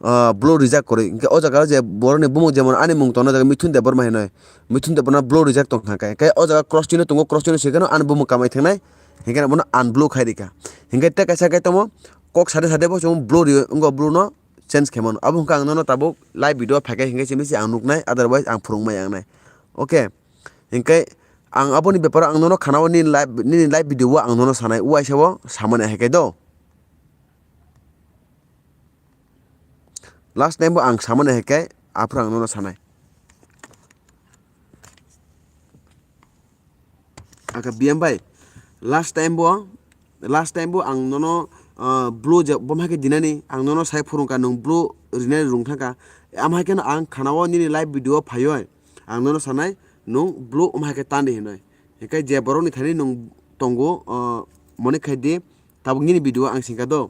ah, blue rijak kwrwi. Hinkhe o jaga o je borokni bumung jemon ani mung tongo, o jaga Mithun Debbarma hinwi. Mithun Debbarma blue rijak tongkha khe. Hinkhe o jaga cross chino tongo, cross chino se kheno ani bumung kamai thangnai. Hinkhe bono unblue khai rikha. Hinkhe tei kaisa khe tamo kok sade sade bo chwng blue ri wngkha, blue no change khaimano. Abo hwnkha ang nono tabuk live video phaikhe hinkhe simi se ang nuknai, otherwise ang phwrwngmaya wngnai. Okay. Hinkhe ang aboni beparo ang nono khanao nini live, nini live video o ang nono sanai, uaisa o samani hai khe do. Last time bo ang samani hai khe aphuru ang nono sanai. Aka B M bai, last time bo, last time bo ang nono, ah, blue je, bo hai khe dinani, ang nono sai phurungkha, nung blue rinani rung thangkha. Am hai kheno ang khanao nini live video o phaiwi ang nono sanai, nung blue omo hai khe tandi hinwi. Hinkhe je borokni thani nung tongo, ah, moni khai di, tabuk nini video ang singkha do.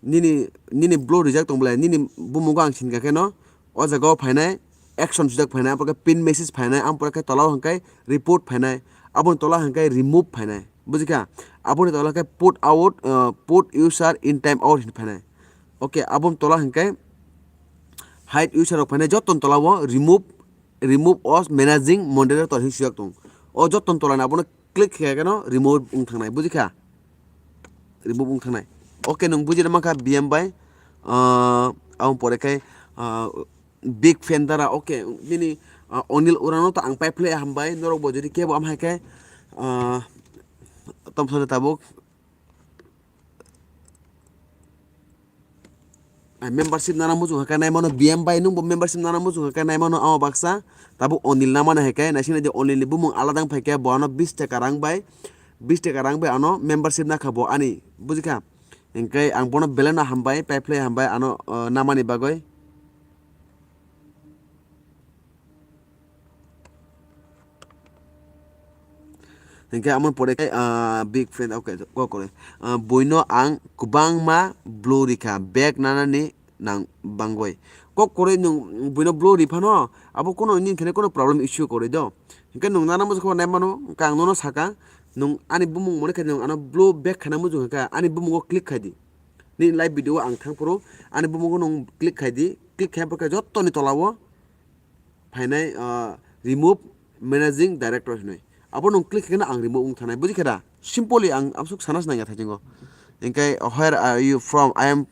Nini, nini blue rijak tong belai, nini bumung ang sinkha kheno, o jaga o phainai, action swijak phainai, ampore khe pin message phainai, ampore khe tola o hwnkhe report phainai, aboni tola hwnkhe remove phainai, bujikha? Aboni tola khe put out, uh, put user in time out hinwi phainai. Okay, aboni tola hwnkhe hide user rok phainai, jotoni tola o remove remove as managing moderator hin suyok tong. O jotton tolani abono click khe keno remove wng thangnai, bujikha? Remove wng thangnai. Okay, nwng bujina mankha B M bai, ah, aboni pore khe, ah, big fan dara, okay, nini, ah, Onil Urano to ang paiphlai hambai, norok bo jodi kebo amhai khe, ah, tomsone tabuk. Membership nana muchung hake nai mano, B M bai nwng bo membership nana muchung hake nai mano, amo baksa tabuk Onil namani hake naising nai di, Onil ni bumung alada wng phaikhe bo ano bis taka rang bai, bis taka rang bai ano membership nakha bo ani, bujikha? Hingke ang bono belai no hambai, paiphlai hambai ano, o, namani bagwi. Hingke amo pore khe, ah, big fan, okay, kok kwrwi. Ah, buino ang kwbangma blue rikha, bag nanani nang bangwi. Kok kwrwi nwng buino blue riphano, abo kono nini thani kono problem issue kwrwi do. Hingke nwng nana muchung khe nai mano, hingke ang nono saka, nwng ani bumung mone khe nwng ano blue bag khana muchung khe ani bumungo click khai di. Nini live video o ang thang phuru ani bumungo nwng click khai di, click khai phuru khe jottoni tola o phainai, ah, remove managing director hinwi. Abo nwng click khaikhe ang remove wng thanai. Bujikha da? Simply ang amsuk sana se nangya thaijingo. Hingke, "Where are you from?" "I am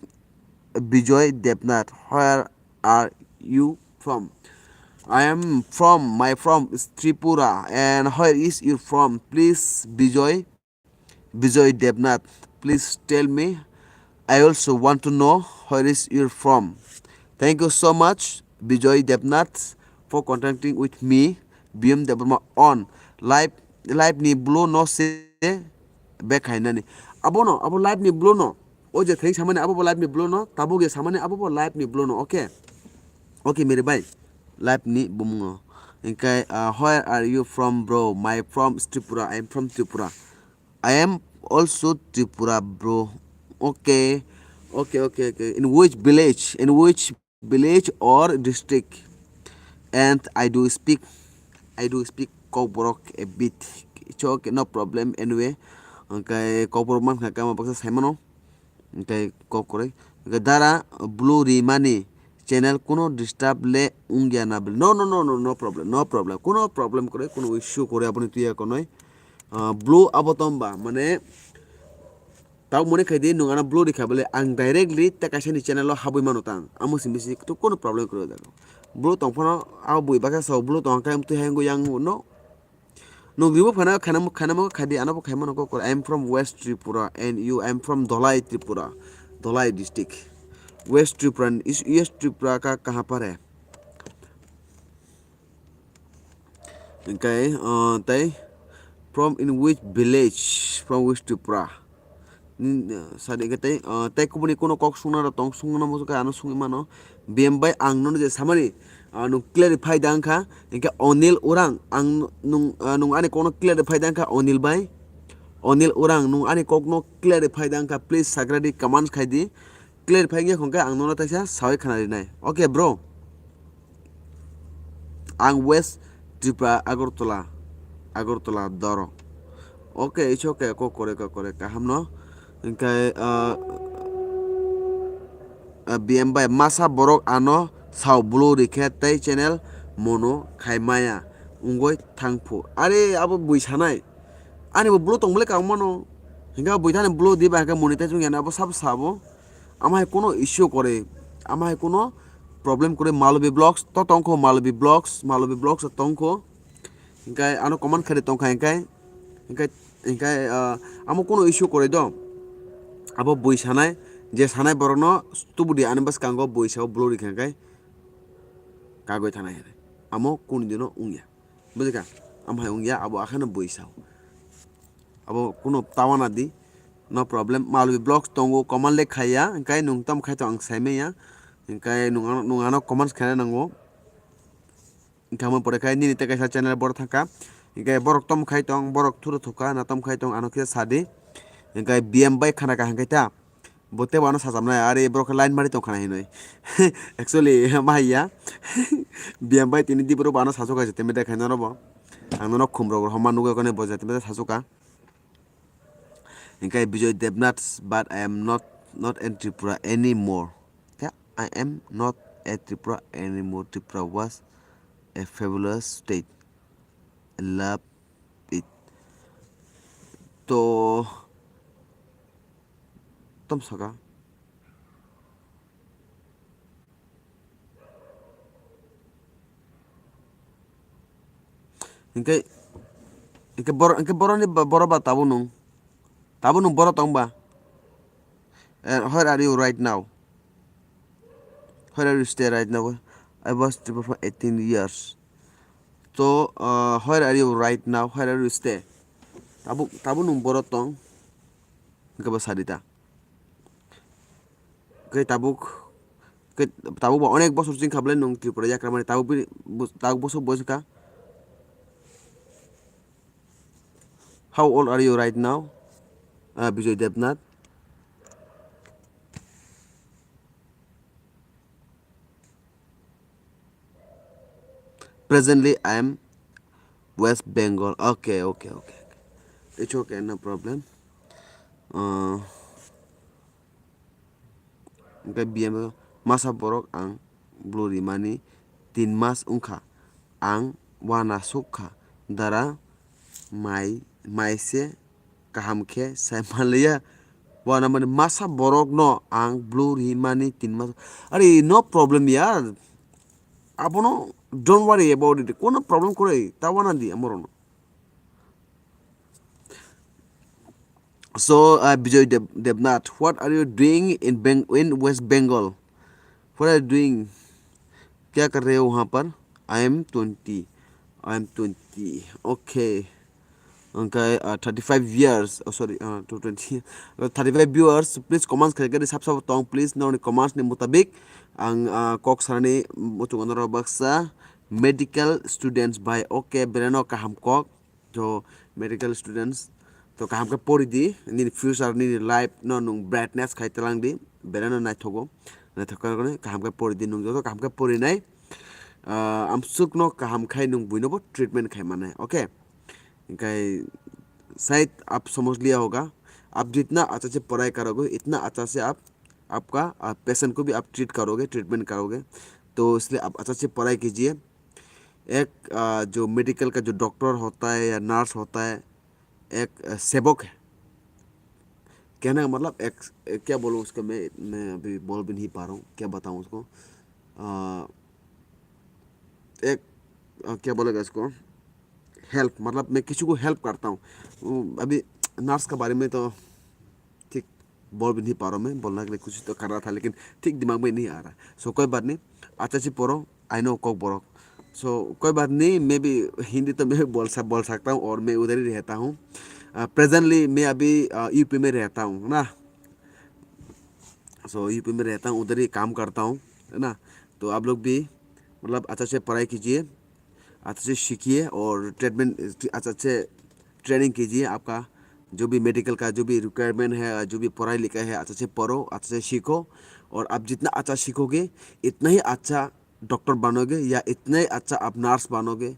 Bijoy Debnath." "Where are you from?" "I am from, my from is Tripura." "And where is your from?" "Please, Bijoy." Bijoy Debnath, please tell me. I also want to know where is your from. Thank you so much, Bijoy Debnath, for contacting with me, B M Debbarma on live, live ni blue no se back hainani. Abono, abo live ni blue no. O je theng samani abo bo live ni blue no, tabuk ye samani abo bo live ni blue no, okay? Okay, mere bhai, live ni bumung no. Hingke, uh, where are you from, bro? My from is Tripura, I am from Tripura. I am also Tripura, bro. Okay. Okay, okay, okay. In which village? In which village or district? And I do speak, I do speak Kokborok a bit. It's okay, no problem anyway. Okay, Kokborok mankha kama baksa saimano. Hingke kok kwrwi. Hingke dara blue rimani channel kuno disturb le wngya na bwle? No, no, no, no, no problem, no problem. Kuno problem kwrwi, kuno issue kwrwi aboni tuya konoi. Ah, blue abo tomba, mane, tau mone khai di, nwng ano blue rikha bwle, ang directly tei kaisa ni channel o habwi mano tang. Amo simi si to kuno problem kwrwi jago. Blue tong phano, abo bui baksa sao blue tong khe, twi hai wngwi yang no. Nwng remove khaina, khaina, khaina mokhe khai di, ano bo khai mano kok kwrwi. I am from West Tripura and you, I am from Dholai Tripura, Dholai district. West Tripura, is West Tripura ka kaha pare? Hingke, uh, tei from in which village from West Tripura? Sadi khe tei, ah, tei kubuni kuno kok sungna rok tong, sungna muchung khe ano sungwi mano. B M bai ang nono je samani, ah, nwng clarify da wngkha, hingke Onil Urang, ang nwng, ah, nwng ani kokno clarify da wngkha Onil bai, Onil Urang, nwng ani kokno clarify da wngkha, please sagra di, comments khai di, clarify wngya hwnkhe ang nono teisa sawi khna rinai. Okay, bro. Ang West Tripura, Agartala, Agartala doro. Okay, it's okay, kok kore, kok kore, kaham no. Hingke, ah, ah, B M bai masa borok ano sao blue rikhe tei channel mono khai maya wngoi thangphu. Are abo bui sanai. Ani bo blue tong bole kang mano. Hingke bui thani blue diba hingke monetize wngya na abo sabo sabo. Ama hai kuno issue kore. Ama hai kuno problem kwrwi. Malobi Vlogs to tongkho, Malobi Vlogs, Malobi Vlogs to tongkho. Hingke ano comment khaidi tongkha hingke, hingke, hingke, ah, amo kuno issue kwrwi do. Abo bui sanai, je sanai borokno tubudi ani bwskango bui sao blue rikha hingke kagwi thanai hinwi. Amo kunu dino wngya. Bujikha? Amo hai wngya, abo akhano bui sao. Abo kuno tawana di. No problem. Malobi Vlogs tongo, comment le khaiya, hingke nwng tam khai to ang saimanya. Hingke nwng ano, nwng ano comments khaina nango. Hingke amo pore khai nini tei kaisa channel borok thangkha. Hingke borok tom khai tong, borok thuro thukha, na tom khai tong, ano khe sadi. Hingke B M bai khana kaham khai ta. Bo tei bo ano sajamnai, are borok khe line mari tongkha na hinwi. Actually, ma hai ya. B M bai tini di borok bo ano sachuka je temi de khai nono bo. Ang nono khum rok homa nugwi kone bo je temi de sachuka. Hingke Bijoy Debnath, but I am not, not in Tripura anymore. Yeah, I am not a Tripura anymore. Tripura was a fabulous state. I love it. To, tom saka. Hingke, hingke bor-, hingke boroni ba, boro ba tabuk nung. Tabuk nung boro tong ba. And where are you right now? Where are you stay right now? I was Tripura for eighteen years. So, uh, where are you right now? Where are you stay? Tabuk, tabuk nung boro tong. Hingke ba sarita. Khe tabuk, khe tabuk ba onek bosor chwng kha belai nwng Tripura yakra mani tabuk bini, bus-, tabuk bosor boyos wngkha. How old are you right now? Ah, Bijoy Debnath. Presently, I am West Bengal. Okay, okay, okay, okay. It's okay, no problem. Uh, hingke B M masa borok ang blue rimani tin mas wngkha. Ang wana sukha dara mai, mai se kaham khe sai manliya. Wana mani masa borok no ang blue rimani tin mas. Are no problem ya. Abono don't worry about it. Kono problem kwrwi ta wana di amorono. So, uh, Bijoy Deb-, Debnath, what are you doing in Beng-, in West Bengal? What are you doing? क्या कर रहे हो वहाँ पर? I am twenty. I am twenty. Okay. Okay, uh, thirty-five years. Oh, sorry, uh, two twenty. Uh, thirty-five viewers, please comments khaikhe sab sab tong, please. Noni comments ni mutabik ang, uh, kok sarani muchungo norok baksa medical students by. Okay, bereno kaham kok. To medical students, to kaham khe pori di, nini future, nini life no nwng brightness khai twlang di, bereno naithogo, naithok khe kaham khe pori di, nwng joto kaham khe pori nai, ah, amsuk no kaham khai nwng buino bo treatment khai mane, okay? Hingkai शायद आप समझ लिया होगा, आप जितना अच्छा से पढ़ाई करोगे, इतना अच्छा से आप, आपका, आ, patient को भी आप treat करोगे, treatment करोगे। तो इसलिए आप अच्छा से पढ़ाई कीजिए। एक, आ, जो मेडिकल का जो डॉक्टर होता है या नर्स होता है, एक, आ, सेवक है। कहने का मतलब एक, एक क्या बोलूँ उसको मैं, मैं अभी बोल भी नहीं पा रहा हूँ, क्या बताऊँ उसको। आ, एक, आ, क्या बोलेगा इसको, हेल्प, मतलब मैं किसी को हेल्प करता हूँ। वो अभी नर्स के बारे में तो ठीक बोल भी नहीं पा रहा हूँ मैं, बोलने के लिए कुछ तो कर रहा था, लेकिन ठीक दिमाग में नहीं आ रहा। So कोई बात नहीं, अच्छा से पढ़ो, I know Kokborok। So कोई बात नहीं, मैं भी हिंदी तो मैं भी बोल सक-, बोल सकता हूँ और मैं उधर ही रहता हूँ। अ, presently मैं अभी, अ, U P में रहता हूँ ना। So U P में रहता हूँ, उधर ही काम करता हूँ, है ना? तो आप लोग भी मतलब अच्छा से पढ़ाई कीजिए, अच्छा से सीखिए और ट्रीटमेंट, अच्छा से ट्रेनिंग कीजिए। आपका जो भी मेडिकल का जो भी रिक्वायरमेंट है, जो भी पढ़ाई लिखाई है, अच्छा से पढ़ो, अच्छा से सीखो। और आप जितना अच्छा सीखोगे, इतना ही अच्छा डॉक्टर बनोगे या इतना ही अच्छा आप नर्स बनोगे,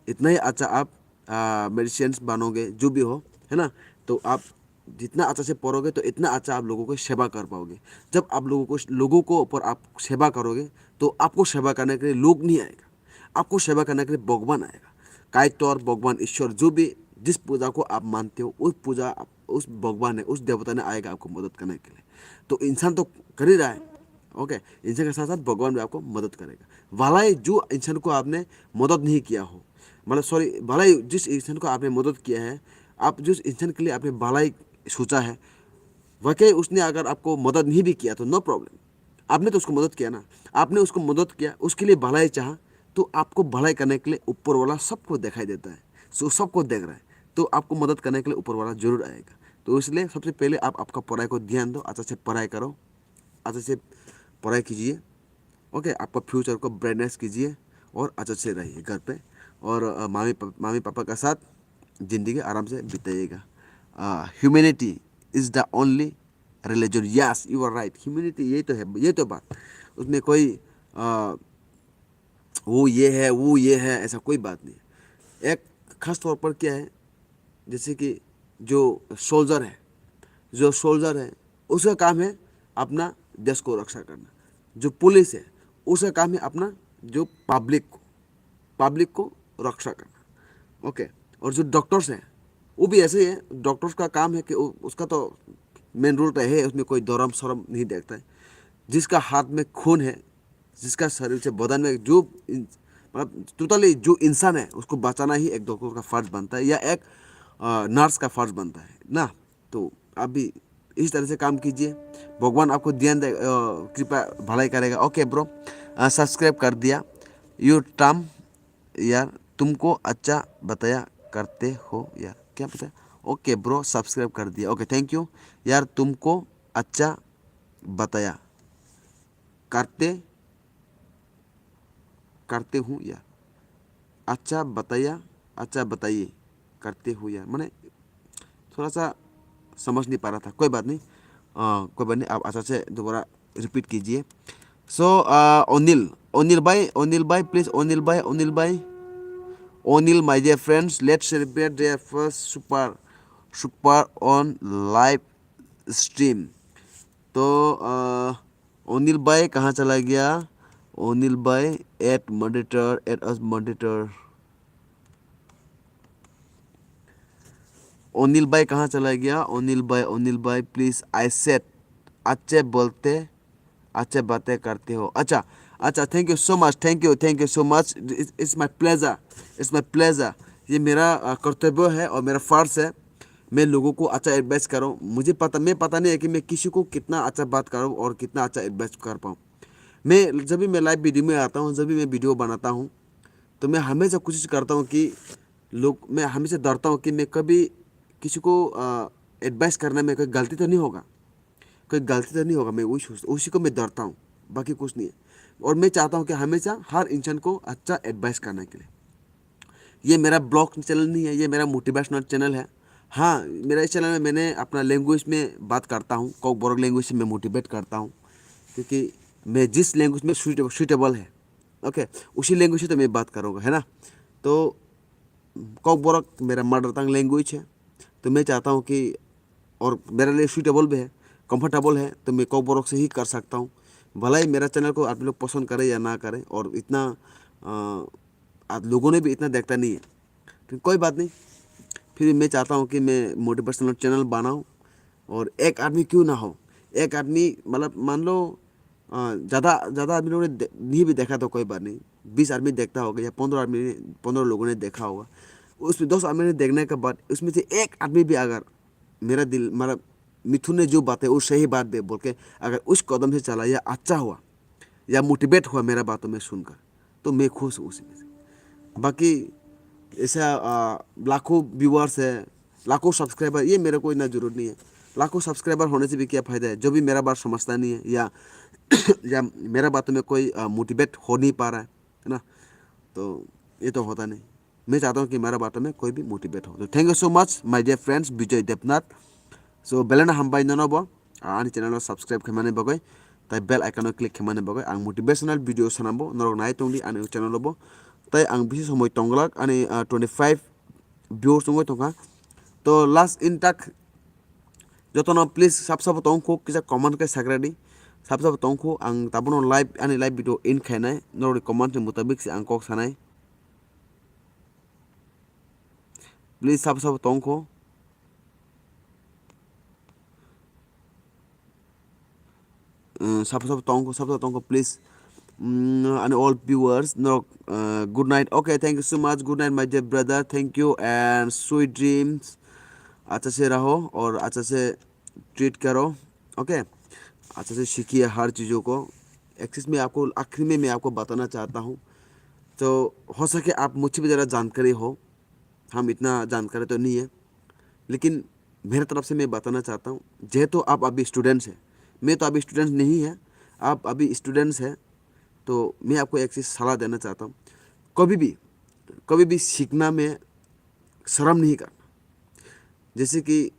इतना ही अच्छा आप, आ, मेडिसिन्स बनोगे, जो भी हो, है ना? तो आप जितना अच्छा से पढ़ोगे, तो इतना अच्छा आप लोगों को सेवा कर पाओगे। जब आप लोगों को, लोगों को ऊपर आप सेवा करोगे, तो आपको सेवा करने के लिए लोग नहीं आएगा, आपको सेवा करने के लिए भगवान आएगा। कायतोर, भगवान, ईश्वर, जो भी, जिस पूजा को आप मानते हो, उस पूजा, उस भगवान ने, उस देवता ने आएगा आपको मदद करने के लिए। तो इंसान तो कर ही रहा है, ओके, इंसान के साथ साथ भगवान भी आपको मदद करेगा। भलाई जो इंसान को आपने मदद नहीं किया हो, मतलब सॉरी, भलाई जिस इंसान को आपने मदद किया है, आप जिस इंसान के लिए आपने भलाई सोचा है, वाकई उसने अगर आपको मदद नहीं भी किया तो नो प्रॉब्लम, आपने तो उसको मदद किया ना, आपने उसको मदद किया, उसके लिए भलाई चाहा, तो आपको भलाई करने के लिए ऊपर वाला सबको दिखाई देता है, सो सबको देख रहा है, तो आपको मदद करने के लिए ऊपर वाला जरूर आएगा। तो इसलिए सबसे पहले आप आपका पढ़ाई को ध्यान दो, अच्छा से पढ़ाई करो, अच्छा से पढ़ाई कीजिए, ओके, आपका फ्यूचर को ब्राइटनेस कीजिए और अच्छा से रहिए घर पे, और, अ, मामी पा-, मामी पापा का साथ ज़िंदगी आराम से बिताइएगा। अ, humanity is the only religion। Yes, you are right। Humanity, यही तो है, ये तो बात। उसमें कोई, अ, वो ये है, वो ये है, ऐसा कोई बात नहीं। एक खास तौर पर क्या है, जैसे कि जो सोल्जर है, जो सोल्जर है, उसका काम है अपना देश को रक्षा करना। जो पुलिस है, उसका काम है अपना जो पब्लिक को, पब्लिक को रक्षा करना। ओके, और जो डॉक्टर्स है, वो भी ऐसे ही है। डॉक्टर्स का काम है कि उ-, उसका तो मेन रोल तो है, उसमें कोई धर्म शर्म नहीं देखता है। जिसका हाथ में खून है, जिसका शरीर से, बदन में जो इन-, मतलब टोटली जो इंसान है, उसको बचाना ही एक डॉक्टर का फर्ज बनता है या एक नर्स का फर्ज बनता है ना। तो आप भी इस तरह से काम कीजिए, भगवान आपको ध्यान दे, कृपा भलाई करेगा। ओके ब्रो, सब्सक्राइब कर दिया। यू टर्म यार, तुमको अच्छा बताया करते हो यार, क्या बताया? ओके ब्रो, सब्सक्राइब कर दिया। ओके, थैंक यू यार, तुमको अच्छा बताया करते करते हूँ यार। अच्छा बताया, अच्छा बताइए करते हूँ यार। मैंने थोड़ा सा समझ नहीं पा रहा था, कोई बात नहीं। कोई बात नहीं, आप अच्छा से दोबारा रिपीट कीजिए। सो अनिल, अनिल भाई, अनिल भाई, प्लीज, अनिल भाई, अनिल भाई, Anil, my dear friends, let's celebrate their first super super on live stream. तो अनिल भाई कहाँ चला गया? अनिल भाई at moderator, at us moderator. Anil भाई कहाँ चला गया? अनिल भाई, अनिल भाई, प्लीज, आई सेड, अच्छे बोलते, अच्छे बातें करते हो। अच्छा, अच्छा, thank you so much, thank you, thank you so much, it's my pleasure, it's my pleasure। ये मेरा कर्तव्य है और मेरा फ़र्ज़ है, मैं लोगों को अच्छा एडवाइस करूँ। मुझे पता, मैं पता नहीं है कि मैं किसी को कितना अच्छा बात करूँ और कितना अच्छा एडवाइस कर पाऊँ। मैं जब भी मैं लाइव वीडियो में आता हूँ, जब भी मैं वीडियो बनाता हूँ, तो मैं हमेशा कोशिश करता हूँ कि लोग, मैं हमेशा डरता हूँ कि मैं कभी किसी को एडवाइस करने में कोई गलती तो नहीं होगा, कोई गलती तो नहीं होगा। मैं वही सोच, उसी को मैं डरता हूँ, बाकी कुछ नहीं है। और मैं चाहता हूँ कि हमेशा हर इंसान को अच्छा एडवाइस करने के लिए। ये मेरा ब्लॉग चैनल नहीं है, ये मेरा मोटिवेशनल चैनल है। हाँ, मेरा इस चैनल में मैंने अपना लैंग्वेज में बात करता हूँ, कॉकबरक लैंग्वेज से मैं मोटिवेट करता हूँ, क्योंकि मैं जिस लैंग्वेज में सूटेबल है, ओके, उसी लैंग्वेज से तो मैं बात करूँगा, है ना। तो कॉकबरक मेरा मदर टंग लैंग्वेज है, तो मैं चाहता हूँ कि, और मेरे लिए सूटेबल भी है, कंफर्टेबल है, तो मैं कॉकबरक से ही कर सकता हूँ। भले ही मेरा चैनल को आप लोग पसंद करें या ना करें, और इतना लोगों ने भी इतना देखता नहीं है, तो कोई बात नहीं। फिर भी मैं चाहता हूँ कि मैं मोटिवेशनल चैनल बनाऊँ, और एक आदमी क्यों ना हो, एक आदमी, मतलब, मान लो ज़्यादा ज़्यादा आदमी लोगों ने नहीं भी देखा तो कोई बात नहीं, बीस आदमी देखता होगा या पंद्रह आदमी, पंद्रह लोगों ने देखा होगा। उसमें दस आदमी ने देखने के बाद उसमें से एक आदमी भी अगर मेरा दिल, मतलब, मिथुन ने जो बात है वो सही बात है बोल के अगर उस कदम से चला या अच्छा हुआ या मोटिवेट हुआ मेरा बातों में सुनकर, तो मैं खुश हूँ उसी में से। बाकी ऐसा लाखों व्यूअर्स है, लाखों सब्सक्राइबर, ये मेरे को इतना ज़रूरत नहीं है। लाखों सब्सक्राइबर होने से भी क्या फ़ायदा है, जो भी मेरा बात समझता नहीं है या या मेरा बातों में कोई मोटिवेट हो नहीं पा रहा है, है ना, तो ये तो होता नहीं। मैं चाहता हूँ कि मेरा बातों में कोई भी मोटिवेट हो। तो thank you so much my dear friends, Bijoy Debnath। So belai no hambai nono bo ani channel o subscribe khaimani bagwi, tai bell icon o click khaimani bagwi. Ang motivational video sanambo norok nai tongdi ani channel o bo. Tai ang bisi somoi tonglak ani twenty five viewers wngwi tongkha. To last intak jotono please sab sabo tongkho kisa comment khe sakradi, sab sabo tongkho. Ang tabono live, ani live video end khainai, norokni comment ni mutabik se ang kok sanai. Please sab sabo tongkho. Sabo sabo tongkho, sabo sabo tongkho, please. Ani all viewers norok good night. Okay, thank you so much, good night my dear brother, thank you and sweet dreams। अच्छा से रहो और अच्छा से ट्रीट करो। ओके, अच्छा से सीखिए हर चीज़ों को। एक्सिस में आपको आखिरी में मैं आपको बताना चाहता हूँ, तो हो सके आप मुझसे भी ज़्यादा जानकारी हो, हम इतना जानकारी तो नहीं है, लेकिन मेरे तरफ से मैं बताना चाहता हूँ, जेहेतु आप अभी स्टूडेंट्स हैं, मैं तो अभी स्टूडेंट्स नहीं है, आप अभी स्टूडेंट्स हैं, तो मैं आपको एक चीज़ सलाह देना चाहता हूँ, कभी भी, कभी भी सीखना में शर्म नहीं करना। जैसे कि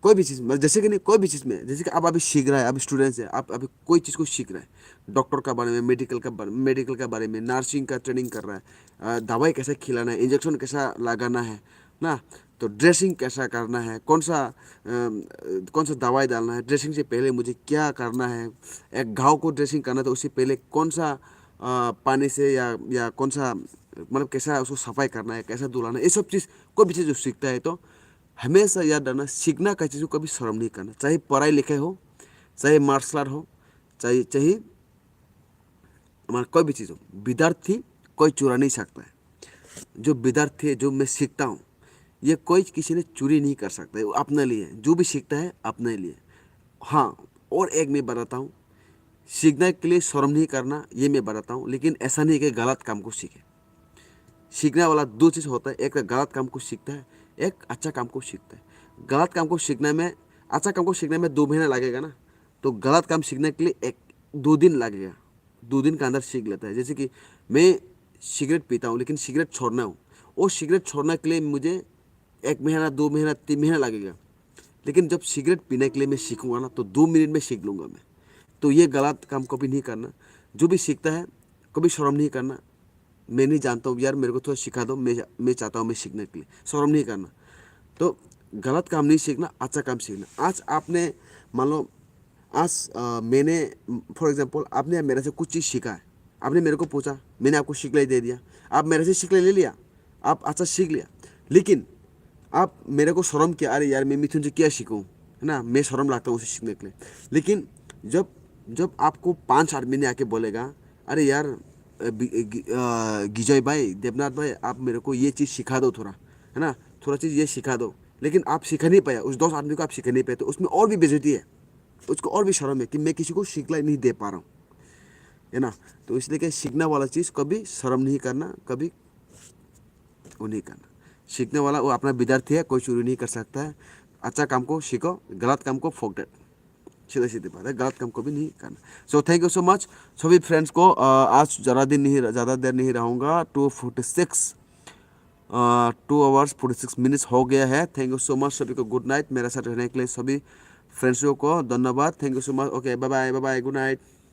कोई भी चीज़, मतलब, जैसे कि नहीं, कोई भी चीज़ में, जैसे कि आप अभी सीख रहा है, अभी स्टूडेंट्स है, आप अभी कोई चीज़ को सीख रहा है, डॉक्टर का बारे में, मेडिकल का बारे, मेडिकल का बारे में, नर्सिंग का ट्रेनिंग कर रहा है, दवाई कैसे खिलाना है, इंजेक्शन कैसा लगाना है ना, तो ड्रेसिंग कैसा करना है, कौन सा कौन सा दवाई डालना है, ड्रेसिंग से पहले मुझे क्या करना है, एक घाव को ड्रेसिंग करना है तो उससे पहले कौन सा पानी से या या कौन सा मतलब कैसा उसको सफाई करना है, कैसा धुलाना है, ये सब चीज़ कोई भी चीज़ जो सीखता है तो हमेशा याद रखना, सीखना का चीज़ को कभी शर्म नहीं करना, चाहे पढ़ाई लिखाई हो, चाहे मार्शल आर्ट हो, चाहे चाहे हमारा कोई भी चीज़ हो, विद्यार्थी कोई चुरा नहीं सकता है। जो विद्यार्थी है, जो मैं सीखता हूँ, ये कोई किसी ने चोरी नहीं कर सकता है, वो अपने लिए है। जो भी सीखता है अपने लिए। हाँ, और एक मैं बताता हूँ, सीखने के लिए शर्म नहीं करना, ये मैं बताता हूँ, लेकिन ऐसा नहीं कि गलत काम को सीखे। सीखने वाला दो चीज़ होता है, एक तो गलत काम को सीखता है, एक अच्छा काम को सीखता है। गलत काम को सीखने में, अच्छा काम को सीखने में दो महीना लगेगा ना, तो गलत काम सीखने के लिए एक दो दिन लगेगा, दो दिन के अंदर सीख लेता है। जैसे कि मैं सिगरेट पीता हूँ, लेकिन सिगरेट छोड़ना हूँ, वो सिगरेट छोड़ने के लिए मुझे एक महीना, दो महीना, तीन महीना लगेगा, लेकिन जब सिगरेट पीने के लिए मैं सीखूंगा ना, तो दो मिनट में सीख लूँगा मैं। तो ये गलत काम कभी नहीं करना। जो भी सीखता है, कभी शर्म नहीं करना। मैं नहीं जानता हूँ यार, मेरे को थोड़ा सिखा दो, मैं मैं चाहता हूँ मैं सीखने के लिए। शर्म नहीं करना। तो गलत काम नहीं सीखना, अच्छा काम सीखना। आज आपने, मान लो, आज अ, मैंने, फॉर एग्जांपल, आपने मेरे से कुछ चीज़ सीखा है, आपने मेरे को पूछा, मैंने आपको सिखलाई दे दिया, आप मेरे से सिखलाई ले लिया, आप अच्छा सीख लिया। लेकिन आप मेरे को शर्म किया, अरे यार, मैं मिथुन से क्या सीखूँ, है ना, मैं शर्म लगता हूँ उसे सीखने के लिए। लेकिन जब जब आपको पांच आदमी ने आके बोलेगा, अरे यार, अ, बि- अ, गि- अ, गिजय भाई, देवनाथ भाई, आप मेरे को ये चीज़ सिखा दो थोड़ा, है ना, थोड़ा चीज़ ये सिखा दो, लेकिन आप सिखा नहीं पाया, उस दस आदमी को आप सिखा नहीं पाया, तो उसमें और भी बेइज्जती है, उसको और भी शर्म है कि मैं किसी को सिखलाई नहीं दे पा रहा हूँ, है ना। तो इसलिए कि सीखने वाला चीज़ कभी शर्म नहीं करना, कभी वो नहीं करना। सीखने वाला वो अपना विद्यार्थी है, कोई चोरी नहीं कर सकता है। अच्छा काम को सीखो, गलत काम को फोक देट, सीधी सीधी बात है, गलत काम कभी नहीं करना। So thank you so much सभी फ्रेंड्स को। अ, आज ज़्यादा दिन नहीं, ज़्यादा देर नहीं रहूँगा। Two forty six, two hours forty six minutes हो गया है। थैंक यू सो मच सभी को, गुड नाइट। मेरे साथ रहने के लिए सभी फ्रेंड्सों को धन्यवाद। Thank you so much. Okay, bye bye, bye bye, good night.